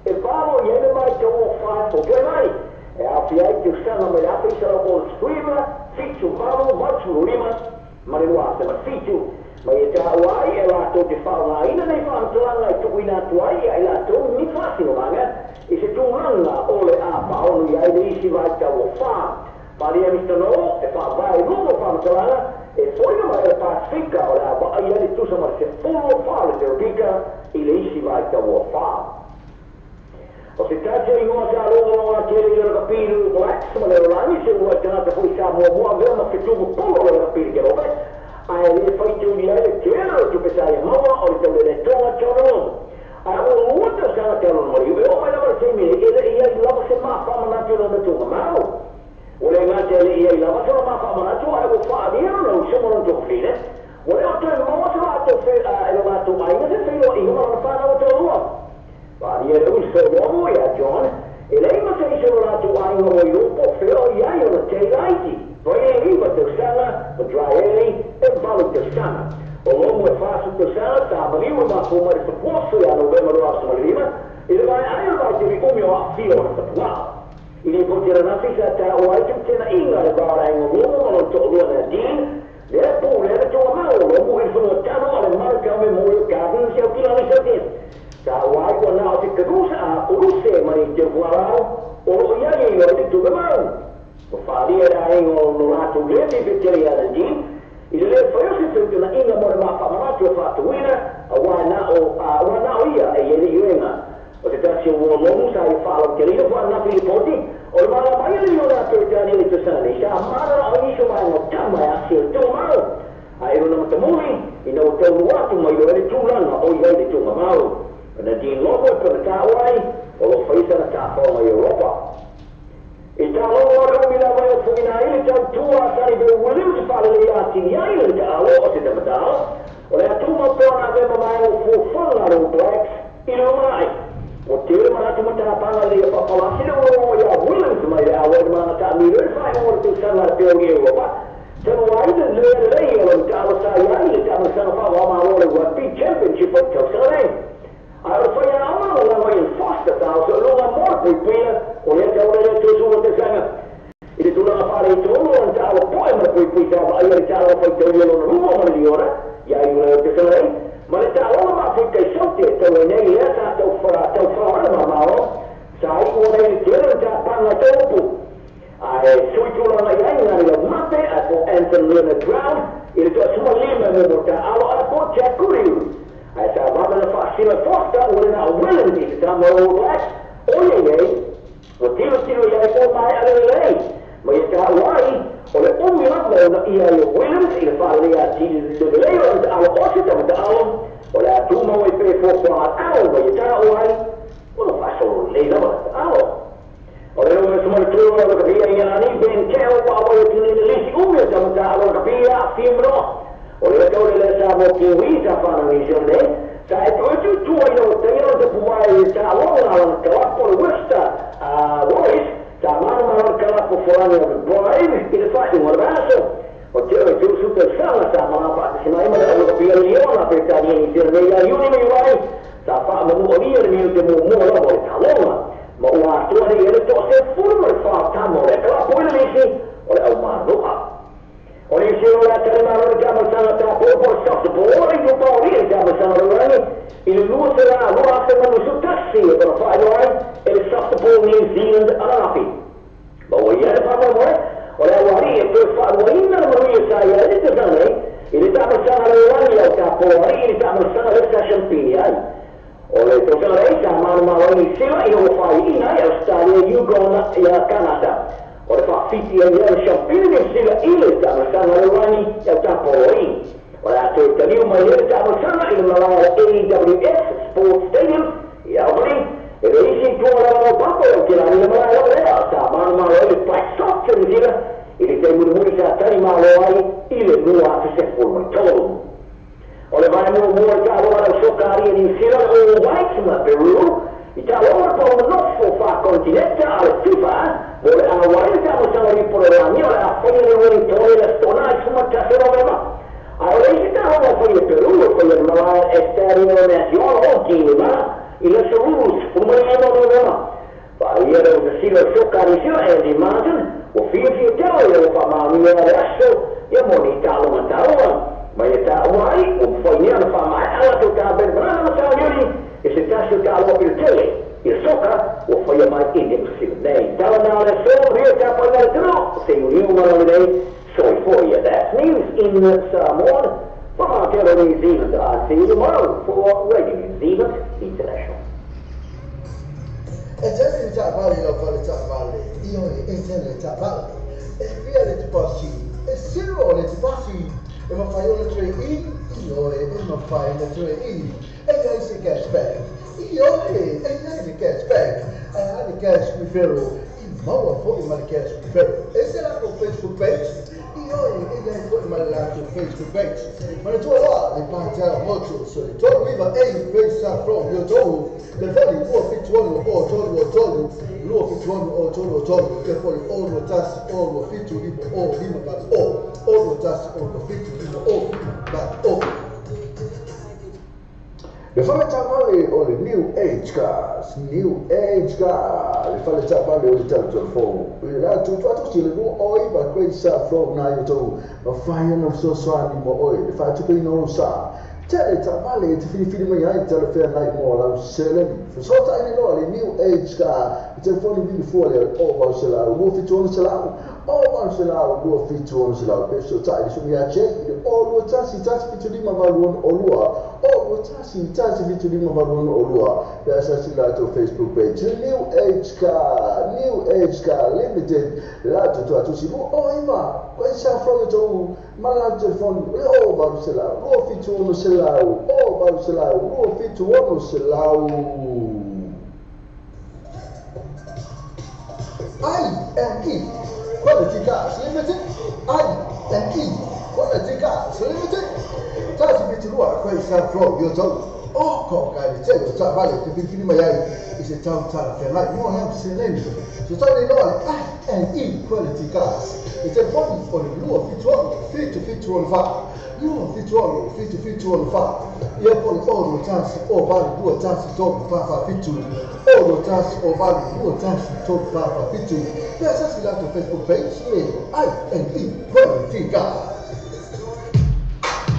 e valo i ai le vaitau o fa e fotuai mai. E aafia ai tausaga mai le 1969, 78, 85 ma le 2007. Ma ia taua ai e latou te faaaogaina nei faamatalaga e tuuina atu ai ia i latou ni faasinomaga i se tulaga o le a faaonu i ai le isi vaitau o fa. Faaalia Mr Noll e faavae i luga o faamatalaga e foina mai o le Pasifika o le a vaai ai le tusa ma le 14 o le teropika i le isi vaitau o fa. O se tasi o igoa sa logologo tele i le rakapi le Blacks ma le Rolani se uluai tagata foi sa muamua avea ma fetumu polo o le rakapi le Kerope ae le faitauli ai le tele o tupe sa ia maua o le tauleletoga John Lomu. Ae ua lua tausaga talu ona maliu e oo mai lava le taimi nei e le i ai lava se mafaamanatu i lona tuugamau. Ua le gata e le i ai lava sona mafaamanatu ae ua faalia lona uso ma lona tuafafine. Ua le o toe maua se latou e lo latou aiga se feiloaiga ma lona fanau o toalua. Faalia le uso o Lomu ia John e leai ma se isi o lo latou aiga ua iloa po o fea o i ai ona teilaiti. Vailei 9 tausaga ma Dryeli e 8 tausaga. O Lomu e 40 tausaga sa maliu e mafua mai le fatuaso ia Novema 2005 i le vaeae o le vaitaimi umi o aafia o ona fatugao. I le poti ananafi sa taua ai tautenaʻiga le va o le aiga o Lomu ma lona toalua Nadine lea pulea le tuugamau o Lomu i le fanua tano a le Manukau Memorial Gardens i Aukilani Saute. Sa ua ai ua na o te karusa a Uruse mai te Fualau o lo o i ai e iloa i le tuugamau. Ua faalia le aiga o lo latou lea fefetele ia Nadine i le le fai o se feutanaiga mo le mafaamanatu e faatuina aua na o aua na o ia e i ai le ioega. O se tasi o ua lomu sa ia faalauteleina faanafi i le poti o le malamai le iona a Peretania i le tausaga nei sa manana o nisi o vaega o tama e asia i le tuugamau. Ae lona matamuli ina ua taunuu atu mai loa i le tulaga o i ai le tuugamau. O Nadine Lobo e pei ona taua ai, o lo o fai sana tafaoga i Europa. I talogo a le umi lava e ofoina ai le tautua a Sonny Bill Williams e faaleleia atili ai le taalo o se tamatao, o le a tumau pea ona avea ma vaega o fuafuaga a le All Blacks i le lumanai. Ua tele manatu ma tapaga lelei a faapalasi le ulogo ia Williams mai le auai le malaga taamilo i le faaiuga o le tausaga a le peo i Europa, talu ai le le lelei o lau taalo sa i ai i le taamilosaga faava-o-Malo o le Rugby Championship o le tausaga nei. Ae o le faiaoga o lava i le Foster sa o soologa mo le puipuiga o lea taula i le atuasu o tausaga. I le tulaga faaleitonu o lana taalo poe ma le puipui sa vaaia le taalo faitaulia lona lua ma le liona ia Iulai o le tausaga nei ma le taaloga ma Afrika i Saute e tau ai nei lea sa taufaoana ma Malo sa iu ona i le tele o le tapaga e tau upu. Ae sui tulaga i ai Ngani Laumape ae po Anton Leonard Brown i le toasuma lima e mo taalo ae po Jack Kuriu. Ae sa vave na faasila Foster ua le na o Williams i se tama o All Blacks o ia nei ua tilotilo i ai po maea le lelei. Ma ia taua ai o le umi lava ona ia ai o Williams i le faaleleia atili le lelei o lana taalo o se tama taalo o le a tumau ai pe fuafuaga ao ma ia taua ai ua faasolo lelei lava lana taalo. O le lua ma le tolu o le kapia i ana ni Ben Teo pa o ia tini le lisi umi o tama taalo o kapia a fia manoa. O le tau le sa mo kiwi sa whanau i sio nei, sa e toe tua i lau taia o te puai i taaloga na lana kalapo le Worcester Warriors, sa mana ma lana kalapo Forani o McBride i le whaiunga o le vaso. O te oe tū tau sanga sa mana whaatasi mai ma le au kapia liona pe tania i sio nei a Iuni me Iwai, sa whaamamu o ia le miu te mua lava o le taaloga. Ma ua atua nei e le toa se fulu ma le whaatama o le kalapo i le lisi o le au manoa. O le fa'aiina ai Australia, Uganda ia Kanata. O le fa'afiti ai lea le siampini Niu Sila i le ta'amilosaga a le Rani e au. O le a toe taliu mai ai le ta'amilosaga i le malae AWS Sports Stadium i Albany. E le isi ituaga lava laupapa e Aukelani le malae lava lea sa manumalo ai le Black Sox o Niu Sila i le taimi mulimuli sa tali malo ai i le 2013. O le vae muamua i ta'aloga lau soka ali e Niu Sila le All Whites ma Peru i ta'aloga le paomanofo fa'akontineta a le FIFA mo le auai le ta'amilosaga lipololagi o le a faia le Wellington i le Astona i 11 o Novema. Ae o le isi ta'aloga o faia Peru e faia le malae Estadio Nacional o Lima i le aso 29 o Novema. Fa'aia le utasila o soka a Niu Sila Andy Martin ua fiafia tele i ua fa'amaonia le aso ia mo ni ta'aloga taua mai e ta'ua ai ua mafai nei ona fa'amae'a latou tapenapenaga ma sauniuni e se tasi o ta'aloga piletele i le soka ua faia mai i Niu Sila nei. Tala na o le aso manuia tapuaiga le atunuu seiuliu ma lelei soifua ia. That's news in Samoan from Aotearoa New Zealand. I'll see you tomorrow for Radio New Zealand International. E tele le taavale lau fale taavale, ioe, e tele le taavale. E fia le tupasi, e zero le tupasi. E mafai ona toe i, ioe, e mafai ona toe i. E iai se cash back, ioe, e iai le cash back. Ae a le cash referral, e maua foi ma le cash referral. E se latou Facebook page, ioe, e iai foi ma le latou Facebook page. Manatua loa le Patel Motors o le 39 A Grace From yo tou. Telefoni 276 o 3 3 276 o 3 3 telefoni o 2 1 o 2 7 5 o 5 8 o o 2 1 o 2 7 5 o 5 8 o. Le fale taavale o le New Age Cars, New Age Car, le fale taavale o le talu fou. I le latou tuatusi le 29 Great South Road na i outou, mafai ona fesoasoani mo oe le fa'atupeina o lou sa. Tele taavale e te filifili mai ai talafeagai mo lau seleni. Fesoata'i nei loa le New Age Car i telefoni vili fua lea o 800 276 o 800 276 pe fesoata'i le suʻu iā Jake i le o 21 175 86 o 2 1 175 86 o 2 pe asasi latou Facebook page New Age Car, New Age Car Limited le latou tuatusi 29 Great South Road tou ma le latou telefoni o le o 800 276 o 800 276. I&E Quality Cars Limited, I&E Quality Cars Limited. 172 Great South Road yo tou. O ko ka le tele o taavale te filifili mai ai i se tau talafeagai mo lau seleni. Fesoatai nei loa le I&E Quality Cars i telefoni o le 276 7764 276 7764 ia po le o 21 o 8 2 1 3 4 4 7 o 21 o 8 2 1 3 4 4 7 pe asasi latou Facebook page le I&E Quality Cars.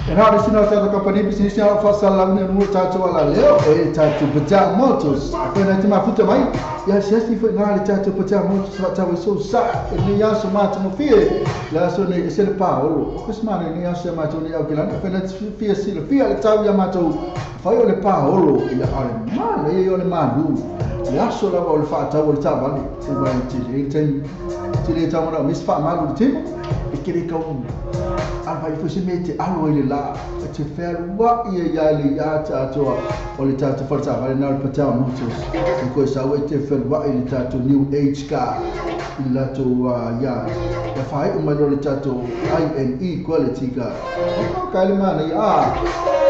E na o sina sa company business na fa sala ne no tatou ala leo e tatou Patel Motors. Foi na te mafuta mai ia se si foi na le tatou Patel Motors fa tau so sa e ni aso ma te mo fie la so ne se le paolo o ko sma ne ni aso ma to ni au kila foi na fie si le fie le tau ia ma to fai o le paolo ia ale ma le o le malu le aso la o le fa tau o le taavale se mai te le te le tau na mis fa malu te e kere ka alai fo se mete alo i le la e te fealua'i ai ia le iā tatou o le tatou fale taavale na o le Patel Motors e koe sau e te fealua'i le tatou New Age Car i le latou ia ia fa'ai'u mai loa le tatou INE Quality Car o ka le mana ia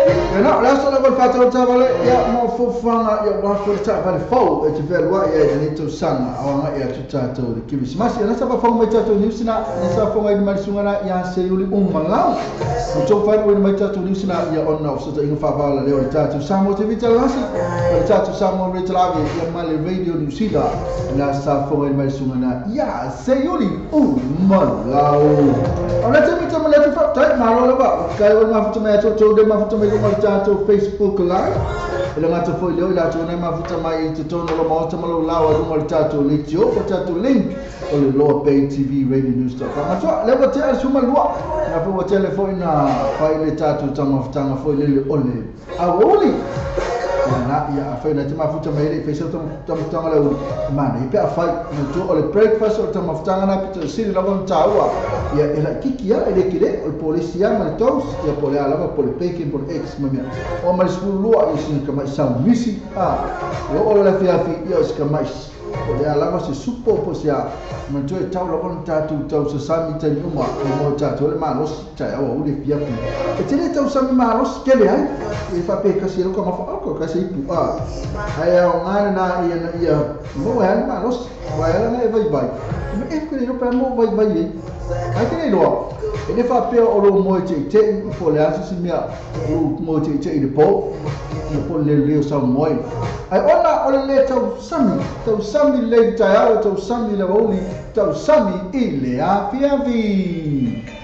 e na o le aso lava le fa'atau taavale ia mo fofofaga ia ua fo le taavale fou e te fealua'i ai lenei tausaga ao aga'i atu tatou le Kerisimasi. Ia na sa fafoga mai tatou niusina na sa foga i mai suga na ia seiuli umalau o tou fai mai tatou niusina ia ona o fesootaiga fa'avala lea o le tatou Samoa TV Talasi o le tatou Samoa Radio Lave ia ma le Radio New Zealand na sa foga i mai suga na ia seiuli umalau. O le taimi tama le atu fa'afetai malo lava kai o mafuta mai atu tou le mafuta mai luga o le tatou Facebook Live e le gata foi leo i latou nai mafuta mai i totonu o lo maota ma lou lao ai luga o le tatou litio po tatou link o le Loa Bay TV Radio News.com. Atua le ua tea le suma lua na foi ua tele foi na fai le tatou tamafutaga foi lele o le auauli Na ia afai na te mafuta mai le faisa tamafutaga le mana i pe afai na tu o le breakfast o tamafutaga na pito sili lava na tāua ia e la kiki ia e le kile o le polisi ia ma le toast ia po le alava po le bacon po le eggs ma mea o ma le 12 ia sina ka mai saumisi a e o le fiafi ia o se ka mai o le alava se supo po se a ma tu e tau lava na tātou tau sasami taimi uma e mo tātou le malosi tai aua ule fiafi e tele tau sami malosi kele ai e whape kasi e luka mawha ko kasi ipu a ai au ngana na ia na ia mo e hana malosi wai ala na e vai vai e kure ro pa mo vai vai e ai te roa e le whapea o ro moe te te i po le asu si mea o moe te te i le po i po le leo sa moe ai ona o le le tau sami le tai au tau sami le oli tau sami i le afiafi.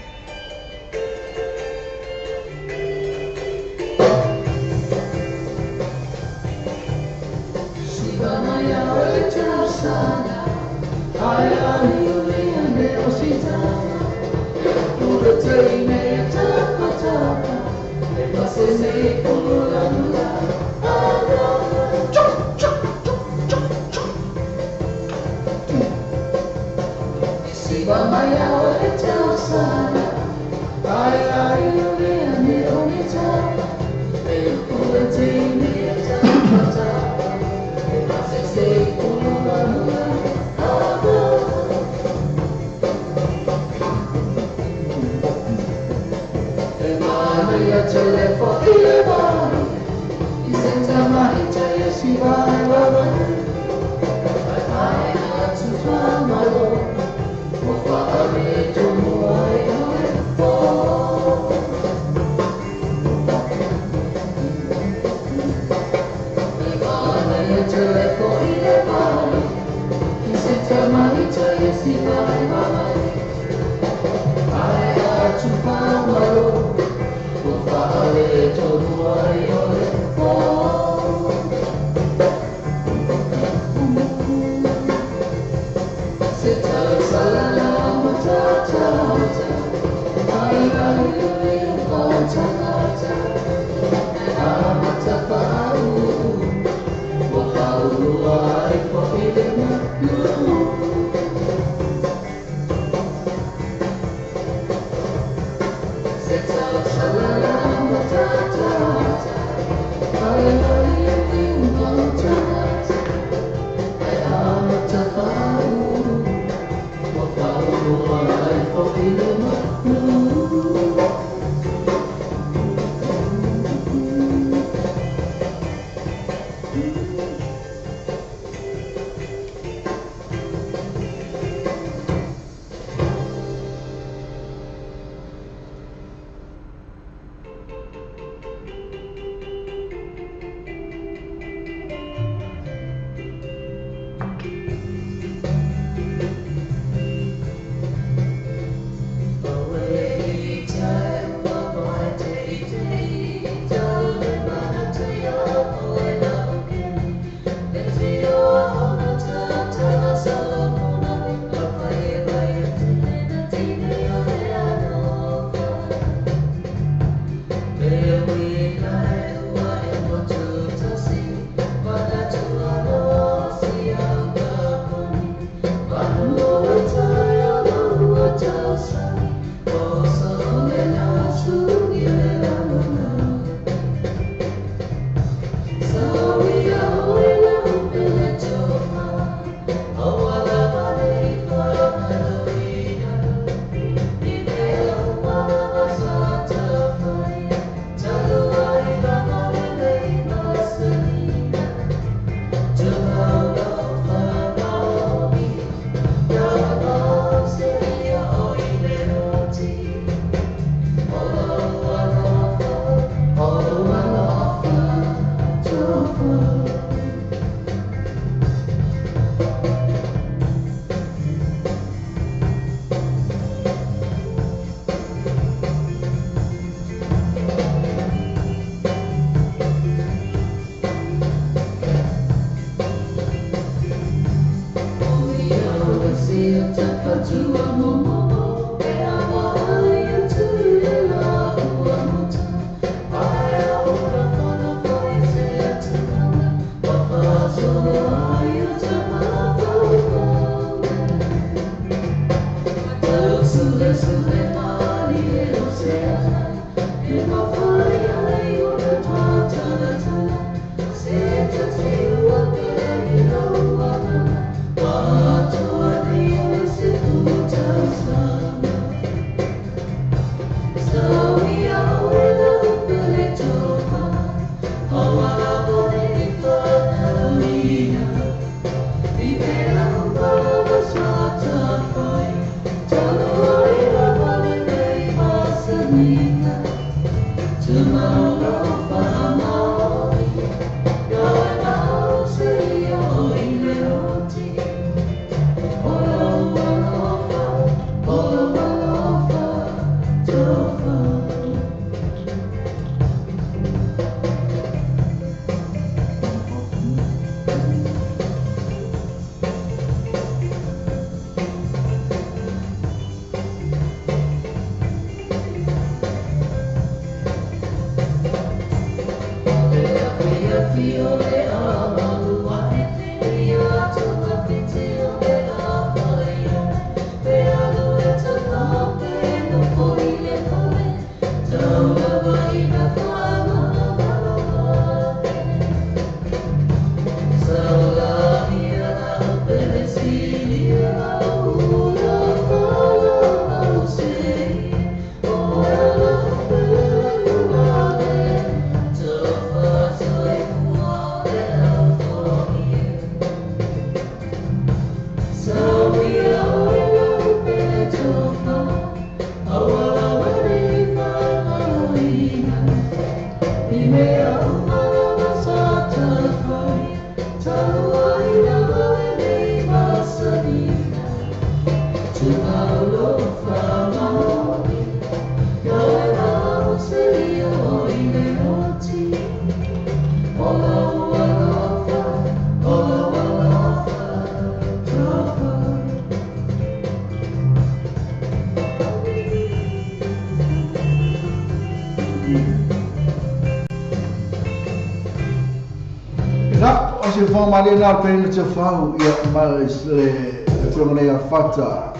Se fama le na pe na te fau ia ma le afioga nei a Fata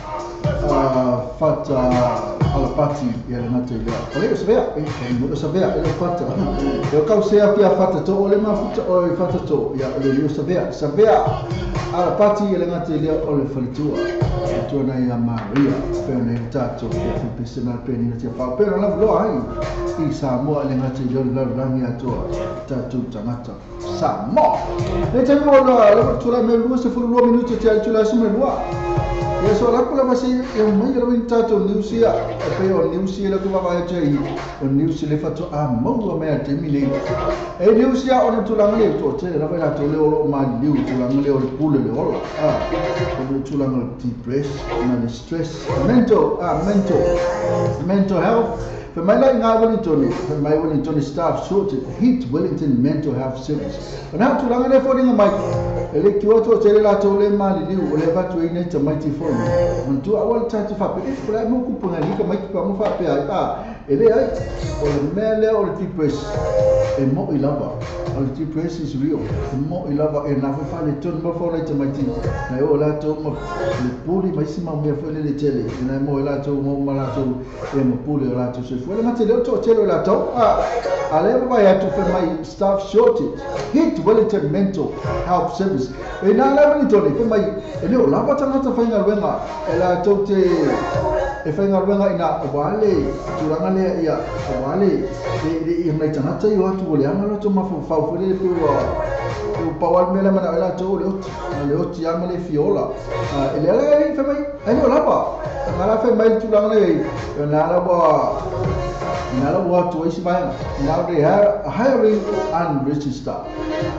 Fata Alapati ia le gata i lea. O le o savea, e mo savea e le Fata. E kau se a Fata to o le mafuta o le Fata to ia le o savea. Savea Alapati ia le gata i lea o le faletua. Tua na ia Maria, pe nei tato ia pese na pe ni te fau. Pe na loa ai i Samoa le gata i lea o le rangi atoa tatou tagata Samoa. Le te mo la le tula me lu se fulu 2 minuto te tula se me lua. Ia so la kula vasi e mai le win tato news ia e pe o news ia ku va te i o news le fato a mo me te mi le. E news ia o le tula le to te la va to le o ma liu tula le o le pule le ola. Ah, o le tula le depress na le stress mental mental health. For my like Wellington, for my Wellington staff sorted hit Wellington mental health service. And how to lang for the mic, electro to la to le mali o le va to ine to mighty phone. And to our try to fa if la mo ku puna ni ka mic pa mo fa pe a ele ai o le mele o le depress e mo i lava. O le depress is real. E mo i lava e na fa le ton mo fa le to mighty. Na o la to mo le puli mai si ma me fa le tele. Na mo la to mo ma la to e mo puli la to se Well, I'm to tell you that I to find my staff shortage. Hit Wellington Mental Health Service. E na la Wellington e mai e le la pa tangata fainga wenga e la tote e fainga wenga ina wale turanga le ia wale e mai tangata i atu le anga to ma fa fa le pe wa o pawal mele mana la to le oti ama le fiola e le la e fa mai e le la pa ngala fa mai turanga le na la wa Now what to now they are hiring unregistered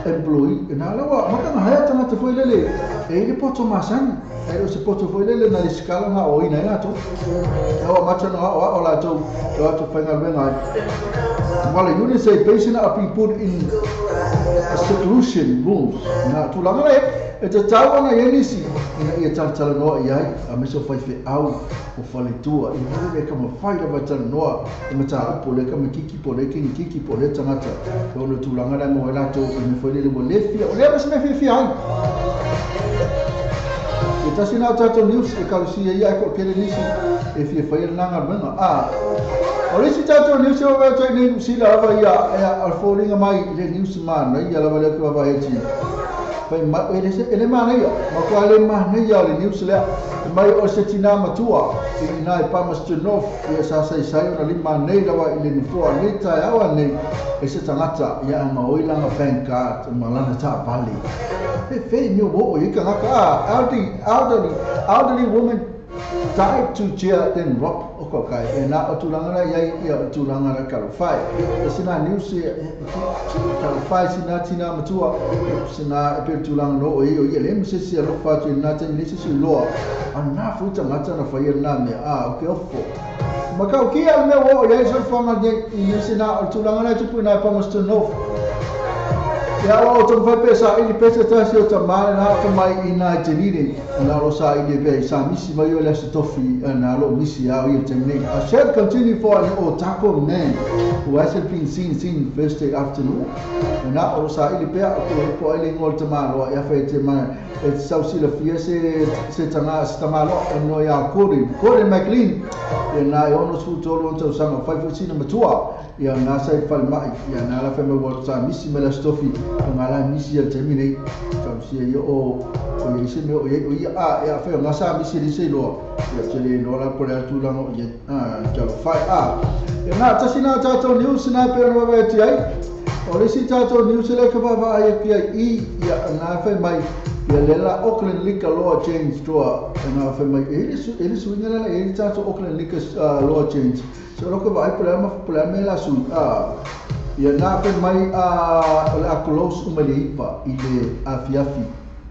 employee. Now what makana haya tanga te foilele e le poto masani e o se poto foilele na le skala nga o ina ina to e o macha na o la to o to fainga wenga wala unit say patient are being put in seclusion rooms na tulanga le e te tau ana yenisi ina ia talatala noa i ai a meso fai fe au o faletua i le ka mawhai lava tala noa e mata upo le ka kiki po le kingi kiki po le tangata e ono tūlanga lai mo e lato i me whaile le mo le fia o lea masi me fia ai e tasi nā tātou news e kausia ia e ko kere nisi e fia whai le nanga wenga a o le si tātou news e o wea toi nei sila lava ia e alfōringa mai le news ma na ia lava lea ki wawa e ti Fai mai ele manaia ma ko le manaia le news le mai o se tina matua i nai Palmerston North ia sa sai sai ona lima nei lawa i le nifoa nei tai awa nei e se tangata ia anga oi langa bank card ma lana ta vale e fe ni wo o i ka ngaka elderly woman died to chair then rob o ko kai e na o tulanga na ia ia o tulanga na kalofai e sina news e kalofai sina tina matua sina e pe tulanga no o ia le mse se lo fa tu na te ni se loa ana fu tangata na fa ia na me a o ke ofo makau ki a me wo ia so fa ma ni sina o tulanga na tupu na Palmerston North ia o tong fa pesa ili pesa tasi o tamale na fa mai ina tenire na lo sa ile be sa misi mai o le tofi na lo misi a o tenire I shall continue for an Otago man who hasn't been seen since Thursday afternoon na o sa ile pe ko po ile ngol tamalo ia fa te ma e sa sila fia se tanga tamalo no ia Kore McLean na ono su tolo tau sanga fai fo sina matua ia na sa fal mai ia na la fa me wo sa misi me la stofi ngala misi ya terminate tau sia yo o o se me o ia a ia fa nga sa misi le se lo ia se le lo la por tu la no ia a tau fai a ia na ta sina ta to news na pe no va ti ai o le si ta to news le ka va va ia i ia na fa mai ia le la Auckland Liquor Law Change toa na fa mai ele su ngala la ele ta to Auckland Liquor Law Change so lo ko vai problema me la su a ia na fe mai a la close umalipa i le afiafi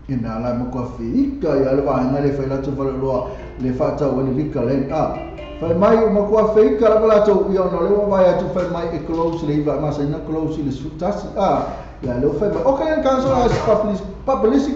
ina la mo ko fi ka ia le va na le fa la to va lo le fa ta o le lika le a fa mai mo ko fi ka la to ia no le va ia to fa mai e close le va ma sa na close le su tas a Ia leo fai mai. Auckland Council has publicly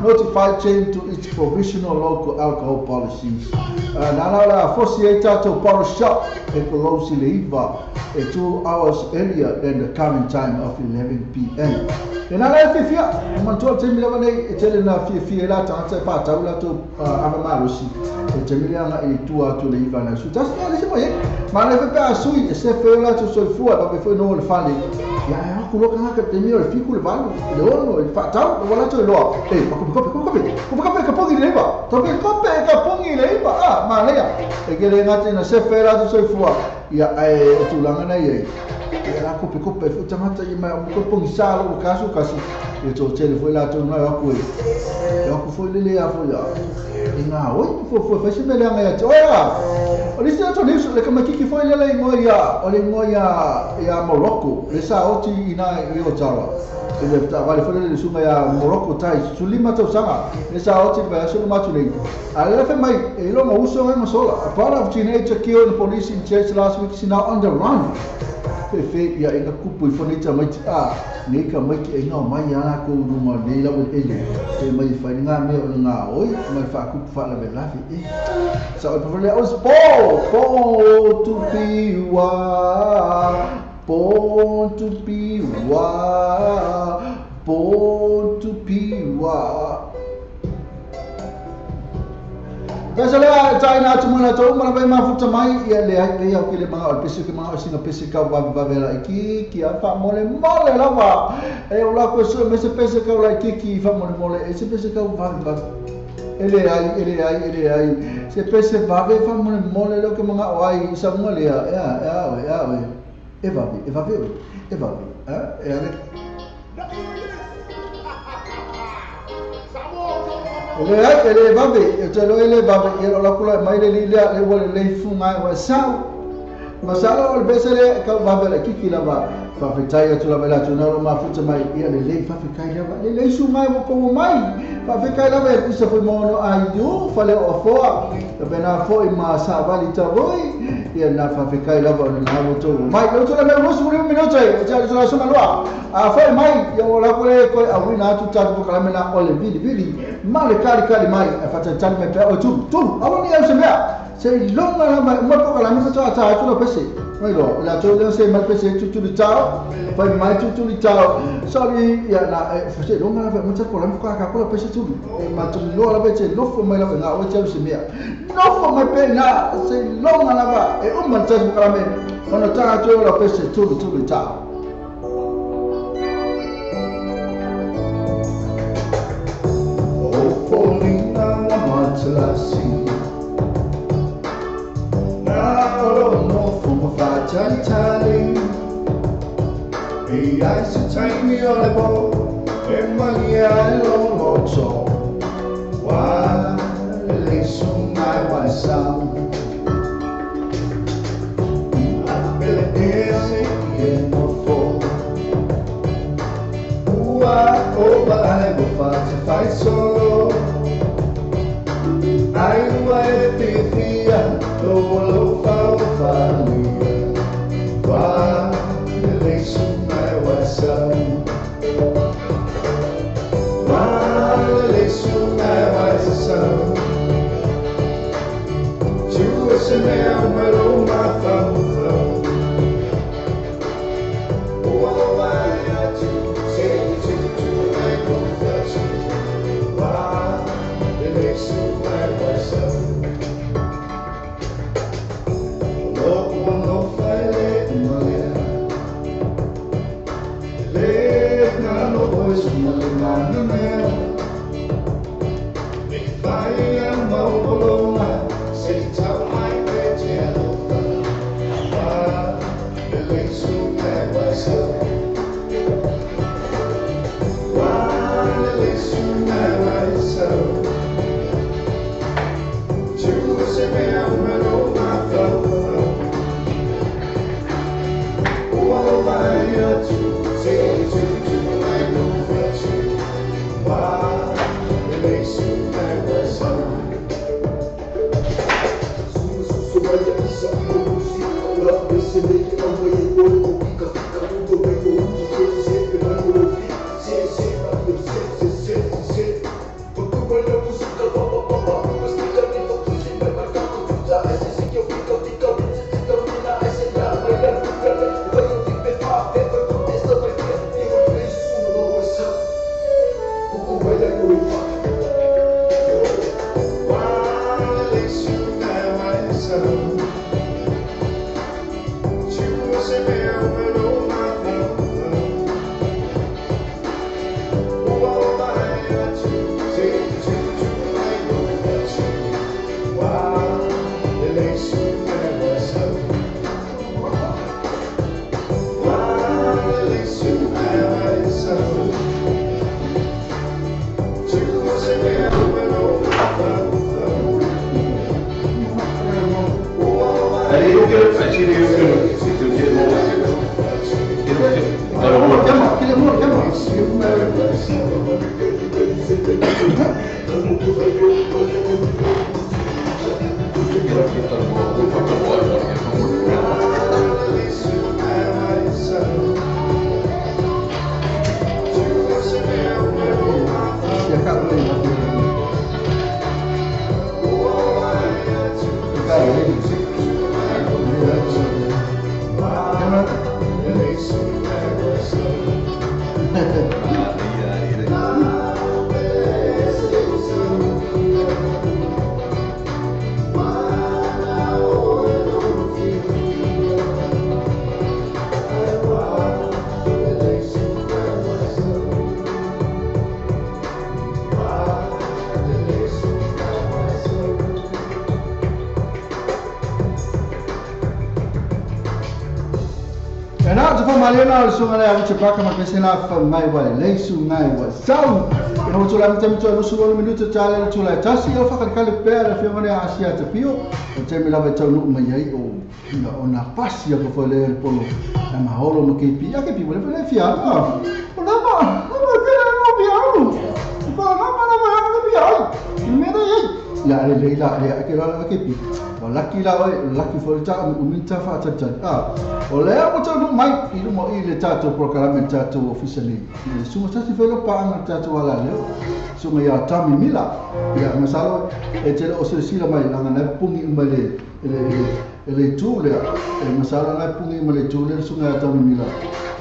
notified change to its provisional local alcohol policies. Nā la la fosi ai tātou bottle shop e close i le iva e 2 hours earlier than the current time of 11 p.m. E nā la e fiafia, o mantua te mila nei e tele na fiafia e la tangata e pātau la tō ava malosi. E te mila anga i tua atu le iva na su. Tasi ia le se mai e. Ma le fepe a sui e se feo la tō soifua e pape fo no le fale. Ia e aku loka ngaka te mila le fiku le valu, le ono, le whaatau, le wala tō e loa. E, kope kope kope kope kope ka pongi le iva. Tope kope ka pongi le iva. Ah, ma lea. E ke le ngate na se feo la tō soifua. Ia e o tūlanga nei e. Ia la kope kope fo tangata i mai o kope pongi sa lo kasu kasu. E tō tele foi la tō ngai aku e. E aku foi lele a foi a. E ngā oi, fo fo fai se mele anga ia te oia. O lisi ato niusu, le kamakiki foi lele i ngoi ia, o le ngoi ia Morocco, le sa oti i nā i o tara. E le wale foi lele sunga ia Morocco tai, sulima tau sanga, le sa oti vai aso no matu nei. A le fe mai, e longa uso ngai masola. A part of teenager killed in police in church last week is now on the run. Fe ia inga kupu i whanita mai ti a nei ka mai ki e ngā mai ana ko runga nei lawe ele e mai whai ngā mea o ngā oi mai whakupu whaalawe lawe e sa o pawale o po tu piwa po tu piwa po tu piwa. Pesa lea tai nā tu mana tō mana vai mafuta mai ia le ai ia o ke le manga o le pese ke manga o singa pese kau wawe wawe la iki ki a wha mole mole lava e o la koe sue me se pese kau la iki ki wha mole mole e se pese kau wawe wawe e le ai e le ai e le ai se pese wawe wha mole mole leo ke manga o ai i sa munga lea e a e a oe e a oe e wawe e wawe oe e wawe e ale. Le ai le babe e te lo le babe e lo kula mai le lea le wale le funga wa sau masala o le besele ka babe le kiki la ba fa fetai atu la bela tuna lo mafuta mai ia le le fa fekai la ba le le su mai mo ko mai fa fekai la ba e se foi mono ai yo fa le o foa bena fo i ma sa vali ta voi ia na fa fekai la ba na mo to mai lo tuna me mo su ni minuto e te la su maloa a fo mai ia o la ko le ko a wina atu ta ko kala mena o le bili bili ma le kali kali mai e fa tani me pe o tu tu awani au se mea se longa la mai mo ko kala me fa ta atu la pese mai lo la to le se mai pese tu tu li tao fai mai tu tu li tao sorry ia na fa se longa la mo ta ko la ko ka ko la pese tu e ma tu lo la pese no fo mai la na o te se mea no fo mai pe na se longa la ba e o man ta ko kala me ona ta atu la pese tu tu li tao. pa malena o sunga le awu chepaka ma pese la fa mai wa le sunga wa sau. Ina o tula mita mita lusu lo minuto tale le tula tasi o fa kale pe la fi ngone asia te pio. O te mi la ve tau nu mai ai o ina o na pasi o fo le polo. Na maholo mo ke pi a ke pi wala le fi a. O na ma o ke na no pi a. Pa na ma na ma na pi a. Me da ai. Ya le le la le ke la ke pi. O laki la oi laki fo ta o minta fa ta ta. O le o ta no mai i mo i le tato programa tato officially. Sunga tasi felo pa anga tato ala le. Sunga ya Tami Mila. Ya masalo e te o se sila mai langa na pungi mai le le tu le masalo na pungi mai le tu le sunga ya Tami Mila.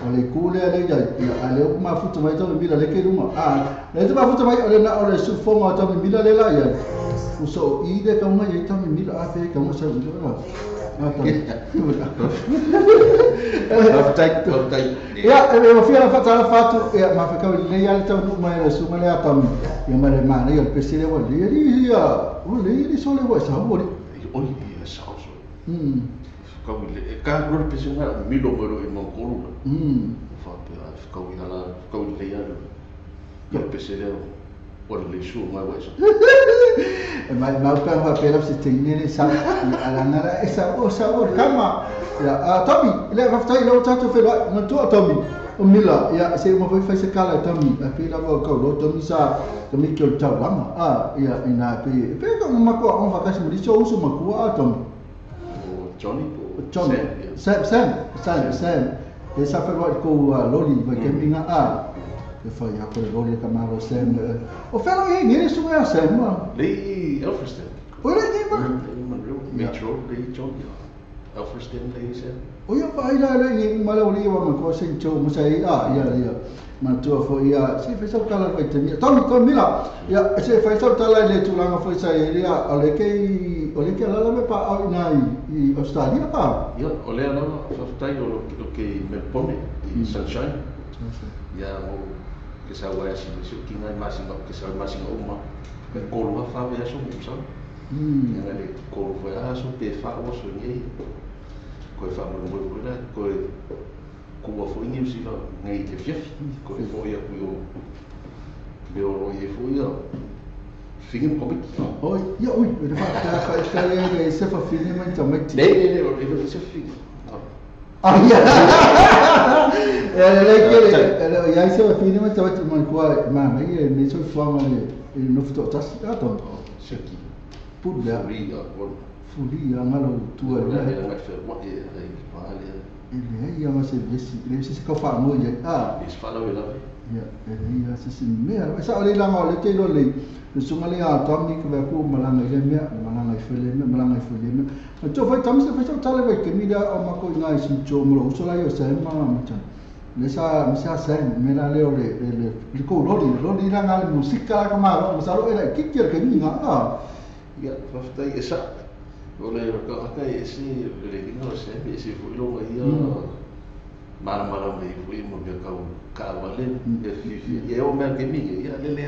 O le ku le le ya ale o ma futu mai Tami Mila le ke ruma. Le te ma futu mai o le na o le su fonga Tami Mila le la ya. Uso i le ka mai Tami Mila a fe ka mo sa le la. Ya, e fia fa fatu ya ma fa ka le ya le tau mai le sunga le atam ya ma le ma le pese le wa le ri ya o le ri so le wa sa o le o le sa o so ka le ka ro pese na mi lo mo ro i mo ko fa pe ka o ala ka o le ya le pese le o le su mai wa sa mai mau ka wa pera se tine sa ala esa o sa o kama ya Tommy le va fai lo tato fe ma tu Tommy o mila ya se mo foi se kala Tommy a pela va ka lo Tommy sa Tommy ke o tau lama ya ina pe pe ka ma ko on va ka se mo so uso ma ku a Tommy o Johnny Johnny Sam Sam Sam Sam e sa fe wa ko loli va ke minga a e fai a ko loli ka maro Sam o felo e ni su a Sam le Elfriston o le ni ma Metro le Johnny Elfriston le Sam o ia fa ila le ni ma le oli wa ma ko sen cho mo sai a ia ia ma tu fo ia se fe sa kala fa te mi Tommy Tommy la ia se fe sa tala le tulanga fo sai ia o le ke la la me pa au ina i Australia pa ia o le la fa tai o lo ke Melbourne i Sunshine ia mo ke sa wa si se ki ngai ma si ke sa ma si o ma ke ko lo fa ve so mo sa ia le ko lo fa so pe fa o so ni ko fa mo mo la ko ko wa fo ni si la ngai te fief ko fo ia ku yo le o lo ye fo ia fingin ko bit oi ia oi le fa ta ka ka le se fa fingin ma ta ma le le le se fingin ah ia le ke le ia se fa fingin ma ta ma ko ma ma ye me so fo ma le no fo ta ta to se ki put la ri a fuli ia ngalo tu le le fe wa e pa le le ia ma se vesi le se ka fa mo ia a es fa la ve la ia ia se se me sa le la le te lo le sunga le a Tommy ke va ku malanga ile me malanga ifele me malanga ifele me to fa Tommy se fa sa tale ve ke mi la o ma ko ngai sin cho mo lo so la yo sa ma ma cha le sa mi sa sa me la le le le ko lo lo la ngal musika ka ma lo sa lo ele ki ki ke mi nga a ia fa fa e sa o le ka ka e se le no se me se fu lo ia mara mara me fu mo me ka ka vale e fi fi e o me ke mi ia le le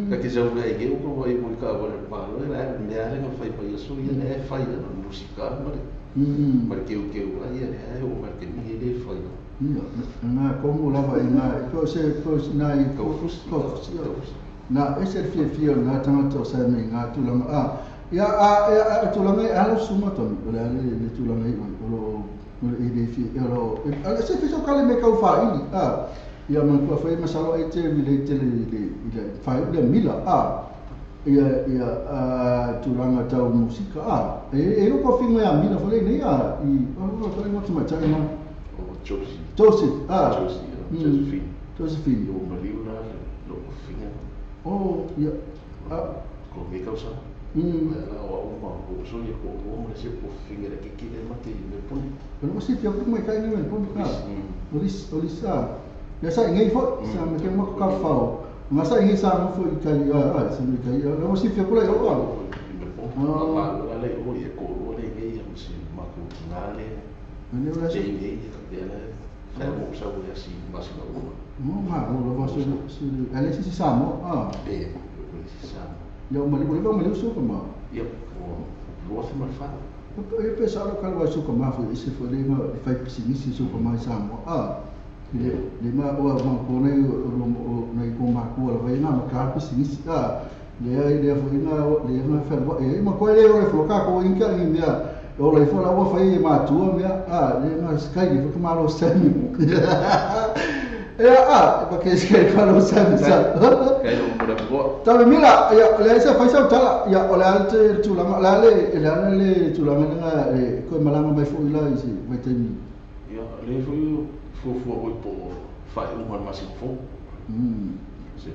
ka ke sa le ke o ko i mo ka vale pa lo la me ale no fai pa so ia le fai la musika ma ke o ke o ia le o ma ke mi le fai ia na como la va na ko se ko na i ko ko na ese fi fi na tanga sa me nga tu la a ia a tu la me ala suma to le le tu la me o lo le fi o ala se fi so kale me ka fa ili a ia ma ko fa ma salo e te mi le te le le fa le mila a ia ia a tu la nga tau musika a e o ko fi me a mila fo le nei a i o ko le mo ma ta ma o Josie Joseph a Josie Josephine Josephine o Maria la lo fi oh ia a ko me ka sa la o ma o so ye ko o mo se ko finga ke ke le mate me pon pero mo se fia ko me kai me pon ka olis olis a ya sa ngai fo sa me ke mo ka fa ma sa ngai sa mo fo i kai a sa me kai a mo se fia ko la o me pon ma la le o ye ko o le ngai ya mo se ma ko na le ne o la se ngai ya la sa mo sa o ya si ma si o mo ma o lo va su su ale si sa mo a e si sa ia o mali o le so ma ia o lo se ma fa E pe sa lo ka wa su ka ma fu se fo le ma fai pisinisi su ka ma sa mo a le le ma o ma ko nei o nei ko ma ko la vai na ma ka pisinisi a le ai le fo ina le ma fa e ma ko le o le fo ka ko inka ni mea o le fo la wa fai ma tua mea a le ma sky fo ka ma lo sami e a pa ke sky ka lo sami sa kai lo mo la ko ta mila ya le sa fai sa tala ya o le alte tu la la le le le tu la nga le ko malanga mai fo ila isi vai temi ya le fo fo fo o po fai um ma si fo se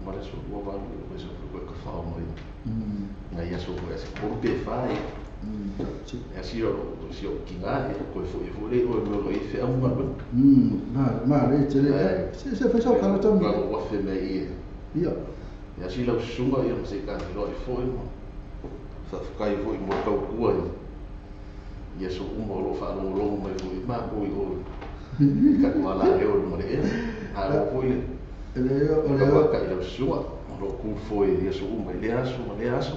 ma le so o va le so ko ka fa mo na ya so ko se ko pe fa e e si o si o kinga e ko fo e fo le o mo e fe um ma ma le te le se se fa sa ka lo tambi o fe me e ia ya si la sunga ia se ka lo e fo mo sa kai fo mo ka ku ia so um lo fa lo lo mo e ma ko i o ka ko la e o mo le a lo fo le le o le ka i la sunga lo ku fo e ia so um le aso le aso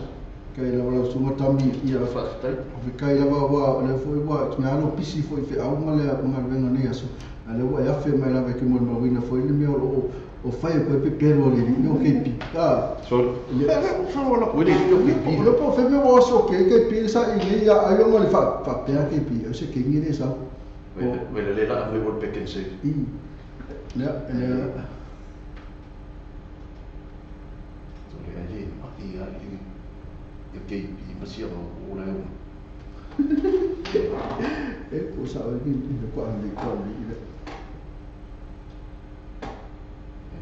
kai la la sunga tambi ia fa tai kai la wa le fo wa me lo pisi fo i fe au ma le ma venga nei aso ale wa ya fe mai la ve ke mo mo wina fo ile me o o fai ko pe pelo le ni o ke pi ah so so la ko le ke pi lo po fe me o so ke ke pi sa ile ya ayo mo le fa fa pe ke pi o se ke ni le sa we le la me wo pe ken se ya le so le ale ia i ke pi ma si o le e o sa o ni ko ande ko ande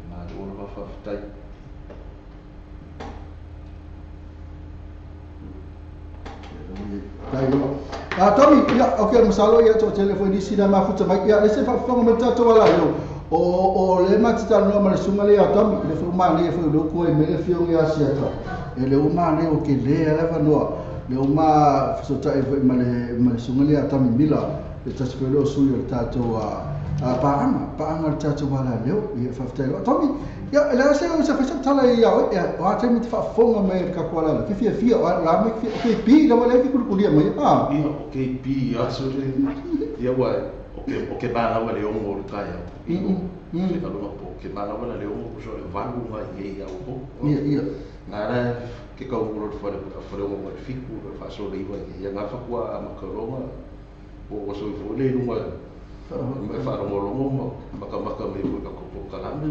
ma o lo fa tai tai lo a Tommy ya okay masalo ya to telefoni sina ma futa mai ya le se fa fa mo ta to wala yo o le ma tita no ma sunga le ya Tommy le fo ma le fo lo ko e me le fio ya sia ta e le o ma le o ke le ala va no le o ma so ta e ma le sunga le ya Tommy mila le ta se lo su yo ta to a paanga ta to wala leo ia fa fa Tommy ya la se o se fa tala ia o a te mi fa fonga me ka kwala ke fia fia la me ke pi la le ke kulia mai a ia o ke pi a so le ia wa o ke ba la le o mo ka ia i ka lo po ke ba la le o mo so le vangu mai ia o ia ia na ra ke ka o lo fa fa o mo fi ku fa so le iwa ia nga fa kwa ma ka ronga o so fo le lunga me fa rongo rongo maka maka me ka ko kalame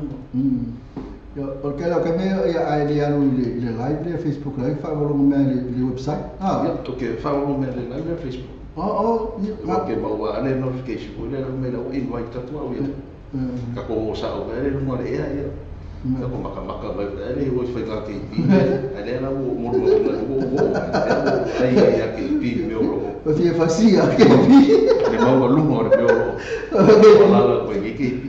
ya porque la que me ya ai le alu le live le Facebook live fa rongo me le website ah ya okay fa rongo me le live le Facebook oh ya ke ma wa le notification le me la invite ta tu au ya ka ko sa o le lunga le ya ya ka ko maka maka me le o fa ka ke pi ale la o mo mo mo ai ya ke pi me o o fia fasia ke pi le ma wa lunga le me o la la ko ke pi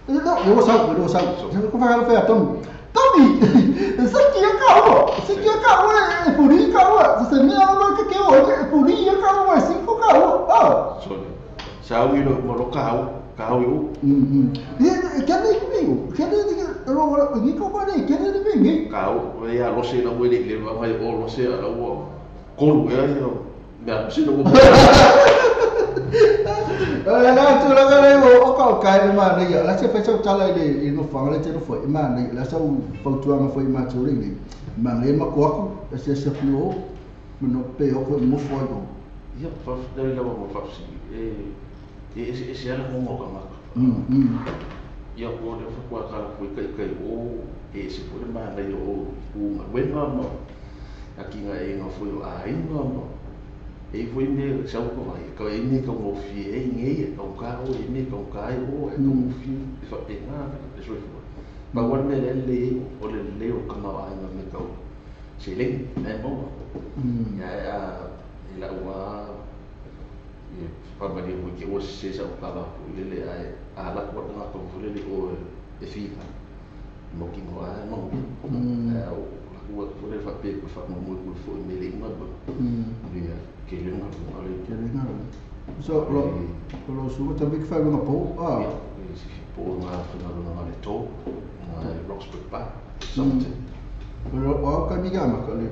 no eu sa eu sa ko fa la fa Tommy Tommy se que ka o se que ka o e puri ka o se me ama que que o e puri ka o e cinco ka o ah so sa o lo mo lo ka o ka o e que ne comigo que ne lo ni ko pa ne que ne me ka o ya lo se la o le va mai o lo se la o ko ya yo me se lo la tu la le o ka ka ma ne ya la se fa sa tala ile no fa le te no fo ma ne la sa fa tu ma fo ma tu le ma ne ma ko aku se se flo no pe o ko mo fo go ya fa le la mo fa si e e se ala mo ka ma ya ko le fa kwa ka ko kai kai o e se fo ma ne o u ma wenga mo aki nga e nga fo yo a inga mo e foi me sa ko vai ka e me ka mo fi e nge ka ka o e me ka ka o e mo fi fa e na e so fo ba wa me le le o le le o ka ma ai me ka se le ne mo ya ya e la wa e fa ba le mo ke o se sa o ka ba le le ai a la ko na ko le le o e fi mo ki mo a mo o la ko le fa pe fa mo mo fo me le ma ba ya ke le nga le ke le nga so lo lo su tambi que fa nga po ah e si po nga fa nga le to nga Roxburgh Park something O au ka mi ama ka le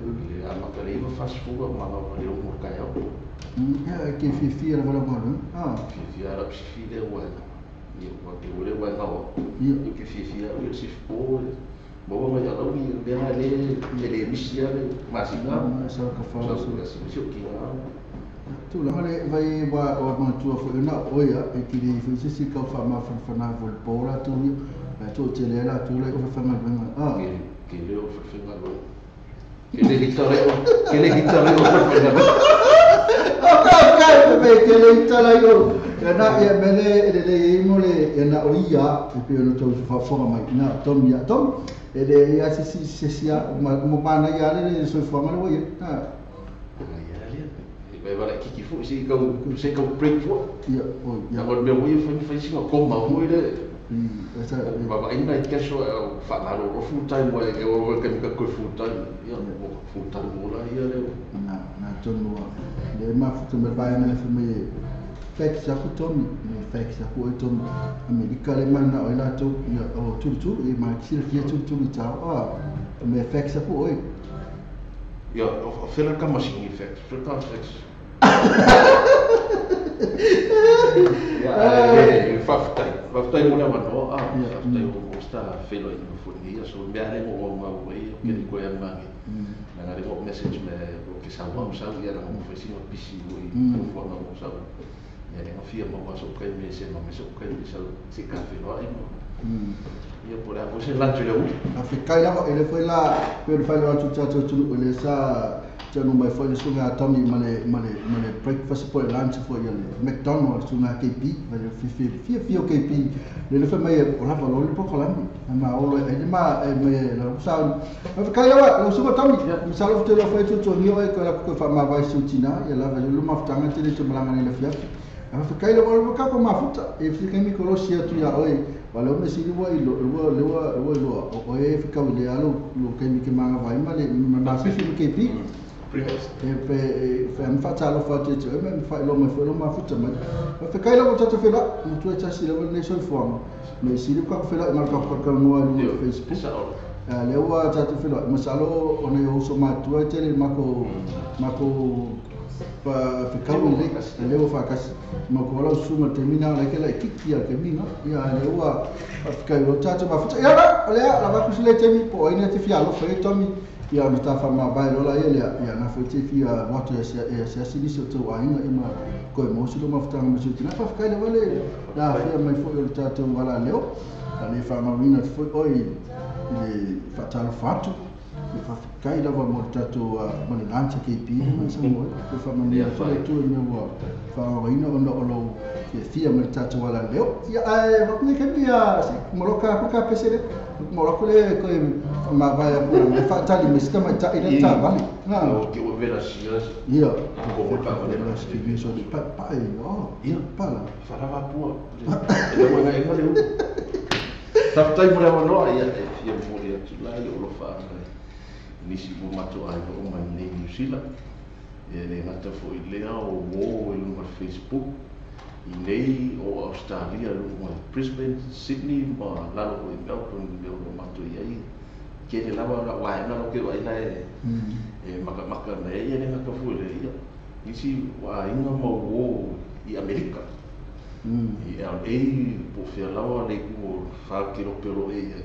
ama ka le iwa fasifuga ma ma le o ka ya. Ya ke fi fi la wala ngalo. Ah. Fi fi ala fi fi le wa. Ia wa ke ule wa ngao. Ia ke fi fi ala si po. Bo ma ya lo ni le le le misia le masinga. Sa ka fa so si si ki na. Tu la le vai wa o ma tu fo na o ya e ki le fi si ka fa ma fa na vol po la tu ni. Tu te le la tu le o fa ma venga. Ah. Ke le o fa ma lo. Ke le hitare o ke le hitare o fa ma. Okay, pe ke le hitare o. Ya na ya mele le le mo le ya na o ia e pe no tau fa fa mai na tom ya tom e le ya si si si ya mo ma na ya le so fa ma le ya na ya le e vai vai kiki fu si ka se ka break fu ya o ya o me wo fa fa si ko ma mo le ba ba ina ke so fa na ro full time wa e o ke ka ko full time ya mo full time mo la ya le na na tom no le ma fu te me vai na fa me fax aku tomi me fax aku tomi Amerika le mana o la to ya o tu tu e ma sila fia tu tu i tau a me fax aku oi ya o fela ka machine fax fela ka fax ya e faftai faftai mo la no a faftai o sta felo i mo ni so me ale mo ma o e ke ni ko ya mangi na ngare o message me o ke sa wa sa ya na mo fesi mo pisi o i mo na mo sa ya le fia mo wa so kai me se ma me so kai me sa se ka fe no ai mo ia por a você lanche le u a fe kai la ele foi la per fai la tu tu tu ele sa tanu mai foi so nga Tommy male male male breakfast po lunch foi ele McDonald's so nga KP male fi fi fi fi KP le le foi mai o la valor le poco la ma o le ele ma me la sa ma kai la lo so Tommy mi sa lo te lo foi tu tu ni o ko la ko fa ma vai su tina e la vai lo ma ftanga te le tu malanga le fia a fa kai lo ka ko ma futa e fi kai mi ko lo sia tu ya oi wala me si wa ilo wa le wa wa lo o e fi ka le alo lo kai mi ke ma vai ma le ma fi fi KP e pe fe am fa talo fa te te me fa lo me lo ma futa ma fa kai lo tata fe la tu e tasi le ne so forma me si le ka fe la ma ka ka no al Facebook le wa tata fe la ma salo o ne o so ma tu e te le ma ko fa fe ka le le o fa ka ma ko la su ma termina la ke la kiki ya ke mina ya le wa fa kai lo tata ma futa ya la le la va ku le te mi po ina te fi alo fe to mi ia no ta fa ma vai lola ele ia na foi te fia moto ese ese ese to ainga e ma ko mo si lo maftanga mo si na fa kai le wale la fia mai foi o ta to wala leo la le fa ma wina foi oi le fa ta fatu le fa kai la mo ta to mo le lancha ke pi mo sa mo ko fa ma ni fa tu me wa fa wina ono lo ke fia mo ta to wala leo ia ai va ne ke ia mo lo ka ka pesele mo lo le ko ma vai a fa tali me sta ma ta ila ta vale na o que o vera si ia ko ko pa le si me so de pa pa o ia pa la fa la va pua le mo na le ta tai mo la no ia fia mo le tu la le o fa ni si mo mato ai o mai nei New Zealand e le ngata fo i lea o mo i no Facebook i nei o Australia no Brisbane Sydney ma la lo i Melbourne me o mato i ai ke le lava la wa na lo ke wa ina e maka maka na e le ngata fo le ia isi wa inga mo wo i Amerika i LA po fia lava le ku fa ki ro pelo e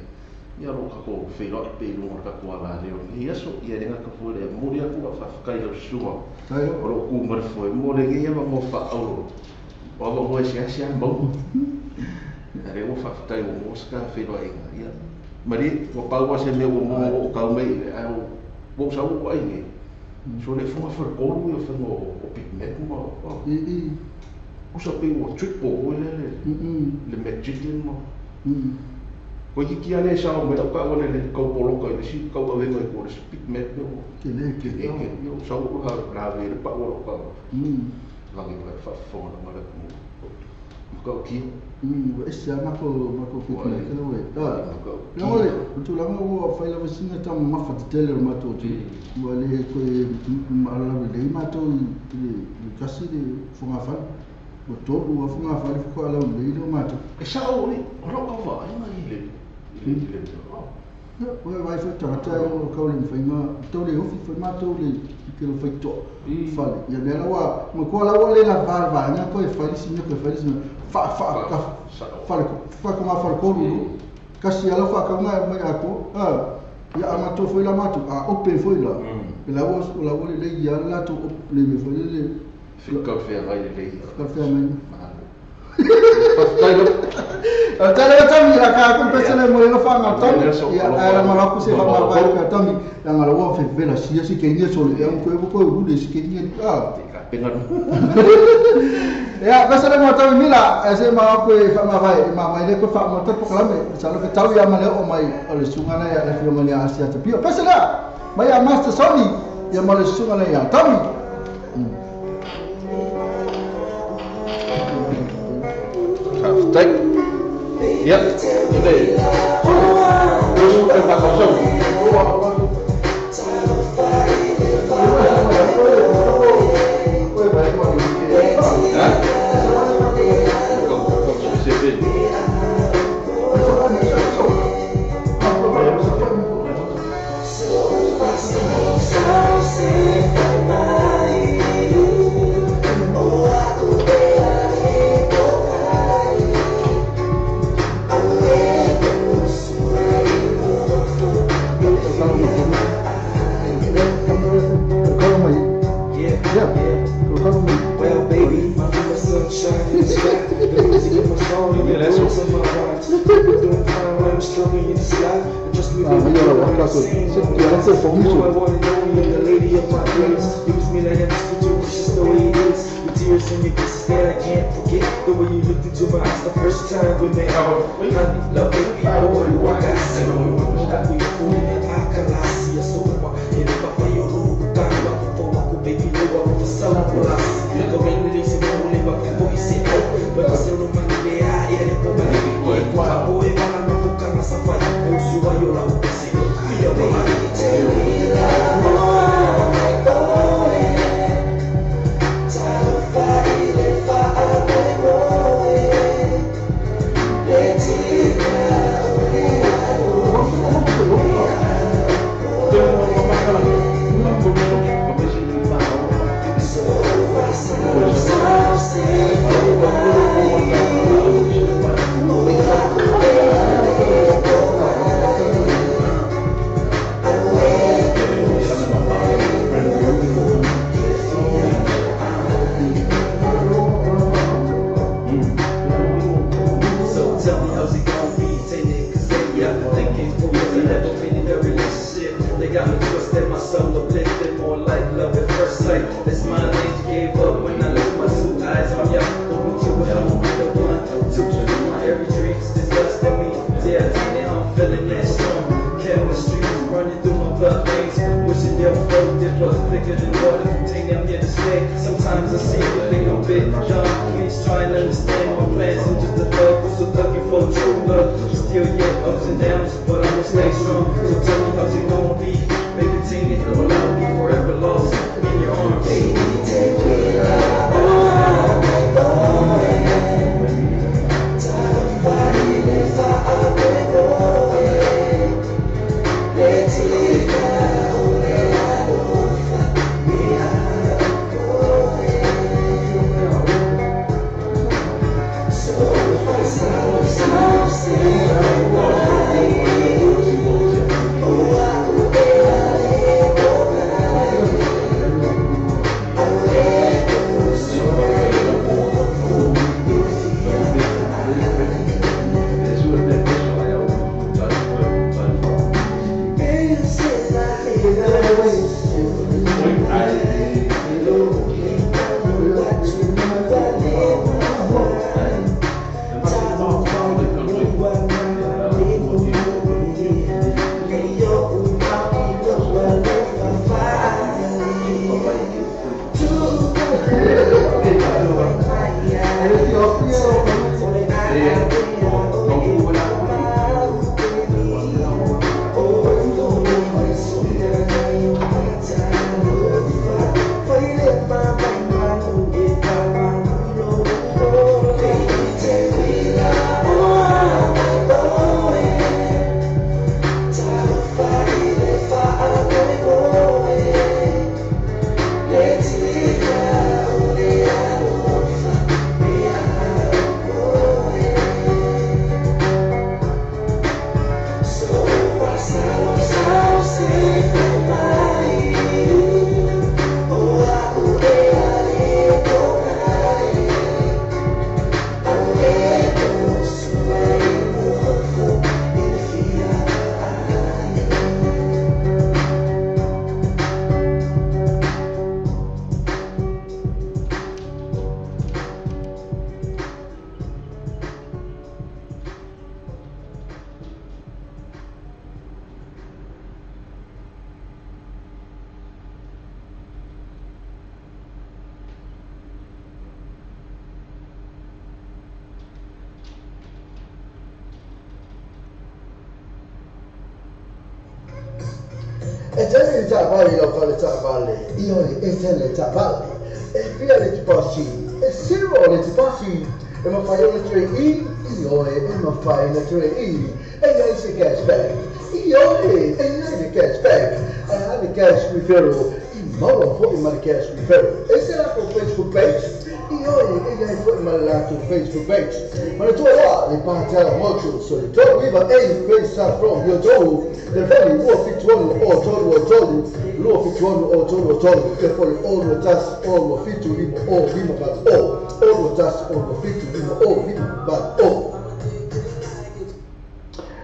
ia ro ka ko fe ro pe lo ka ko ala le ia so ia le ngata fo le mo ia ku fa kai lo sua o ro ku mo fo mo le ia mo fa au o va mo sia sia mo are o fa tai o mo ska fe ro inga ia mari o pa wa se me o mo o ka me ai o mo sa o ai ni so le fo fa ko lo fa no o Big Mac mo i o sa pe o trip o le le Mac chicken mo ko ki ki ale sa o me ka o le ko polo ka le si ka o ve ko le Big Mac mo ke le ke yo sa o ha la ve le pa o ka la ngi fa fo na ma le mo ka ki ese ma ko Big Mac le we ta no le tu la mo fa la vecina ta ma fa tele ma to tu wa le ko ma la le ma to le kasi de fo ma fa o to o fo ma fa le ko ala le ma to e sa o le ro ka va ai ma le le Oi vai foi tagata o kau le mawhainga, tau le ofi whai mātou le ke lo whai toa, whale. Ia lea lawa, ma kua lawa le la vā vā, ngā koe whailisi, ngā koe whailisi, wha wha ka whale, wha ko ngā whale kōru, kasi ala wha ka ngā mai a ko, ia a mātou whai la mātou, a ope whai la. E lawa, o lawa le lei ia la tau le me whai le. Whika whea ngai le lei. Whika whea ngai. Whakatai lo. Tele tami la ka ko pesele mo le fa tami ya ala mala ku se fa ma pa ka tami la ngala wo fe vela si si ke ni so le ko ko ru le si ke ni a ka penga ya pesele mo tami mila se ma ko fa ma vai ma mai le ko fa mo ta proclame sa lo ke tau ya ma le o mai o le sunga na ya le fi mo le asia te pio pesele mai ya master Sony ya ma le sunga na ya tami. Take. Yep. Today. Well, baby, my sunshine in the sky, the music in my song, and the words of my rhymes. Doing fine when I'm struggling in this life. And trust me, baby, I'm not saying no lies. You my one and only, and the lady of my dreams. Use me like I used to do, it's just the way it is. Your tears and your kisses that I can't forget. The way you looked into my eyes the first time we met. Honey, love, baby, boy, I got sick. Oh, E tele le taavale lau fale taavale, ioe e tele le taavale. E fia le tipasi, e zero le tipasi. E mafai ona trade-in, ioe e mafai ona trade-in. E iai se cashback, ioe e iai le cashback. Ae a le cash referral, i maua fo'i ma le cash referral. E se latou Facebook page, ioe e iai fo'i ma le latou Facebook page. Manatua loa le Patala Motors o le 39A Grace South Road i Otahuhu, telefoni 276 o 323 276 o 323, ia po o le 021 o 25 o 5 o 021 o 75 o 5 o.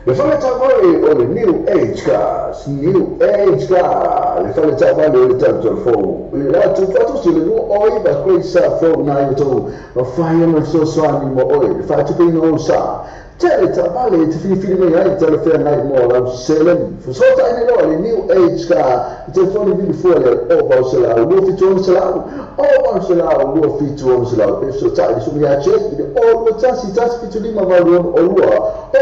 Le fale taavale o le New Age Cars, New Age Car, le fale taavale o le tausaga fou. I le latou faatusi le 29 Great South Road i Otahuhu, mafai ona fesoasoani mo oe le faatupeina o ou sa. Tele taavale e te filifili mai ai talafeagai mo lau seleni. Fesootaiina loa le New Age Car i telefoni vili fua lea o 800 276 o 800 276 pe fesootai le suga ia Jake i le o 21 175 86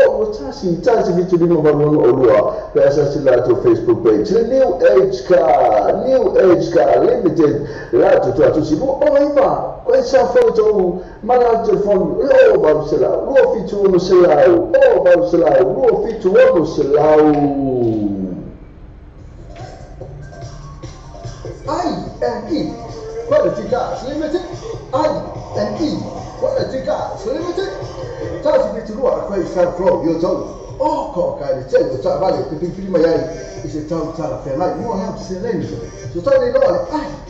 o 21 175 86 pe asasi latou Facebook page le New Age Car, New Age Car Limited latou tuatusi mo o iva koe sa fou ma lau telefoni le o 800 276 o 800 276. I&E Quality Cars Limited, I&E Quality Cars Limited. Tasi fitu lua Great South Road i Otahuhu. O ko ka le tele o taavale te filifili mai ai i se tau talafeagai mo lau seleni. Fesoatai nei loa le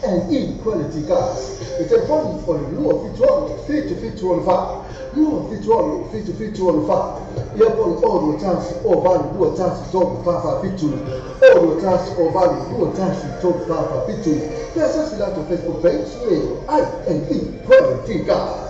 I&E Quality Cars. Le telefoni o le 276 7764 276 7764 ia po o le 021 o 8 2 1 3 4 4 7 0 21 o 8 2 1 3 4 4 7 pe asasi latou Facebook page le I&E Quality Cars.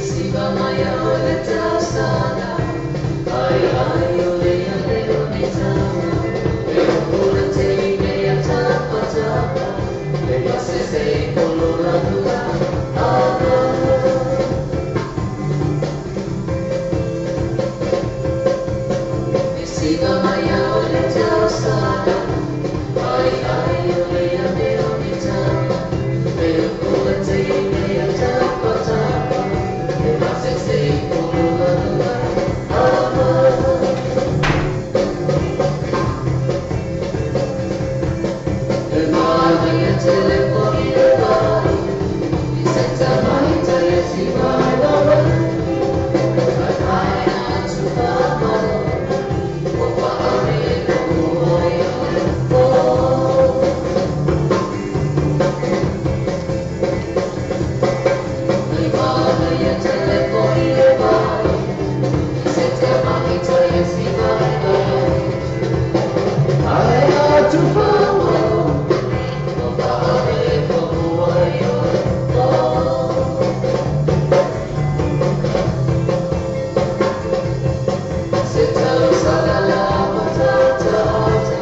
Siva mai o le tausaga, ai ai o le ale o nei tama, e o la teine a tapa tapa, e pasese i polo lanua, ama. E siva mai o le tausaga, ai ai o le ale o nei tama, e o la teine a tapa tapa, e pasese i polo lanua, ama. E mana ia telefoni e vai, i se tamaita ia si vai vai, ai ai atu whamano, o whaare ko ai o le pō. E mana ia telefoni e vai, i se tamaita ia si vai vai, ai atu whamano, o whaare ko ai o le pō. Se tausaga la matata ata,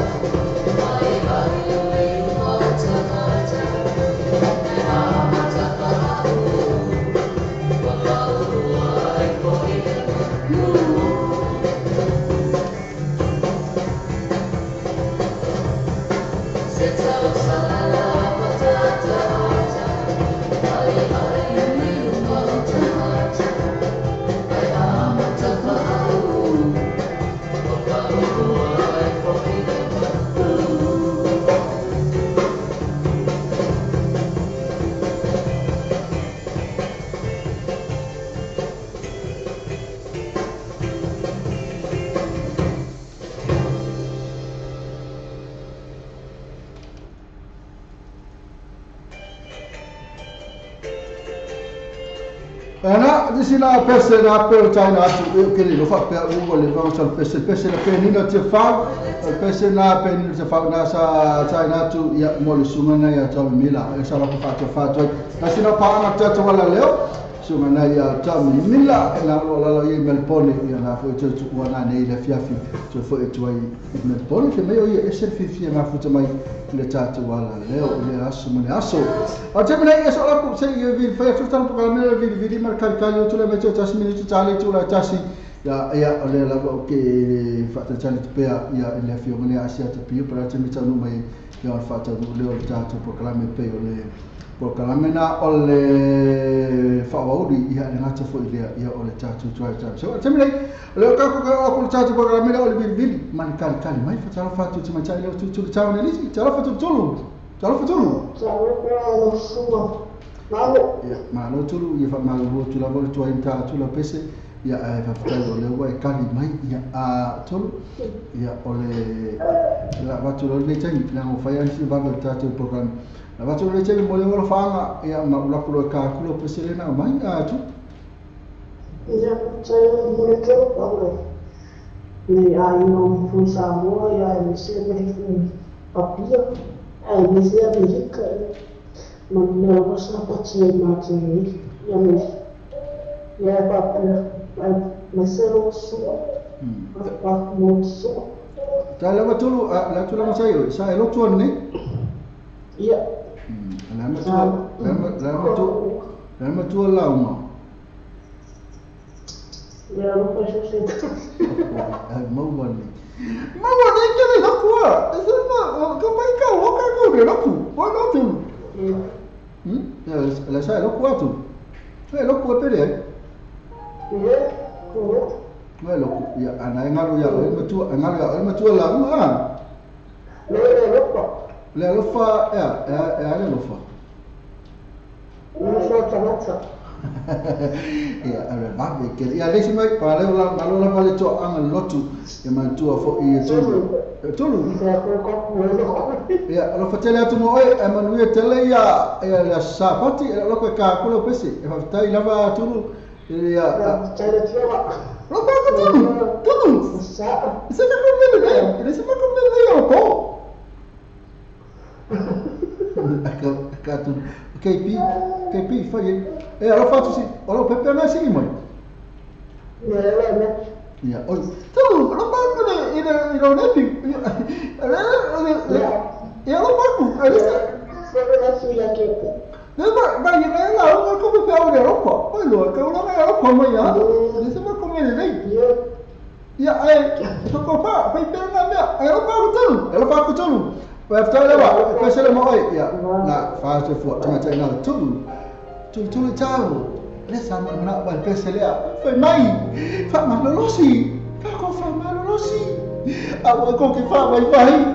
ai ai o le umata mata, e amata whaau, whakaurua ai koe le manu. Se tausaga la matata ata, ai ai o le umata mata, e amata whaau, whakaurua ai koe le manu. Ana disi la pese na pe China atu e ke le fa pe u le va sa pese pese la pe ni na te fa pese na pe ni te fa na sa China atu ia mo le sunga na ia tau mila e sa la fa te fa to na sina pa na te wala leo Sunga nai a Tami Mila e la lo la i Melbourne ia na foi tu tu ana nei le fiafi tu foi tu ai i Melbourne te mei o ia ese fifi nga futa mai le tatu ala leo le aso mo le aso a te mei e so la ku se i vi fa tu tan po me vi vi mar kali kali tu le me tu tas minutu tali tu la tasi ia ia o le la o ke fa ta tali tu pea ia le fio mo le asia te pio para te mi tanu mai ia fa ta le o tatu po kalame pe o le po kalamena o le whawauri ia le ngata fo i lea ia o le tātou drive time. So, te mei, o le kako ka o le tātou pakalamena o le vilivili, mani kali kali mai, whatalo whatu te matai leo tu tulu tau nelisi, talo whatu tulu, talo whatu tulu. Talo sua, malo. Ia, malo tulu, ia whamalo tu lava le tua inta atu la pese, ia e whawhitai o leo e kali mai, ia a tulu, ia o le la watu lo le tangi, la ngo whai ansi wawa le tātou pakalamena. La watu le temi mo le ora whaanga ia ma ulaku lo ka kulo peselena mai a tu. Ia tai mo le tolo pa nei a ino fu Samoa ia e se me papia e me se Amerika ma me o sa pati ma te ia me ia papia ma se lo su pa mo su. Ta la watu la tu la masai sa e lo tu ne. Ia Lama tua lauma. Ia lo fa se. Maua ni. Maua ni ke le lakua. Ese ma ka mai ka o ka ko le laku. Wa no tu. La sa lo tu. E lo ku pere. Ia ko. Wa lo ku ia ana ngalo ia o matua ngalo ia o matua lauma. Le le lo fa. Le alofa e le alofa. Le alofa tangata. Ia ale vabe ke ia le mai pa le la malo la vale to anga lotu e mantua fo i tolu. Tolu. Ia alofa tele atu mo e manuia tele ia e la sapati e lo ka kulo pese e fa tai lava tulu ia tele tele. Lo pa ko tulu. Tulu. Sa. Se ka ko mele le. Se ka ko mele le ko. Ka tu KP KP fai e alo fatu si alo pepe na si mai ne le ia o tu alo pa ko ne ina ino ne pi e alo pa ku ale se na su ya ke ne ba ba ye na la o ko pepe o ne alo pa oi lo ka o na alo pa mai ya ne se ma ko me ne ia ai to ko pa pai pe na me alo pa ku tu alo pa ku tu Wa fta le wa pese le mo oi ia na fa te fu ta ta na tu tu tu tau le sa mo na wa pese le fa mai fa ma lo si fa ko fa ma lo si a wa ko ke fa mai mai.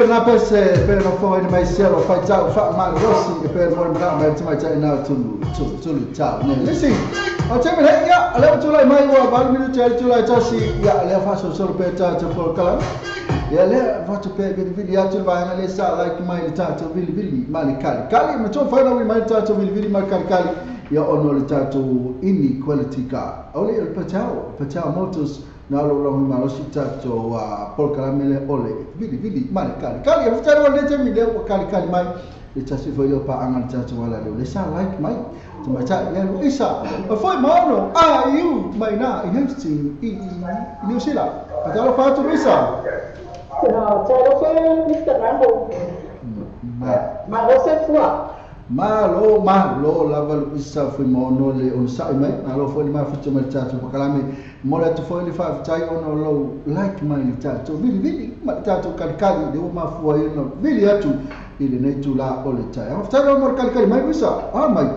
Na pese per no fo ina mai sia lo fai tau fa ma rosi e per mo ma mai mai tai na tulu tulu tau ne listen o te me ya ale tu lai mai wa ba mi tu tu lai tasi ya ale fa so so pe ta tu por kala ya le fa tu pe vi vi ya tu va na le sa like mai ta tu vi vi ma le kali kali ma tu fa na mai ta tu vi vi ma kali kali ya ono le ta tu inequality ka ole el patao motors na lo lo ma lo sita to a pol kalamele ole vili vili male kali kali e fitaro le te mi le kali kali mai le tasi foi lo pa anga tsa to wala le sa like mai to ma cha ya lo isa a foi ma no a you mai na i Hastings i New Zealand a ta lo fa tu isa no ta lo fa Mr. Rambo ma lo se fua Malo, malo, lava isa foi mono le on sai mai, malo foi ma futu mai tatu pakalame, mola tu foi le fa tai ono lo like mai le tatu, vili vili, ma tatu kali kali de ma fua ino, vili atu ile nei tu la ole tai. A tai mo kali kali mai isa, a mai.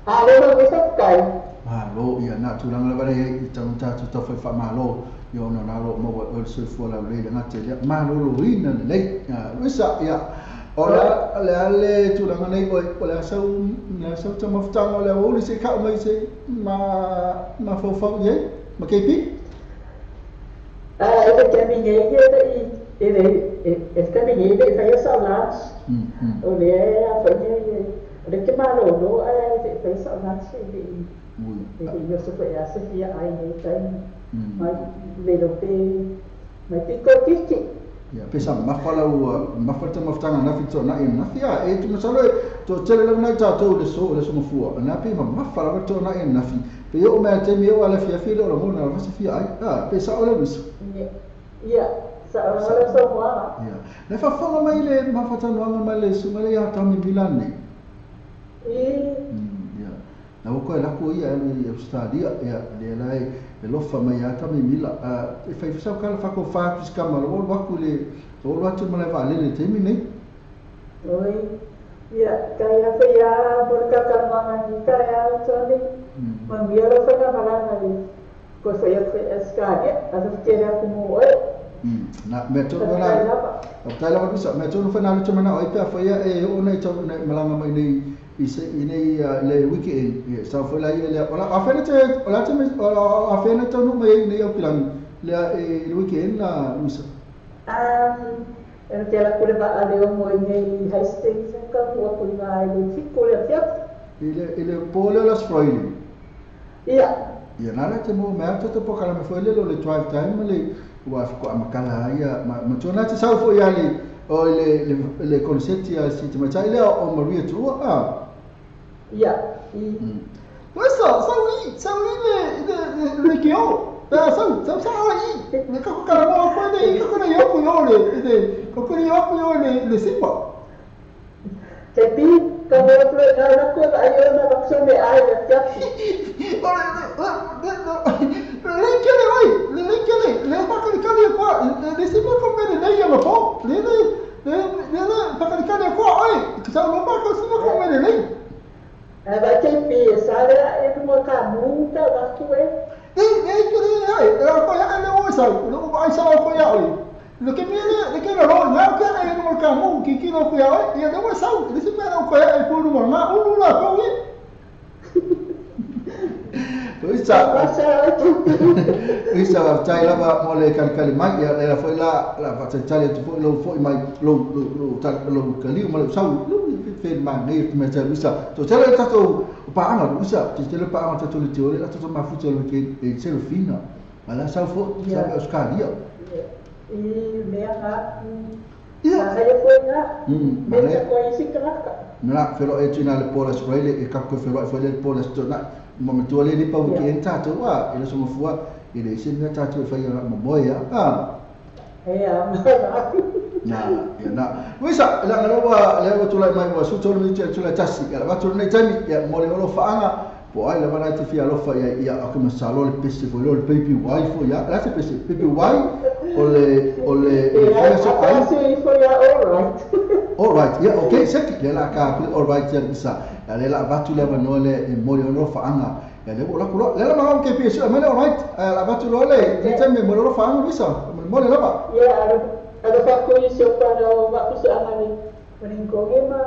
A lo lo isa kai. Malo ia na tu langa lava le tatu tatu ta foi fa malo, yo no na lo mo o se fua la le ngate le malo lo ina le. Isa ia Ora le ale tu langa nei oi o le sau ta maftanga le o le se ka mai se ma ma fo fo ye ma kepi ah e te mi ye e e te mi ye e fa sa la o le a fa ye le te ma lo no e fa sa la se e yo se fa ya se fia ai nei tai mai le lo pe mai pico tiki. Ya pesa mafala u mafata maftanga na fito na na fia e tu masalo to tele la na ta to le so mafua na pe mafala to na na fi pe yo me te mi o ala fia fi lo mo na fa fia ai ah pesa o le wis ya sa o le so mo ya na fa fa mai le mafata no mai le su mai ya ta mi milane e ya na ko la ko ia ni Australia ya le la e lofa mai ata mi mila e fai sa kala fa ko fa fiska ma lo wa ku le lo wa tu ma va le le te mi ne oi ya kaya fa ya por ka ka ma ni kaya to ni ma mi lo fa na ma na ni ko fa ya fa eska ya a fa te ra como oi na me to na ta la ba sa me to no fa na to ma na oi pa fa ya e o nei to na malanga mai nei i se nei le weekend ye sa fo la ye le ola afene te ola te ola afene te no mai nei o pilan le le weekend la lusa e te la kule ba ale o mo nei Hastings ka ko ko va le tiko le fiat ile pole la sfroili ya ya na la te mo me to po kala me foi le lo le drive time le wa ko amakala ya ma tona te sa fo ya le o le le concept ya si te ma ile o Maria tu a ya Wesa sa wi le le kyo sa sa sa i le ko kala mo ko de ko na yo ko yo le de ko ko yo ko yo le le simba te pi ka mo ko na ko ayo na bakso me ai le tap le ke le oi le ke le le pa ka ka le ko le simba ko me le ya po le le le le pa ka ka le ko oi sa lo pa ko simba ko me le Ela te pi sa le e mo ka mu ka ba ku e e e ke le ai la ko ya le o sa Lo ai sa ko ya oi. Lo ke mi le ke lo nga ke ai no ka mu ki ki lo ko ya oi. Ia le sa le se me ko ya ai pu no ma u la ko wi. Luisa tai lava mo le kalikali mai ia le foi la la fatatali tu foi lo foi mai lo lo lo kaliu ma lo sau lo fe ma nei me ta Luisa to tele tato paanga Luisa te tele paanga tato le teore la tato mafuta lo ke e tele fina ala sau fo sa Australia e me ha ia foi na me ko isi ka na felo e tina le pola sprele e kap ko felo foi le pola sto na ma tua le pa ki enta to wa ile so mafua ile se na ta to fa ya mo boya ah ya na ya na Luisa la ngalo wa le wa tula mai wa su to le tu la tasi ya va to ne tami ya mo le lo fa anga po ai la va te fia lo fa ya ya ko masalo le pc fo lo le pp y fo ya la pc pp y o le o le ya all right. All right, yeah, okay, seki le la ka all right ya bisa. Ya le la va tu le no le mo le lo fa anga. Ya le la kulo le la ma ke pc me le all right. La va tu lo le le teme mo lo fa anga bisa. Mo le la ba. Yeah, ala fa ko iso para o ma ku anga ni. Ni ko ge ma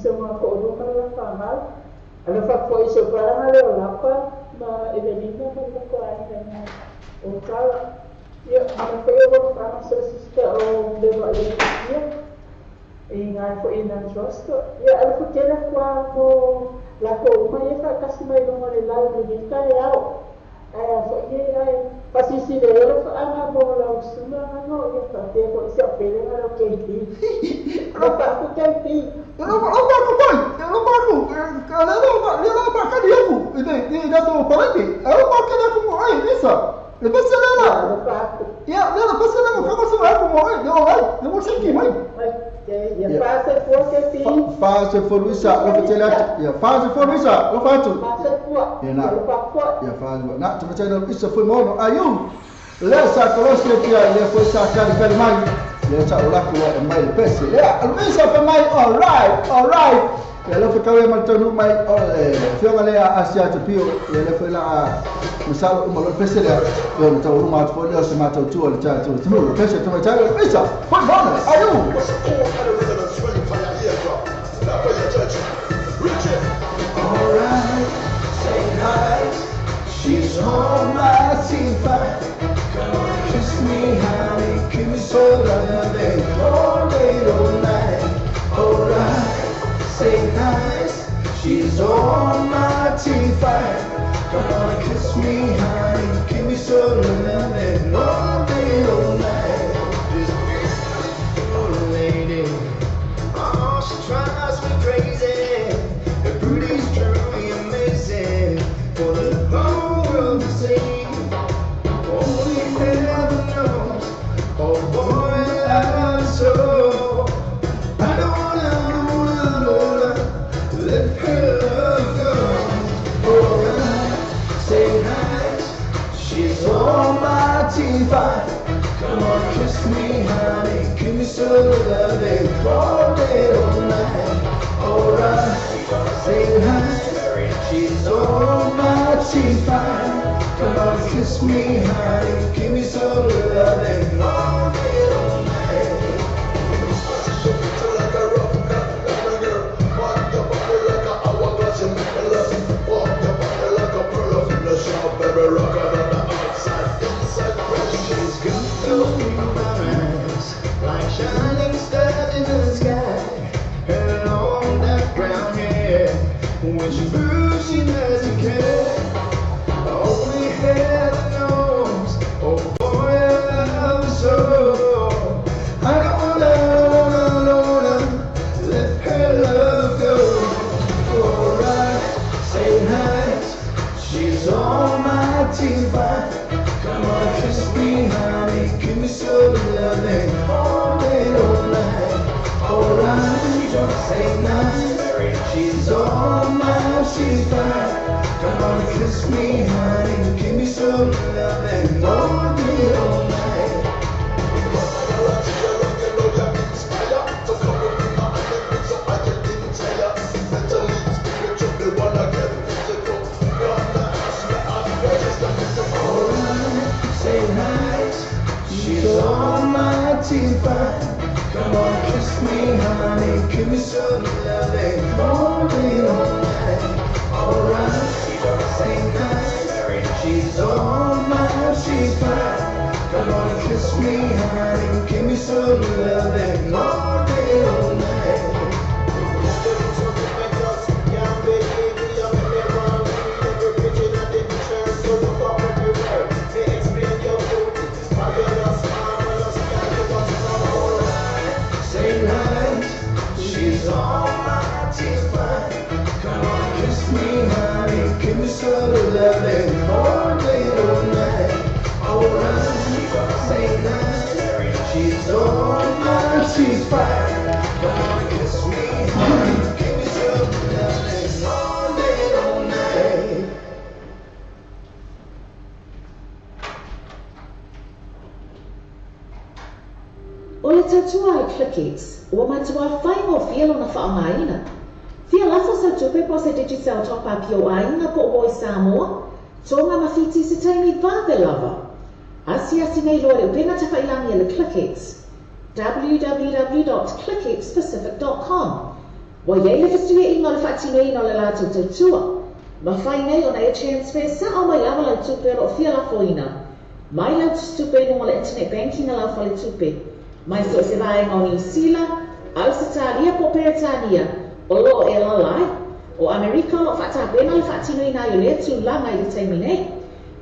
so ma ko do para la fa ma. Ala fa ko iso para ma le la pa ma Evelina ma ko ai na. O ka ya ala fa yo fa ma so sister o le va le e ngai fo ina trust ya ala fo tele kwa mo la ko mai fa kasi mai lo le la le ka ya o fo ye ai pasisi le lo fa anga mo la usuma no ya fa te ko se pele na lo ke ti lo fa ko ke ti lo lo pa ko pai lo pa ko ka le lo pa le lo pa ka di ku ide ide da to pa ti lo pa ka da ku ai lisa le pese le la ya le lo pese le ko ko se va ko mo ai no ai le mo se ki mai ya fase fo ke ti fase fo Luisa lo fa tele ya fase fo Luisa lo fa tu fase fo ya na ya fase na tu me tele isa fo mo no ayu le sa kolosi ya le fo sa ka ka mai le sa ola ko mai le pese ya Luisa fa mai all right all right ya lo fa ka mai tonu mai fio le asia te pio le le fo la misalo mo lo pese le yo ta o ma fo le se ma ta tu le ta tu lo pese tu me tele Luisa fo mo ayu. Alright, say nice. She's on my teeth. Come on, kiss me, honey. Give me so lovely all day, all night. Alright, say nice. She's on my teeth. Come on, kiss me, honey. Give me so lovely all day, all night. This beautiful lady, oh, she drives me crazy. Her beauty's truly amazing for the whole world to see. Only heaven knows, oh boy, I love so. I don't wanna, wanna, let her love go. Oh, say nice, she's on my teeth. Come on, kiss me, honey, give me some loving all day, all night. Alright, say nice, she's on my teeth. Come on, kiss me, honey, give me some loving all day, all night. She's got those blue eyes, like shining stars in the sky. Her long dark brown hair, when she moves, she doesn't care. Only heaven knows, oh boy, I love her so. I don't wanna, wanna, wanna let her love go. Alright, say nice, she's on my teeth. Come on, kiss me, honey, give me some loving all day, all night. Alright, say nice, she's on my she's fine. Come on, kiss me, honey, give me some loving all day, all night. Alright, say nice, fine. Come on, kiss me, honey, give me some loving all day, all night. Alright, say nice. She's all mine, she's fine. Come on, kiss me, honey, give me some loving all day, all night. She's all mine, she's fine. Come on, kiss me, honey, give me some loving all day, all night. Alright, say nice. She's all mine, she's fine. Come on, kiss me, honey, give me some loving all day, all night. O le tautua le ClickX, ua matua whaingo fia lona whaangaina. Fia lafo sa tupe po se Digicel top up yo ainga po oi Samoa, tonga mawhiti se taimi vave lava. Asi asi nei loa le upenga te whailangi le ClickX, www.clickxpacific.com. Wa iei le whasue inga le whaatino ina le lātou tautua. Ma whai nei ona e transfer sa o mai lava lau tupe o fia lafo ina. Mai lau tupe inga le internet banking a lau whale tupe. Mai so se vaenga o New Zealand, Australia po Peretania, o loo e lalai, o Amerika o lo whaatapena le whaatino ina i o lea tūlanga i le taimi nei.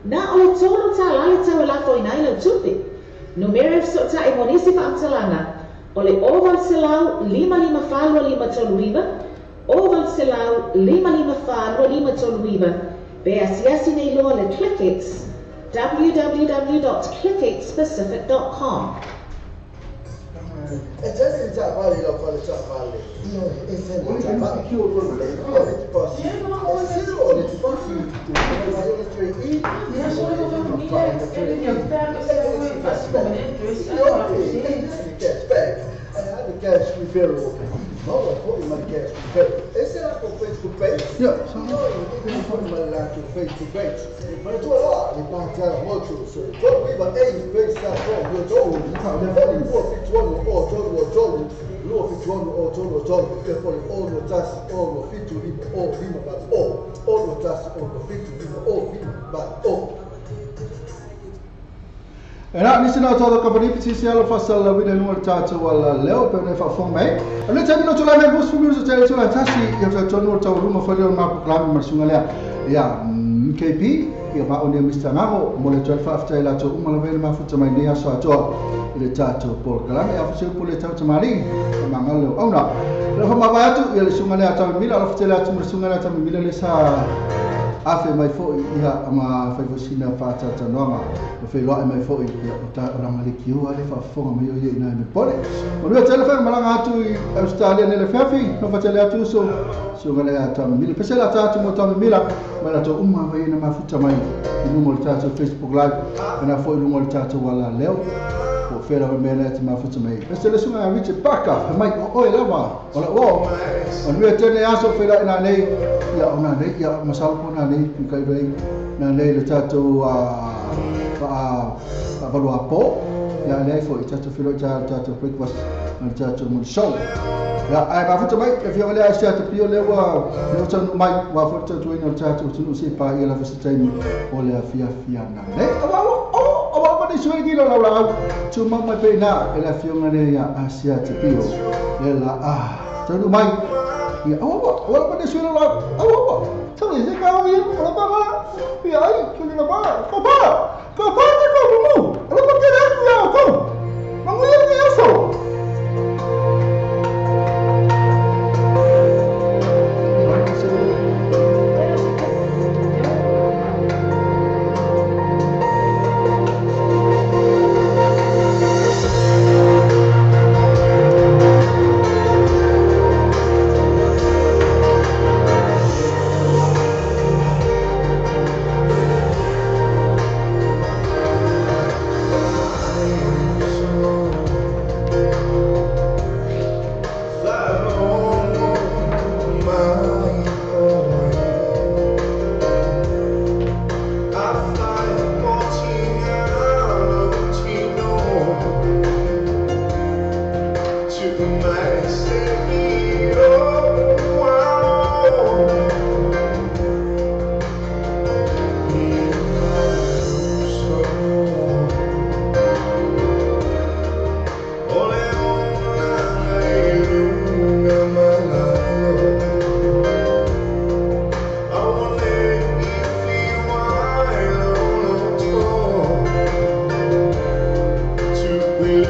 Nā o le tōlo tā lale tau e lafo ina i lau tupe. Numere so ta e monisi whaamtalanga, o le 0 5 5 5 5 3 9, 0 5 5 5 3 9, pe asiasi nei loa le ClickX, www.clickxpacific.com. E tele taavale lau fale taavale. E tele taavale. O le tipasi. O le tipasi. Cash referral. No, I my cash referral. Ese era con face to face. Yeah. No, to face to face. But it's all the party moto. So don't leave an A face that from your toe. The body 4 feet 1 or 2 or 2. 2 feet 1 or 2 or 2. Therefore, all the tas all the feet to leave all lima but all the tas all the feet to leave all lima but all. E na nisi na tō kapani piti si alo fasal wina nunga le tātou ala leo pe ne whaafong mai. A le taimi no tō lai mai busu miru sa tēle tō lai tasi i au tō nua tau ruma whali o mā proklami marisunga lea. Ia MKP, ia mā o nea Mr. Ngaho, mo le tō le whaaftai la tō umala vele mafuta mai nea so atoa i le tātou proklami. Ia whaseu po le tau tamari, a mā ngalo leo auna. Le whamawai atu, ia le sunga lea tau mila, ala whatele atu mo le sunga lea tau mila le sa afe mai foi ia ma fai fosina whaatata noanga o wheloa mai foi ia o tā oranga le kiua le whaafonga mai o ia ina me pole. O nua tele whae malanga atu i Australia nele whiawhi, no whatele atu so sunga lea tau mila. Pesela tātu mo tau mila, mai la tō uma vai ina mafuta mai i lunga o le tātou Facebook Live, ana foi lunga o le tātou wala leo. O whera o mea lea te mafuta mai. Pesela sunga a Richard Parker, mai o oe lava, o la o. O nua tene aso whela ina nei, ia o nā nei, ia masalo po nā nei, i kai rei, nā nei le tātou whaavalua pō, ia nei fo i tātou whiro i tātou breakfast, na le tātou muli show. Ia, ai mafuta mai, e whianga lea asia te pio lea ua, lea tanu mai, wā fo tātou ina o tātou tunu se pā ia lawa se taimi o lea fia fia nā nei. Awa, awa, awa, ni suere ki lau lau, tū mau mai pe nā, e lea whianga lea ia asia te pio, lea la, tanu mai, ia, awa, awa, awa, ni suere lau, awa, awa, tau i se kao ia, ola pa ia ai, kuni la pa, ko pa, ko pa te ko mumu, ola pa te rā ia o kou, mangu ia te aso. I More.